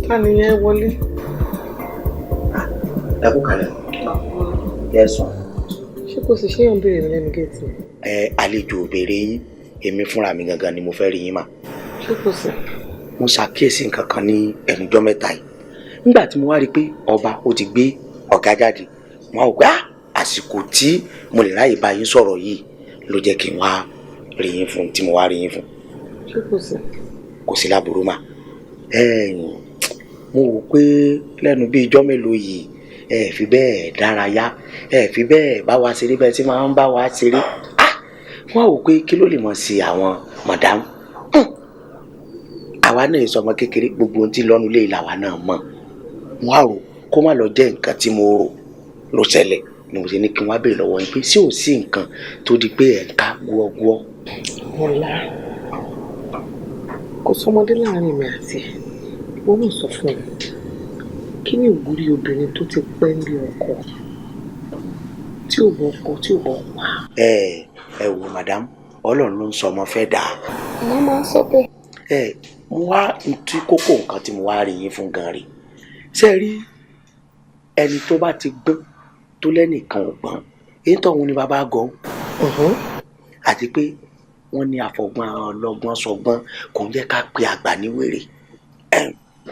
Ta nìyẹn wọlé?
Ẹ kú kalẹ̀. Yẹ́sùn.
Ṣé kò sì ṣéyàn béèrè mi lẹ́nu géètì?
Ẹ àlejò ò béèrè yín, èmi fúnra mi gangan ni mo fẹ́ rí yín mà.
Ṣé kò sí?
Mo ṣàkíyèsí nǹkan kan ní ẹnujọ́ mẹ́ta yìí. Nígbà tí mo wá rí i pé ọba ó ti gbé ọ̀gá jáde, mo wá wò pé àsìkò tí mo lè ráyè bá yín sọ̀rọ̀ yìí ló jẹ́ kí n wá rí yín fún tí mo wá rí yín fún.
Ṣé kò sí?
Kò sí láburú mà. Mo wò pé lẹ́nu bíi ijọ́ mélòó yìí ẹ fi bẹ́ẹ̀ dárayá, ẹ fi bẹ́ẹ̀ bá wa ṣeré bẹ́ẹ̀ tí máa ń bá wa ṣeré. Wọ́n wò pé kí ló lè mọ̀ sí àwọn madam. Àwa náà sọ ọmọ kékeré, gbogbo ohun tí lọ́nu lé làwa náà mọ̀. Wọ́n á rò kó má lọ jẹ́ nǹkan tí mo rò ló ṣẹlẹ̀ ni mo ṣe ní kí wọ́n á béèrè lọ́wọ́ yín pé ṣé ò sí nǹkan tó di pé ẹ̀ ń ká gbọ́gbọ́.
Ọlá, kò sọmọdé láàrin mi àti ẹ̀. Wọ́n mọ̀ sọ fún mi, kí ni ìwúrí obìnrin tó ti pẹ́ ní ọkọ tí ò bọ́ ọkọ tí ò bọ́ wá?
Ẹ ẹ wo madam, Ọlọ́run ló ń sọ ọmọ fẹ́ dà.
Mo máa ń sọ bẹ́ẹ̀.
Ẹ mo wá ntí kókó nǹkan tí mo wá rí yín fún gan rí. Ṣé ẹ rí ẹni tó bá ti gbọ́n tó lẹ́nìkan ò gbọ́n, èyí tó òun ni bàbá gọ̀. Àti pé wọ́n ní àfọ̀gbọ́n ọlọ́gbọ́n sọgbọ́n kò ń jẹ́ ká pe àgbà ní wèrè.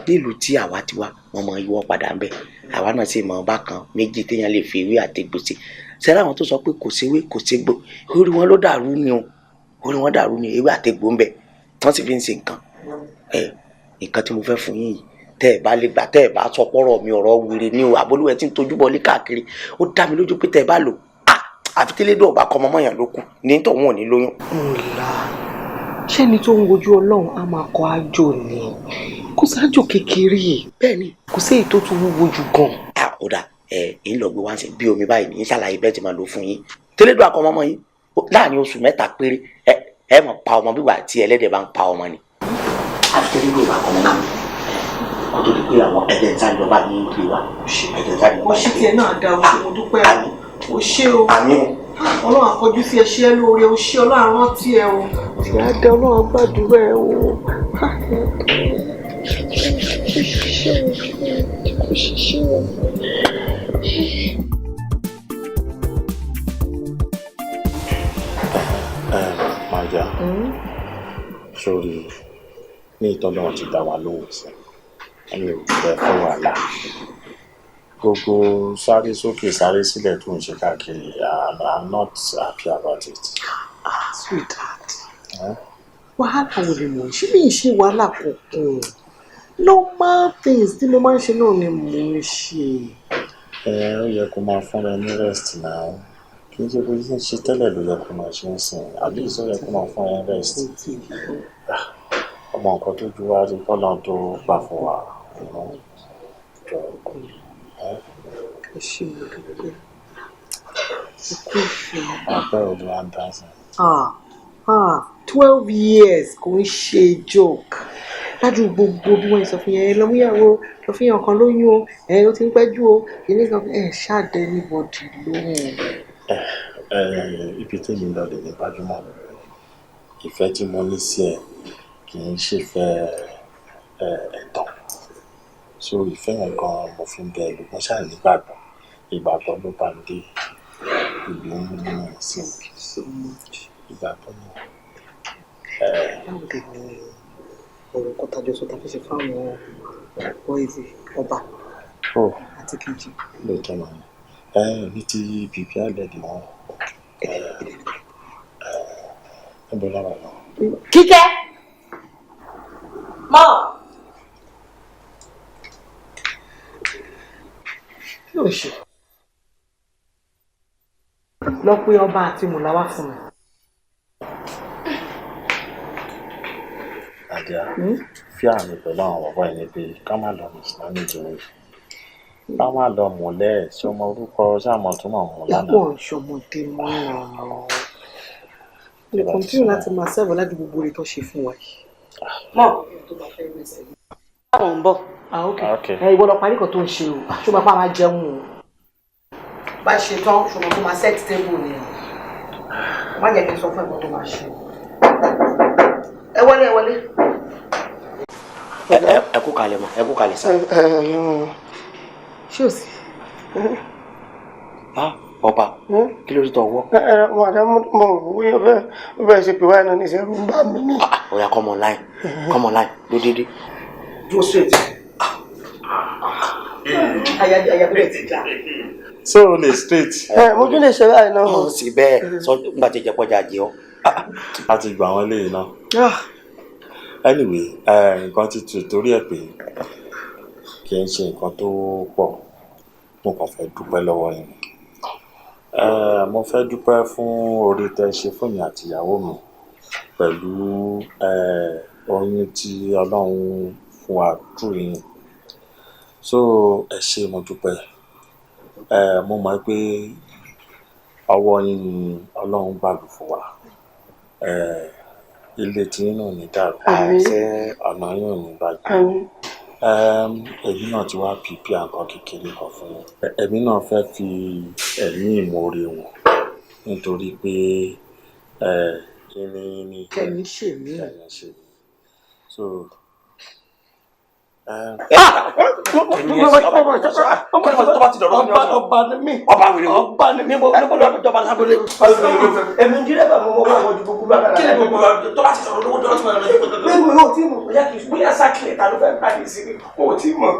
Nílùú tí àwa ti wá, wọ́n mọ ìwọ padà ń bẹ̀. Àwa náà sì mọ bákan méjì téèyàn lè fi ewé àti egbò sí. Ṣé láwọn tó sọ pé kò séwé kò ségbò, orí wọn ló dàrú ni o. Orí wọn dàrú ni, ewé àti egbò ń bẹ̀. Wọ́n sì fi ń ṣe nǹkan. Nǹkan tí mo fẹ́ fún yín yìí, tẹ́ ẹ bá lè gbà, tẹ́ ẹ bá sọ pọ́rọ̀ mi ọ̀rọ̀ wèrè ni o, àbólúwẹ̀ tí ń tojú bọlé káàkiri. Ó dá mi lójú pé tẹ́ ẹ bá lò, àfi tí lédùn ọba kọ ọmọ mọ́yàn ló kù, ní tọ̀hún ò ní lóyún.
Ọlá, ṣé ẹni tó ń wojú Ọlọ́run á máa kọ àjò ni? Kò sájò kékeré.
Bẹ́ẹ̀ni.
Kò sí èyí tó tún wúwo jù gan.
Ó dà, ẹ ń lọ gbé wá sí bí omi báyìí ní ṣàlàyé bẹ́ẹ̀ tí máa lò fún yín. Tẹ́lẹ̀dùn akọ ọmọ yín láàrin oṣù mẹ́ta péré ẹ mọ̀ pa ọmọ bíwà tí ẹlẹ́dẹ̀ bá ń pa ọmọ ni. Àfi tẹ́lẹ̀dùn ọba kọ ọmọ náà. Kó tó di pé àwọn ẹ̀jẹ̀ ń sáré lọ́ba ní ìlú wa. Ẹ̀jẹ̀ ń sáré lọ́ba ní ìlú wa.
Ó ṣe tiẹ̀ náà dá o ṣe, mo dúpẹ́ o. O ṣé o.
Àmín o.
Ọlọ́run àkọjú sí ẹ ṣe é lóore, o ṣé Ọlọ́run rántí ẹ o. Tí a dá Ọlọ́run gbàdúrà ẹ o. Kò ṣiṣẹ́ o.
Màjá, sórí ní ìtọ́lọ́run ti dá wa lóhùn sí, ẹni ò fẹ́ fún wàhálà. Gbogbo sáré sókè sáré sílẹ̀ tó ń ṣe káàkiri, I'm not happy about it.
Sweetheart, wàhálà wo ni mò ń ṣe? Mi ì ṣe wàhálà kankan. Normal things tí mo máa ń ṣe náà ni mò ń ṣe.
Ẹ ó yẹ kó máa fún ẹ ní rest now. Kì í ṣe bó ṣe ń ṣe tẹ́lẹ̀ ló yẹ kó máa ṣe ń sìn. At least ó yẹ kó máa fún ẹ rest. Ọmọ nǹkan tó ju wa rí kọ́nà tó gbà fún wa. Jọ.
Ẹ ṣé, mo dúpẹ́. Ẹ kú ìfẹ́.
Àpẹ́ olúwa ń dá sí.
Ah, ah, 12 years kò ń ṣe joke. Ládùúgbò gbogbo bí wọ́n sọ fún yẹn, ẹ lọ múyàwó lọ fi hàn kan lóyún o, ẹ ó ti ń pẹ́ jù o, kìíní kan, ẹ ṣáàdẹ anybody lóhùn.
Ẹ ẹ, ibi tèmi lọ lè ní gbajúmọ̀. Ìfẹ́ tí mo ní sí ẹ kì í ṣèfẹ́ ẹ ẹ̀tàn, so ìfẹ́ yẹn gan mo fi ń bẹ ẹ lò. Mo ṣáà nígbàgbọ́, ìgbàgbọ́ ló bá ń dé ìlú nínú sí.
Thank you so much.
Ìgbàgbọ́ ni.
Báwo dẹ̀ ni ọ̀rọ̀ kan tájọ sọ tá a fi ṣe fáwọn boys, ọba àti kejì?
Lóòótọ́ náà ni ẹ ní ti bìbí àlẹ́ dì wọ́n ẹ níbo lára náà.
Kíkẹ́! Mọ́! Kí ló ń ṣe? Lọ pé ọba àti mùláwá fún mi.
Àdìá, fi àmì pẹ̀lú àwọn bàbá yìí ni pé ká má lọ mismanage wọn, ká má lọ mọ̀lẹ́ sọmọ orúkọ sáàmọ̀ tó mọ̀ mọ̀ lánàá.
Wọ́n ń ṣọmọdé mọ́ náà. Lè continue láti máa sẹ́wọ̀n láti gbogbo rẹ̀ tó ṣe fún wa yìí. Mọ́! Àwọn ń bọ̀. Ah, ok.
Okay.
Ẹ ìwọ lọ parí kan tó ń ṣe o. Ṣé o máa pa máa jẹun o? Bá ṣe tán, ṣùgbọ́n tó máa set table ni o. Má jẹ́ kí n sọ fún ẹ̀kọ́ tó máa ṣe. Ẹ wọlé, ẹ wọlé.
Ẹ kú kalẹ̀ mọ́, ẹ kú kalẹ̀ sá.
Ṣé o sì?
Ọba, kí ló dé tó ọwọ́?
Ẹ mo àdá mo wúyọ bẹ́ẹ̀ bẹ́ẹ̀ ṣe pé wáyé náà ní ìṣẹ́rù ń bá mi ní.
Oya, come online, come online ló dédé. Dúró straight.
Àyà àyà bẹ̀rẹ̀ ti já.
So o lè straight.
Ẹ mo tún lè ṣe báyìí náà.
Ó sì bẹ́ẹ̀ sọ nígbà tí ìjẹ́pọ̀jà jẹ ọ́.
A ti gbà wọ́n léyìí náà. Anyway, nǹkan ti tù torí ẹ̀ pé kì í ṣe nǹkan tó pọ̀. Mo kàn fẹ́ dúpẹ́ lọ́wọ́ yín. Mo fẹ́ dúpẹ́ fún oore tẹ́ ṣe fún mi àti ìyàwó mi pẹ̀lú oyún tí Ọlọ́run fún wa through yín. So ẹ ṣé, mo dúpẹ́. Mo mọ̀ pé ọwọ́ yín ni Ọlọ́run gbà lò fún wa. Ilé tí yín náà ò ní dàrú. Ọ̀nà yín ò ní bàjẹ́. Èmi náà ti wá prepare nǹkan kékeré kan fún yín. Èmi náà fẹ́ fi ẹ̀mí ìmoore wọn nítorí pé yínníyínní
Kẹ́mi ṣe mí.
Kẹ́mi ṣe mí. So
Ọba ni mí.
Ọba wèrè wo?
Ọba ni mí, mo níbo lọ́dún jọba lábúlé. Èmi ń dírẹ́bà, mo mọ owó ju gbogbo bá
Kí ni gbogbo tó bá ti sọ̀rọ̀ lówó tó lọ́sọ̀rọ̀ lọ́jọ́?
Mímu yóò tí mọ̀ bóyá kì í bóyá sákìlẹ̀ ta ló fẹ́ pàdé sí mi, kò tí mọ̀.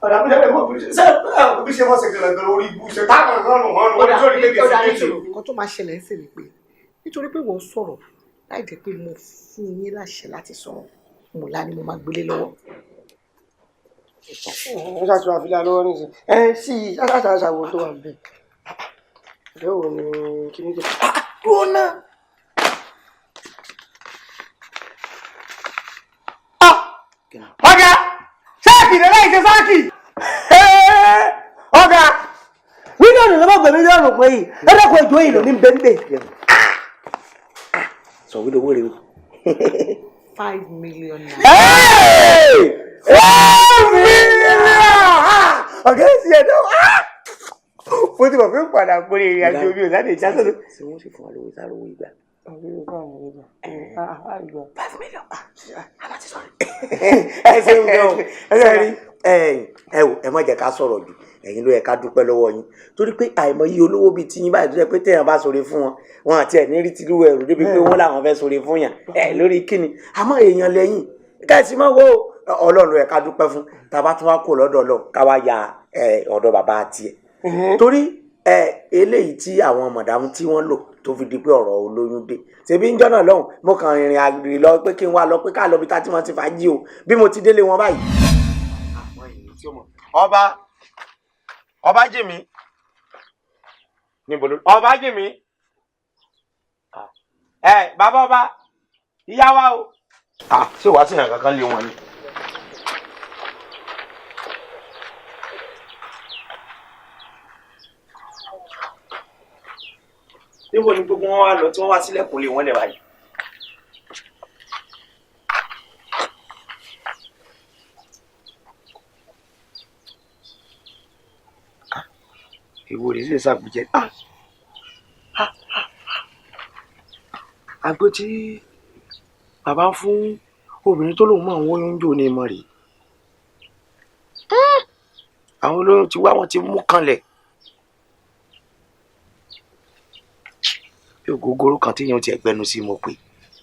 Ọ̀dà bí ṣe mọ̀ bí ṣe bí ṣe mọ̀ ṣe gẹ̀lẹ́gẹ̀lẹ́ orí ibú ṣe táwọn ìrọ̀rùn hàn orí tó rí kéde sí méjì.
Nǹkan tó máa ṣẹlẹ̀ ń sìn ni pé nítorí pé wọ́n sọ̀rọ̀ láì jẹ́ pé mo fún yín láṣẹ láti sọ̀rọ̀, mùlá ni mo máa gbélé lọ́wọ́.
Ó ṣàtúnwà fílà lọ́wọ́ nísìnyí. Ẹ sí i, ṣàṣàṣà wo tó wà níbẹ̀. Ìfẹ́ wo ni kíní tó? Dúró náà.
Ọ̀gá, sáàkì rẹ̀ láì ṣe sáàkì. Ọ̀gá.
Mílíọ̀nù ló bá gbé mílíọ̀nù pé yìí, ẹ dẹ́kun ẹjọ́ yìí ló ní bẹ́ńbẹ́.
Sọ wí lówó rẹ o.
5 million naira.
5 million! Ọ̀gá, èsì ẹ̀ náà mo ti mọ̀ pé padà borí ìrìn àjò mi ò láti ìjà sọ́dọ̀.
Ṣé wọ́n sì fún wa lówó sáré owó ìgbà?
5 million.
Ẹ ṣeun gan o, ẹ rí ẹ wò, ẹ má jẹ́ ká sọ̀rọ̀ jù. Ẹ̀yin ló yẹ ká dúpẹ́ lọ́wọ́ yín torí pé àìmọye olówó bíi tiyín báyìí tó jẹ́ pé téèyàn bá ṣoore fún wọn, wọn àti ẹ̀ ní rí tìlú ẹrù débi pé wọ́n làwọn fẹ́ ṣoore fún yàn ẹ lórí kíni. Àmọ́ èèyàn lẹ́yìn kẹ́sì máa wo Ọlọ́run ló yẹ ká dúpẹ́ fún. Tá a bá tún wá kó lọ́dọ̀ Ọlọ́run, ká wá ya ọ̀dọ̀ bàbá tiẹ̀ torí eléyìí tí àwọn mọ̀dàmú tí wọ́n lò tó fi di pé ọ̀rọ̀ olóyún dé. Ṣebí ń jọ́nà lọ́hùn, mo kàn rìnrìn àrè lọ pé kí n wá lọ pé ká lọ bí tá tí wọ́n ti fà jí o, bí mo ti délé wọn báyìí.
Ọba, ọba jìmí, níbo ló ọba jìmí? Ẹ bàbá ọba, ìyá wa o.
Ṣé wàá sì yàn kankan lé wọn ni? Níbo ni gbogbo wọn wá lọ tí wọ́n wá sílẹ̀kùn lé wọn lẹ̀ báyìí? Ìwò rèé sì ṣàgbéjẹ. Àgbo tí bàbá ń fún obìnrin tó lóun máa ń wóyún jò ní ìmọ̀ rèé. Àwọn olóyún ti wá, wọn ti mú kanlẹ̀. Bí ògógóró kan tí yẹn ti ẹgbẹ́nu sí mo pé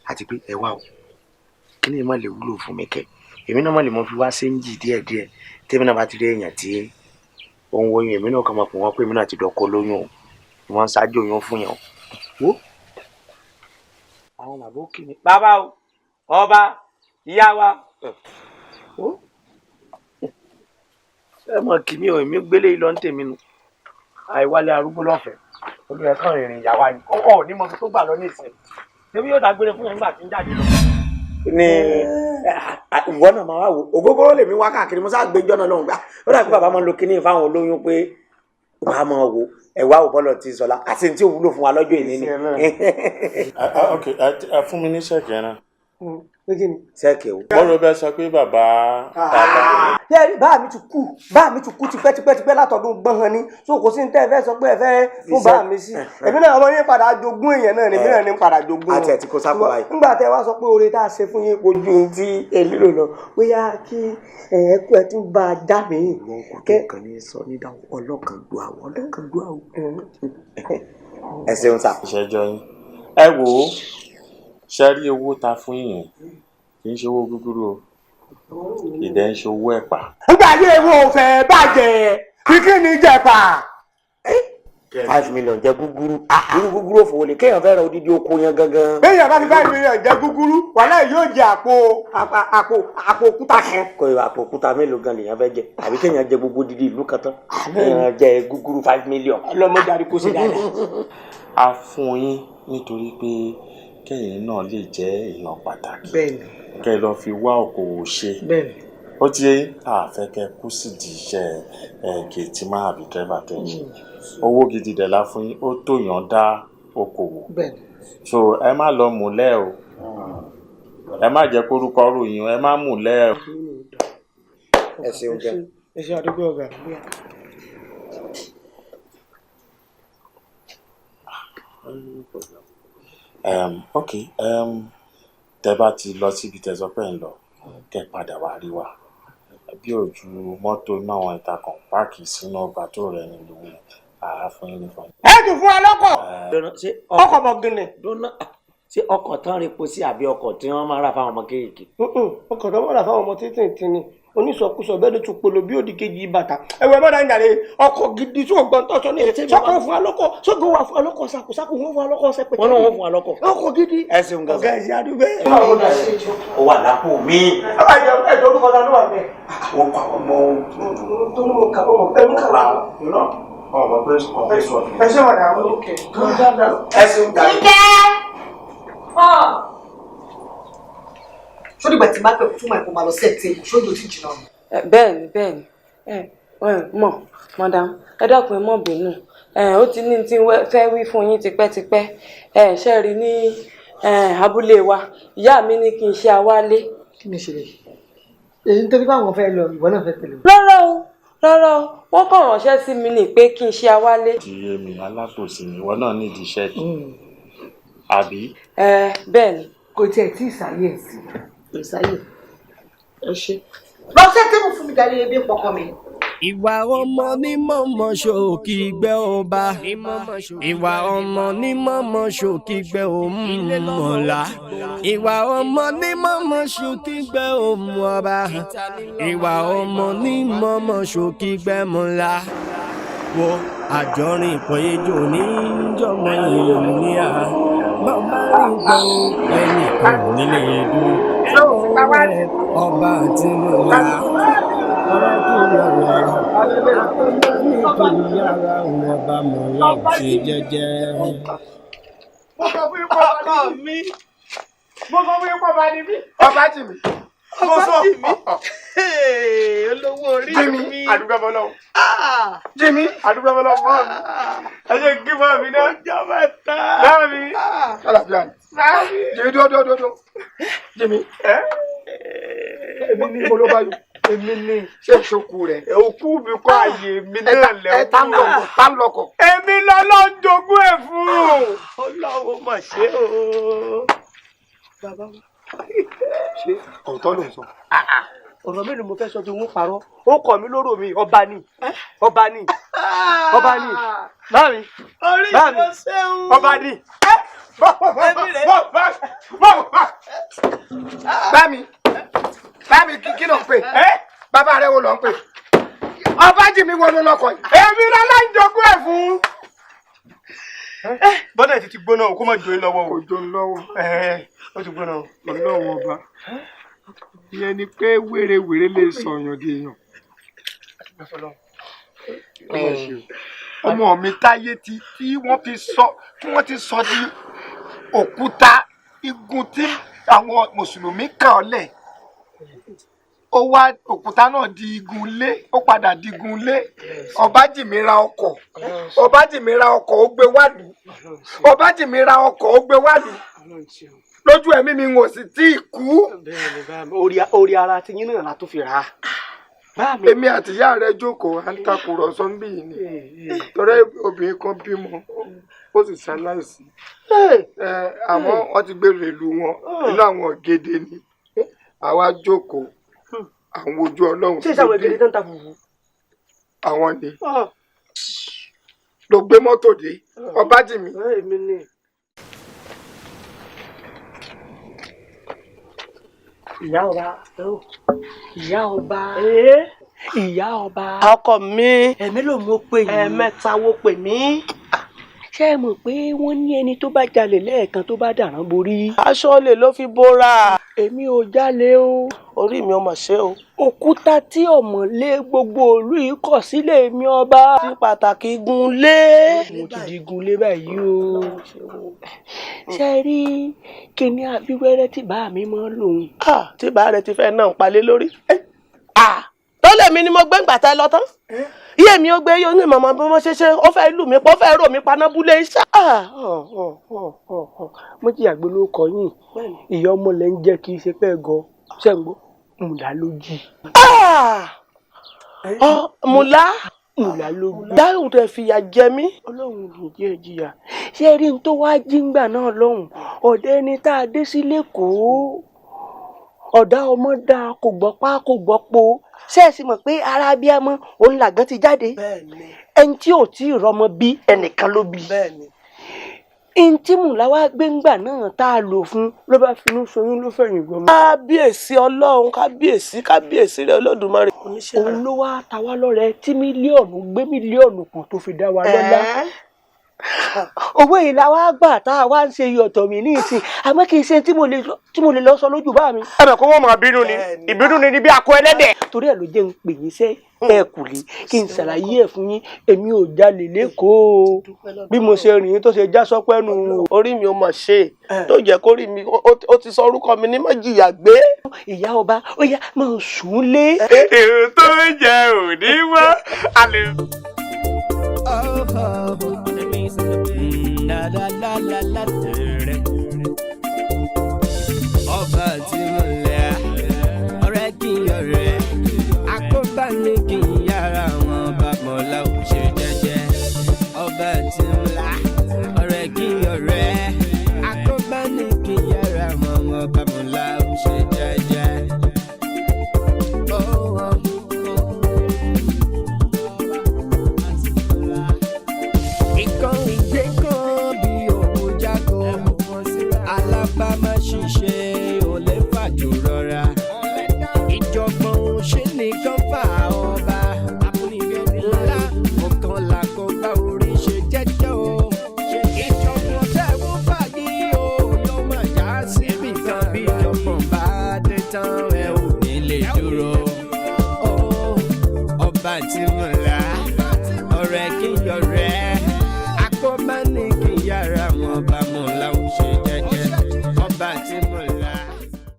àti pé ẹ wá o, kí ni ìmọ̀ lè wúlò fún mi kẹ́? Èmi náà mọ̀ lè mọ fi wá séńjì díẹ̀díẹ̀. Tèmi náà bá ti rí èèyàn tí ó ń wóyún, èmi náà kàn máa pè wọ́n pé èmi náà ti dọ̀kọ́ lóyún o. Wọ́n ń ṣáájú oyún fún yẹn o. Wo àwọn bàbá òkè ni. Bàbá o, ọba, ìyá wa. Ẹ mọ̀ kí mi ò, èmi gbélé ìlọ ń tèmi nu. Àìwálé arúgbó lọ́fẹ̀ẹ́. Olùyẹ kan rìnrìn ìyàwó ayé. Ọ̀ ní mo fi tó gbà lọ ní ìsìn. Ṣébí yóò dágbére fún yẹn nígbà tí ń jáde lọ. Ní ìwọ náà máa wá wò ògógóró lèmi wá káàkiri, mo sá gbé jọ́nà lọ́hùn gbà. Ó dàbí bàbá máa ń lo kinní fáwọn olóyún pé wàá máa wò ẹ̀wá ò bọ́lọ̀ ti sọ̀la àti ní tí ò wúlò fún wa lọ́jọ́ ìní ni.
Ok, ẹ fún mi ní ṣẹ́ẹ̀kì yẹn náà.
Ṣẹ́ẹ̀kì o.
Mo rò bẹ́ẹ̀ sọ pé bàbá.
Yẹ́rì bá mi ti kú, bá mi ti kú tipẹ́tipẹ́tipẹ́ látọ̀dún gbọ́n ni, so kò sí ní tẹ́ ẹ fẹ́ sọ pé ẹ fẹ́ fún bá mi sí. Èmi náà ọmọ yín padà jogún èèyàn náà ni, èmi náà ní padà jogún.
Àti ẹ̀ tí kò sápò báyìí.
Nígbà tẹ́ wá sọ pé oore tá a ṣe fún yín kò ju ohun tí ẹ nílò lọ, bóyá kí ẹ kú ẹ tún bá a dá mi.
Wọn kò tó nǹkan ní sọ ní dáhùn ọlọ́kan gbọ́ àwọn ọlọ́kan gbọ́ àwọn. Ẹ ṣeun sá.
Ìṣẹ́jọ́ yín. Ẹ wò ó, ṣe rí owó ta fún yín yẹn, kì í ṣe owó gúgúrú o, ìdẹ́ ń ṣe owó ẹ̀pà.
Nígbà yẹn wo fẹ́ bàjẹ́ kíkí ni jẹ̀pà.
5 million jẹ gúgúrú, irú gúgúrú òfò lè kéèyàn fẹ́ ra odidi oko yẹn gangan.
Béèyàn bá fi 5 million jẹ gúgúrú, wàhálà yóò jẹ àpò àpò àpò òkúta kan.
Kò àpò òkúta mélòó gan lèèyàn fẹ́ jẹ, àbí kéèyàn jẹ gbogbo odidi ìlú kan tán, kéèyàn jẹ gúgúrú 5 million.
Ọlọ́mọdé àríkó ṣe dáadáa.
A fún yín nítorí pé kẹ́yìn náà lè jẹ́ èèyàn pàtàkì.
Bẹ́ẹ̀ni.
Kẹ́ ẹ lọ fi wá okòwò ṣe.
Bẹ́ẹ̀ni.
Ó ti yé yín, àfẹ́ kẹ́ kú sì di iṣẹ́ gẹ̀ẹ́tì máa àbí dírẹ́bà tẹ̀ ń ṣe. Owó gidi dẹ̀ la fún yín, ó tó yàn dá okòwò.
Bẹ́ẹ̀ni.
So ẹ má lọ múlẹ̀ o. Ẹ má jẹ́ kórúkọ ròyìn, ẹ má múlẹ̀ o.
Ẹ ṣeun gan.
Ẹ ṣe àdúgbò ọ̀gá.
Ok, tẹ bá ti lọ síbi tẹ sọ pé ń lọ, kẹ́ padà wá rí wa. Bí ojú mọ́tò náà wọn ìta kan páàkì sínú ọgbà tó rẹ nílùú àá fún yín nípa.
Ẹ tún fún wa lọ́kọ̀. Ọkọ̀ bọ̀gìnì.
Ṣé ọkọ̀ tán repo sí àbí ọkọ̀ tí wọ́n máa rà fáwọn ọmọ kéékèèké?
Ọkọ̀ tó máa rà fáwọn ọmọ títìntì ni. Onísọkúsọ bẹ́ẹ̀ ló tún polo bí òdì kejì bàtà. Ẹ̀wẹ̀ mọ́ra ń jàre ọkọ̀ gidi tí ògbọ́n tọ́sọ ní ẹ̀. Sọ́kọ̀ fún alọ́kọ̀, sọ́kọ̀ wà fún alọ́kọ̀ sàkóṣàkó wọ́n fún alọ́kọ̀ sẹ́pẹ̀tẹ̀.
Wọ́n náà wọ́n fún alọ́kọ̀.
Ọkọ̀ gidi.
Ẹ ṣeun gan.
Ọ̀gá ẹ̀ṣẹ̀ àdúgbò.
Ó wà lápò mi.
Ẹ̀jọ̀ orúkọ ta ló wà bẹ́ẹ̀.
Ó pa ọmọ
tó ní mo kà ó mọ̀ ẹ̀mú kà wá.
Ọmọ pé ọ̀pẹ sọ.
Ẹ ṣe wà dáhùn.
Ẹ ṣeun gan.
Ṣó dìgbà tí má pẹ̀ fún ẹ̀kọ́ máa lọ sí ẹ̀tẹ́ ìbò ṣójú tí jìnnà ni.
Bẹ́ẹ̀ni bẹ́ẹ̀ni, ẹ mọ̀ madam, ẹ dákun ẹ mọ̀ bínú, ó ti ní tí fẹ́ wí fún yín tipẹ́tipẹ́. Ẹ ṣe rí ní abúlé wa, ìyá mi ní kí n ṣe awálé.
Kí ni ìṣẹ̀lẹ̀ èyí nítorí báwọn fẹ́ lọ, ìwọ náà fẹ́ tẹ̀lé wọn.
Rárá o, rárá o, wọ́n kàn ránṣẹ́ sí mi ní pé kí n ṣe awálé.
Ti yé mi, alábòsí ni ìwọ náà nídìí ṣẹ́ẹ̀kì àbí.
Bẹ́ẹ̀ni.
Kò tiẹ̀ tí ì sáyé ẹ̀ sí ìsáyè ẹ ṣe. Lọ sí tébù fún mi dárí ebi pọkàn mi.
Ìwà ọmọ ní mọ̀mọ́ ṣòkì gbẹ́ ọba. Ìwà ọmọ ní mọ̀mọ́ ṣòkì gbẹ́ òmùmọ̀lá. Ìwà ọmọ ní mọ̀mọ́ ṣòkì gbẹ́ òmù ọba. Ìwà ọmọ ní mọ̀mọ́ ṣòkì gbẹ́ mọ̀lá. Wo àjọrin ìpọ́njọ ní jọmọ ìlú ní a. Bàbá rìn gbọ́ ẹnìkan nílé dúró. Ọba àti mọ̀lá. Ọ̀rẹ́ tó lọ́rọ̀ nítorí ara òun ọba mọ̀lá ò ṣe jẹ́jẹ́.
Mo sọ fún yín pọ̀ bá ní mí. Mo sọ fún yín pọ̀ bá ní mí. Ọba jì mí. Mo sọ
Olówó orí mi.
Jimmy àdúgbò bọ́lọ́. Jimmy àdúgbò bọ́lọ́ mọ́ mi. Ẹ jẹ́ kí bá mi náà.
Ọjọ́ mẹ́ta.
Bá mi.
Kálàfíà ni. Jimmy dúró dúró dúró. Jimmy.
Èmi ni
mo ló bá yọ.
Èmi ni.
Ṣé ìṣokù rẹ̀?
Òkú mi kọ́ àyè mi náà lẹ́wọ́.
Ẹ tá ń lọkọ̀ tá ń lọkọ̀.
Èmi lọ́lọ́ ń jogún ẹ̀ fún.
Ọlọ́run mà ṣe o. Bàbá wa.
Ṣé ọ̀tọ̀ ló ń sọ?
Ọ̀rọ̀ mélòó mo fẹ́ sọ tí wọ́n parọ́? Ó kọ̀ mí lóró mi, ọba ni, ọba ni, ọba ni, báàmì, báàmì,
ọba ni.
Bámi, bámi kí ló ń pè? Bàbá rẹ̀ wo ló ń pè? Ọba Jìmí wo ló lọkọ̀ yìí?
Èmi lọ́lá ń jogún ẹ̀ fún. Bọ́dà ti gbóná o, kó má jó lọ́wọ́ o.
Kò jó lọ́wọ́.
Ó ti gbóná o.
Ọlọ́run ọba. Ìyẹn ni pé wérewère lè sọ̀yàn di èèyàn. Ọmọ mi táyé ti tí wọ́n fi sọ tí wọ́n ti sọ di òkúta igun tí àwọn mùsùlùmí kàn lẹ̀. Ó wá òkúta náà di igun lé, ó padà di igun lé. Ọbájìmí ra ọkọ̀, Ọbájìmí ra ọkọ̀ ó gbé wálùú. Ọbájìmí ra ọkọ̀ ó gbé wálùú. Lójú ẹ̀mí mi ò sì tí ì kú.
Orí ara ti yín náà la tó fi rà á.
Èmi àti ìyá rẹ jókòó à ń takùrọ̀sọ ń bí yìí ni. Torí obìnrin kan bímọ, ó sì ṣaláìsí. Àmọ́ wọ́n ti gbèrò ìlú wọn nínú àwọn ògèdè ni. Àwa jókòó, àwọn ojú Ọlọ́run.
Ṣé ìṣàwọn ògèdè tó ń ta fùfú?
Àwọn ni. Ló gbé mọ́tò dé, Ọbájìmí.
Èmi ni. Ìyá ọba, ìyá ọba, ìyá ọba.
Ọkọ mi.
Ẹ̀mí ló mú pè yín.
Ẹ̀ẹ̀mẹ́ta wo pè mí.
Ṣé ẹ mọ̀ pé wọ́n ní ẹni tó bá jalè lẹ́ẹ̀kan tó bá dàrán borí?
Aṣọ olè ló fi bóra.
Èmi ò jalè o.
Orí mi ò mọ̀ ṣe o.
Òkúta tí ọ̀mọ̀lé gbogbo ìlú yìí kọ̀ sílé mi ọba.
Tí pàtàkì gun lé.
Mo ti di gun lé báyìí o. Ṣé ẹ rí kíní abíwẹ́rẹ́ tí bàá mi máa ń lòun?
Tí bàá rẹ ti fẹ́ náà ń palẹ̀ lórí. Tó lè mi ni mo gbé ńgbà tá ẹ lọ tán. Iye mi ó gbé yóò ní màmá bí wọ́n ṣe ṣe ó fẹ́ lù mí pọ̀ ó fẹ́ rò mí paná búlé iṣẹ́.
Mo ti yàgbé lórúkọ yín. Ìyá ọmọ lẹ ń jẹ́ kí í ṣe pẹ́ gan. Ṣé ń gbọ́? Mùlá ló jí.
Mùlá.
Mùlá ló jí.
Dáhùn tẹ fìyà jẹ mí.
Ọlọ́run ò jẹ́ jìyà. Ṣé ẹ rí n tó wá jí ńgbà náà lọ́hùn? Ọ̀dẹ́ ni tá a dé sí lẹ́kọ̀ọ́. Ọ̀dà ọmọ dáa kò gbọ́ pa kò gbọ́ po. Ṣé ẹ sì mọ̀ pé ara abiyamọ òun làgán ti jáde? Ẹni tí ò tí ì rọmọ bí ẹnìkan ló bí. Ntí Mùlá wá gbé ńgbà náà tá a lò fún ló bá finú ṣoyún ló fẹ̀yìn gbọmọ.
Kábíyèsí Ọlọ́run, kábíyèsí, kábíyèsí rẹ Olódùmarè.
Òun ló wá ta wá lọ́rẹ tí mílíọ̀nù gbé mílíọ̀nù kan tó fi dá wa lọ́lá. Owó yìí la wá gbà tá a wá ń ṣe iyọ̀tọ̀ mi ní ìsìn, àmọ́ kì í ṣe tí mo lè lọ sọ lójú bá mi.
Ẹ bẹ̀ kó wọ́n máa bínú ni, ìbínú ni ní bí akọ ẹlẹ́dẹ̀.
Torí ẹ̀ ló jẹ́ ń pè yín sẹ́ ẹ kù lé kí n ṣàlàyé ẹ̀ fún yín, èmi ò jalè lẹ́kọ̀ọ́ bí mo ṣe rìn tó ṣe já sọ́pẹ́ nù.
Orí mi ò mọ̀ ṣe tó jẹ́ kó rí mi ó ti sọ orúkọ mi ní mọ́jìyà gbé.
Ìyá ọba ó yá máa sùn lé.
Èrò tó ń jẹ òní mọ́ àlè.
Ọba tí mo lẹ̀, ọ̀rẹ́ kí n ọ̀rẹ́, àkóbá ní kí n yára wọn bá mọ̀lá ò ṣe jẹ́jẹ́. Ọba tí mo là, ọ̀rẹ́ kí n ọ̀rẹ́, àkóbá ní kí n yára wọn bá mọ̀lá ò ṣe jẹ́jẹ́. Ìkan ìgbé kan bí òkú jágo, alábàámáṣiṣẹ́ ò lè fàjò rọra. Ìjọ̀gbọ̀n ṣe nìkan fà ọba. Ńlá ọ̀kan làkọ́gbá orí ṣe jẹ́jẹ́ o. Ìjọ̀gbọ̀n tẹ̀wọ́n fàyè o, yóò máa já síbi kan bí ìjọ̀gbọ̀n bá dé tán ẹ ò ní lè dúró.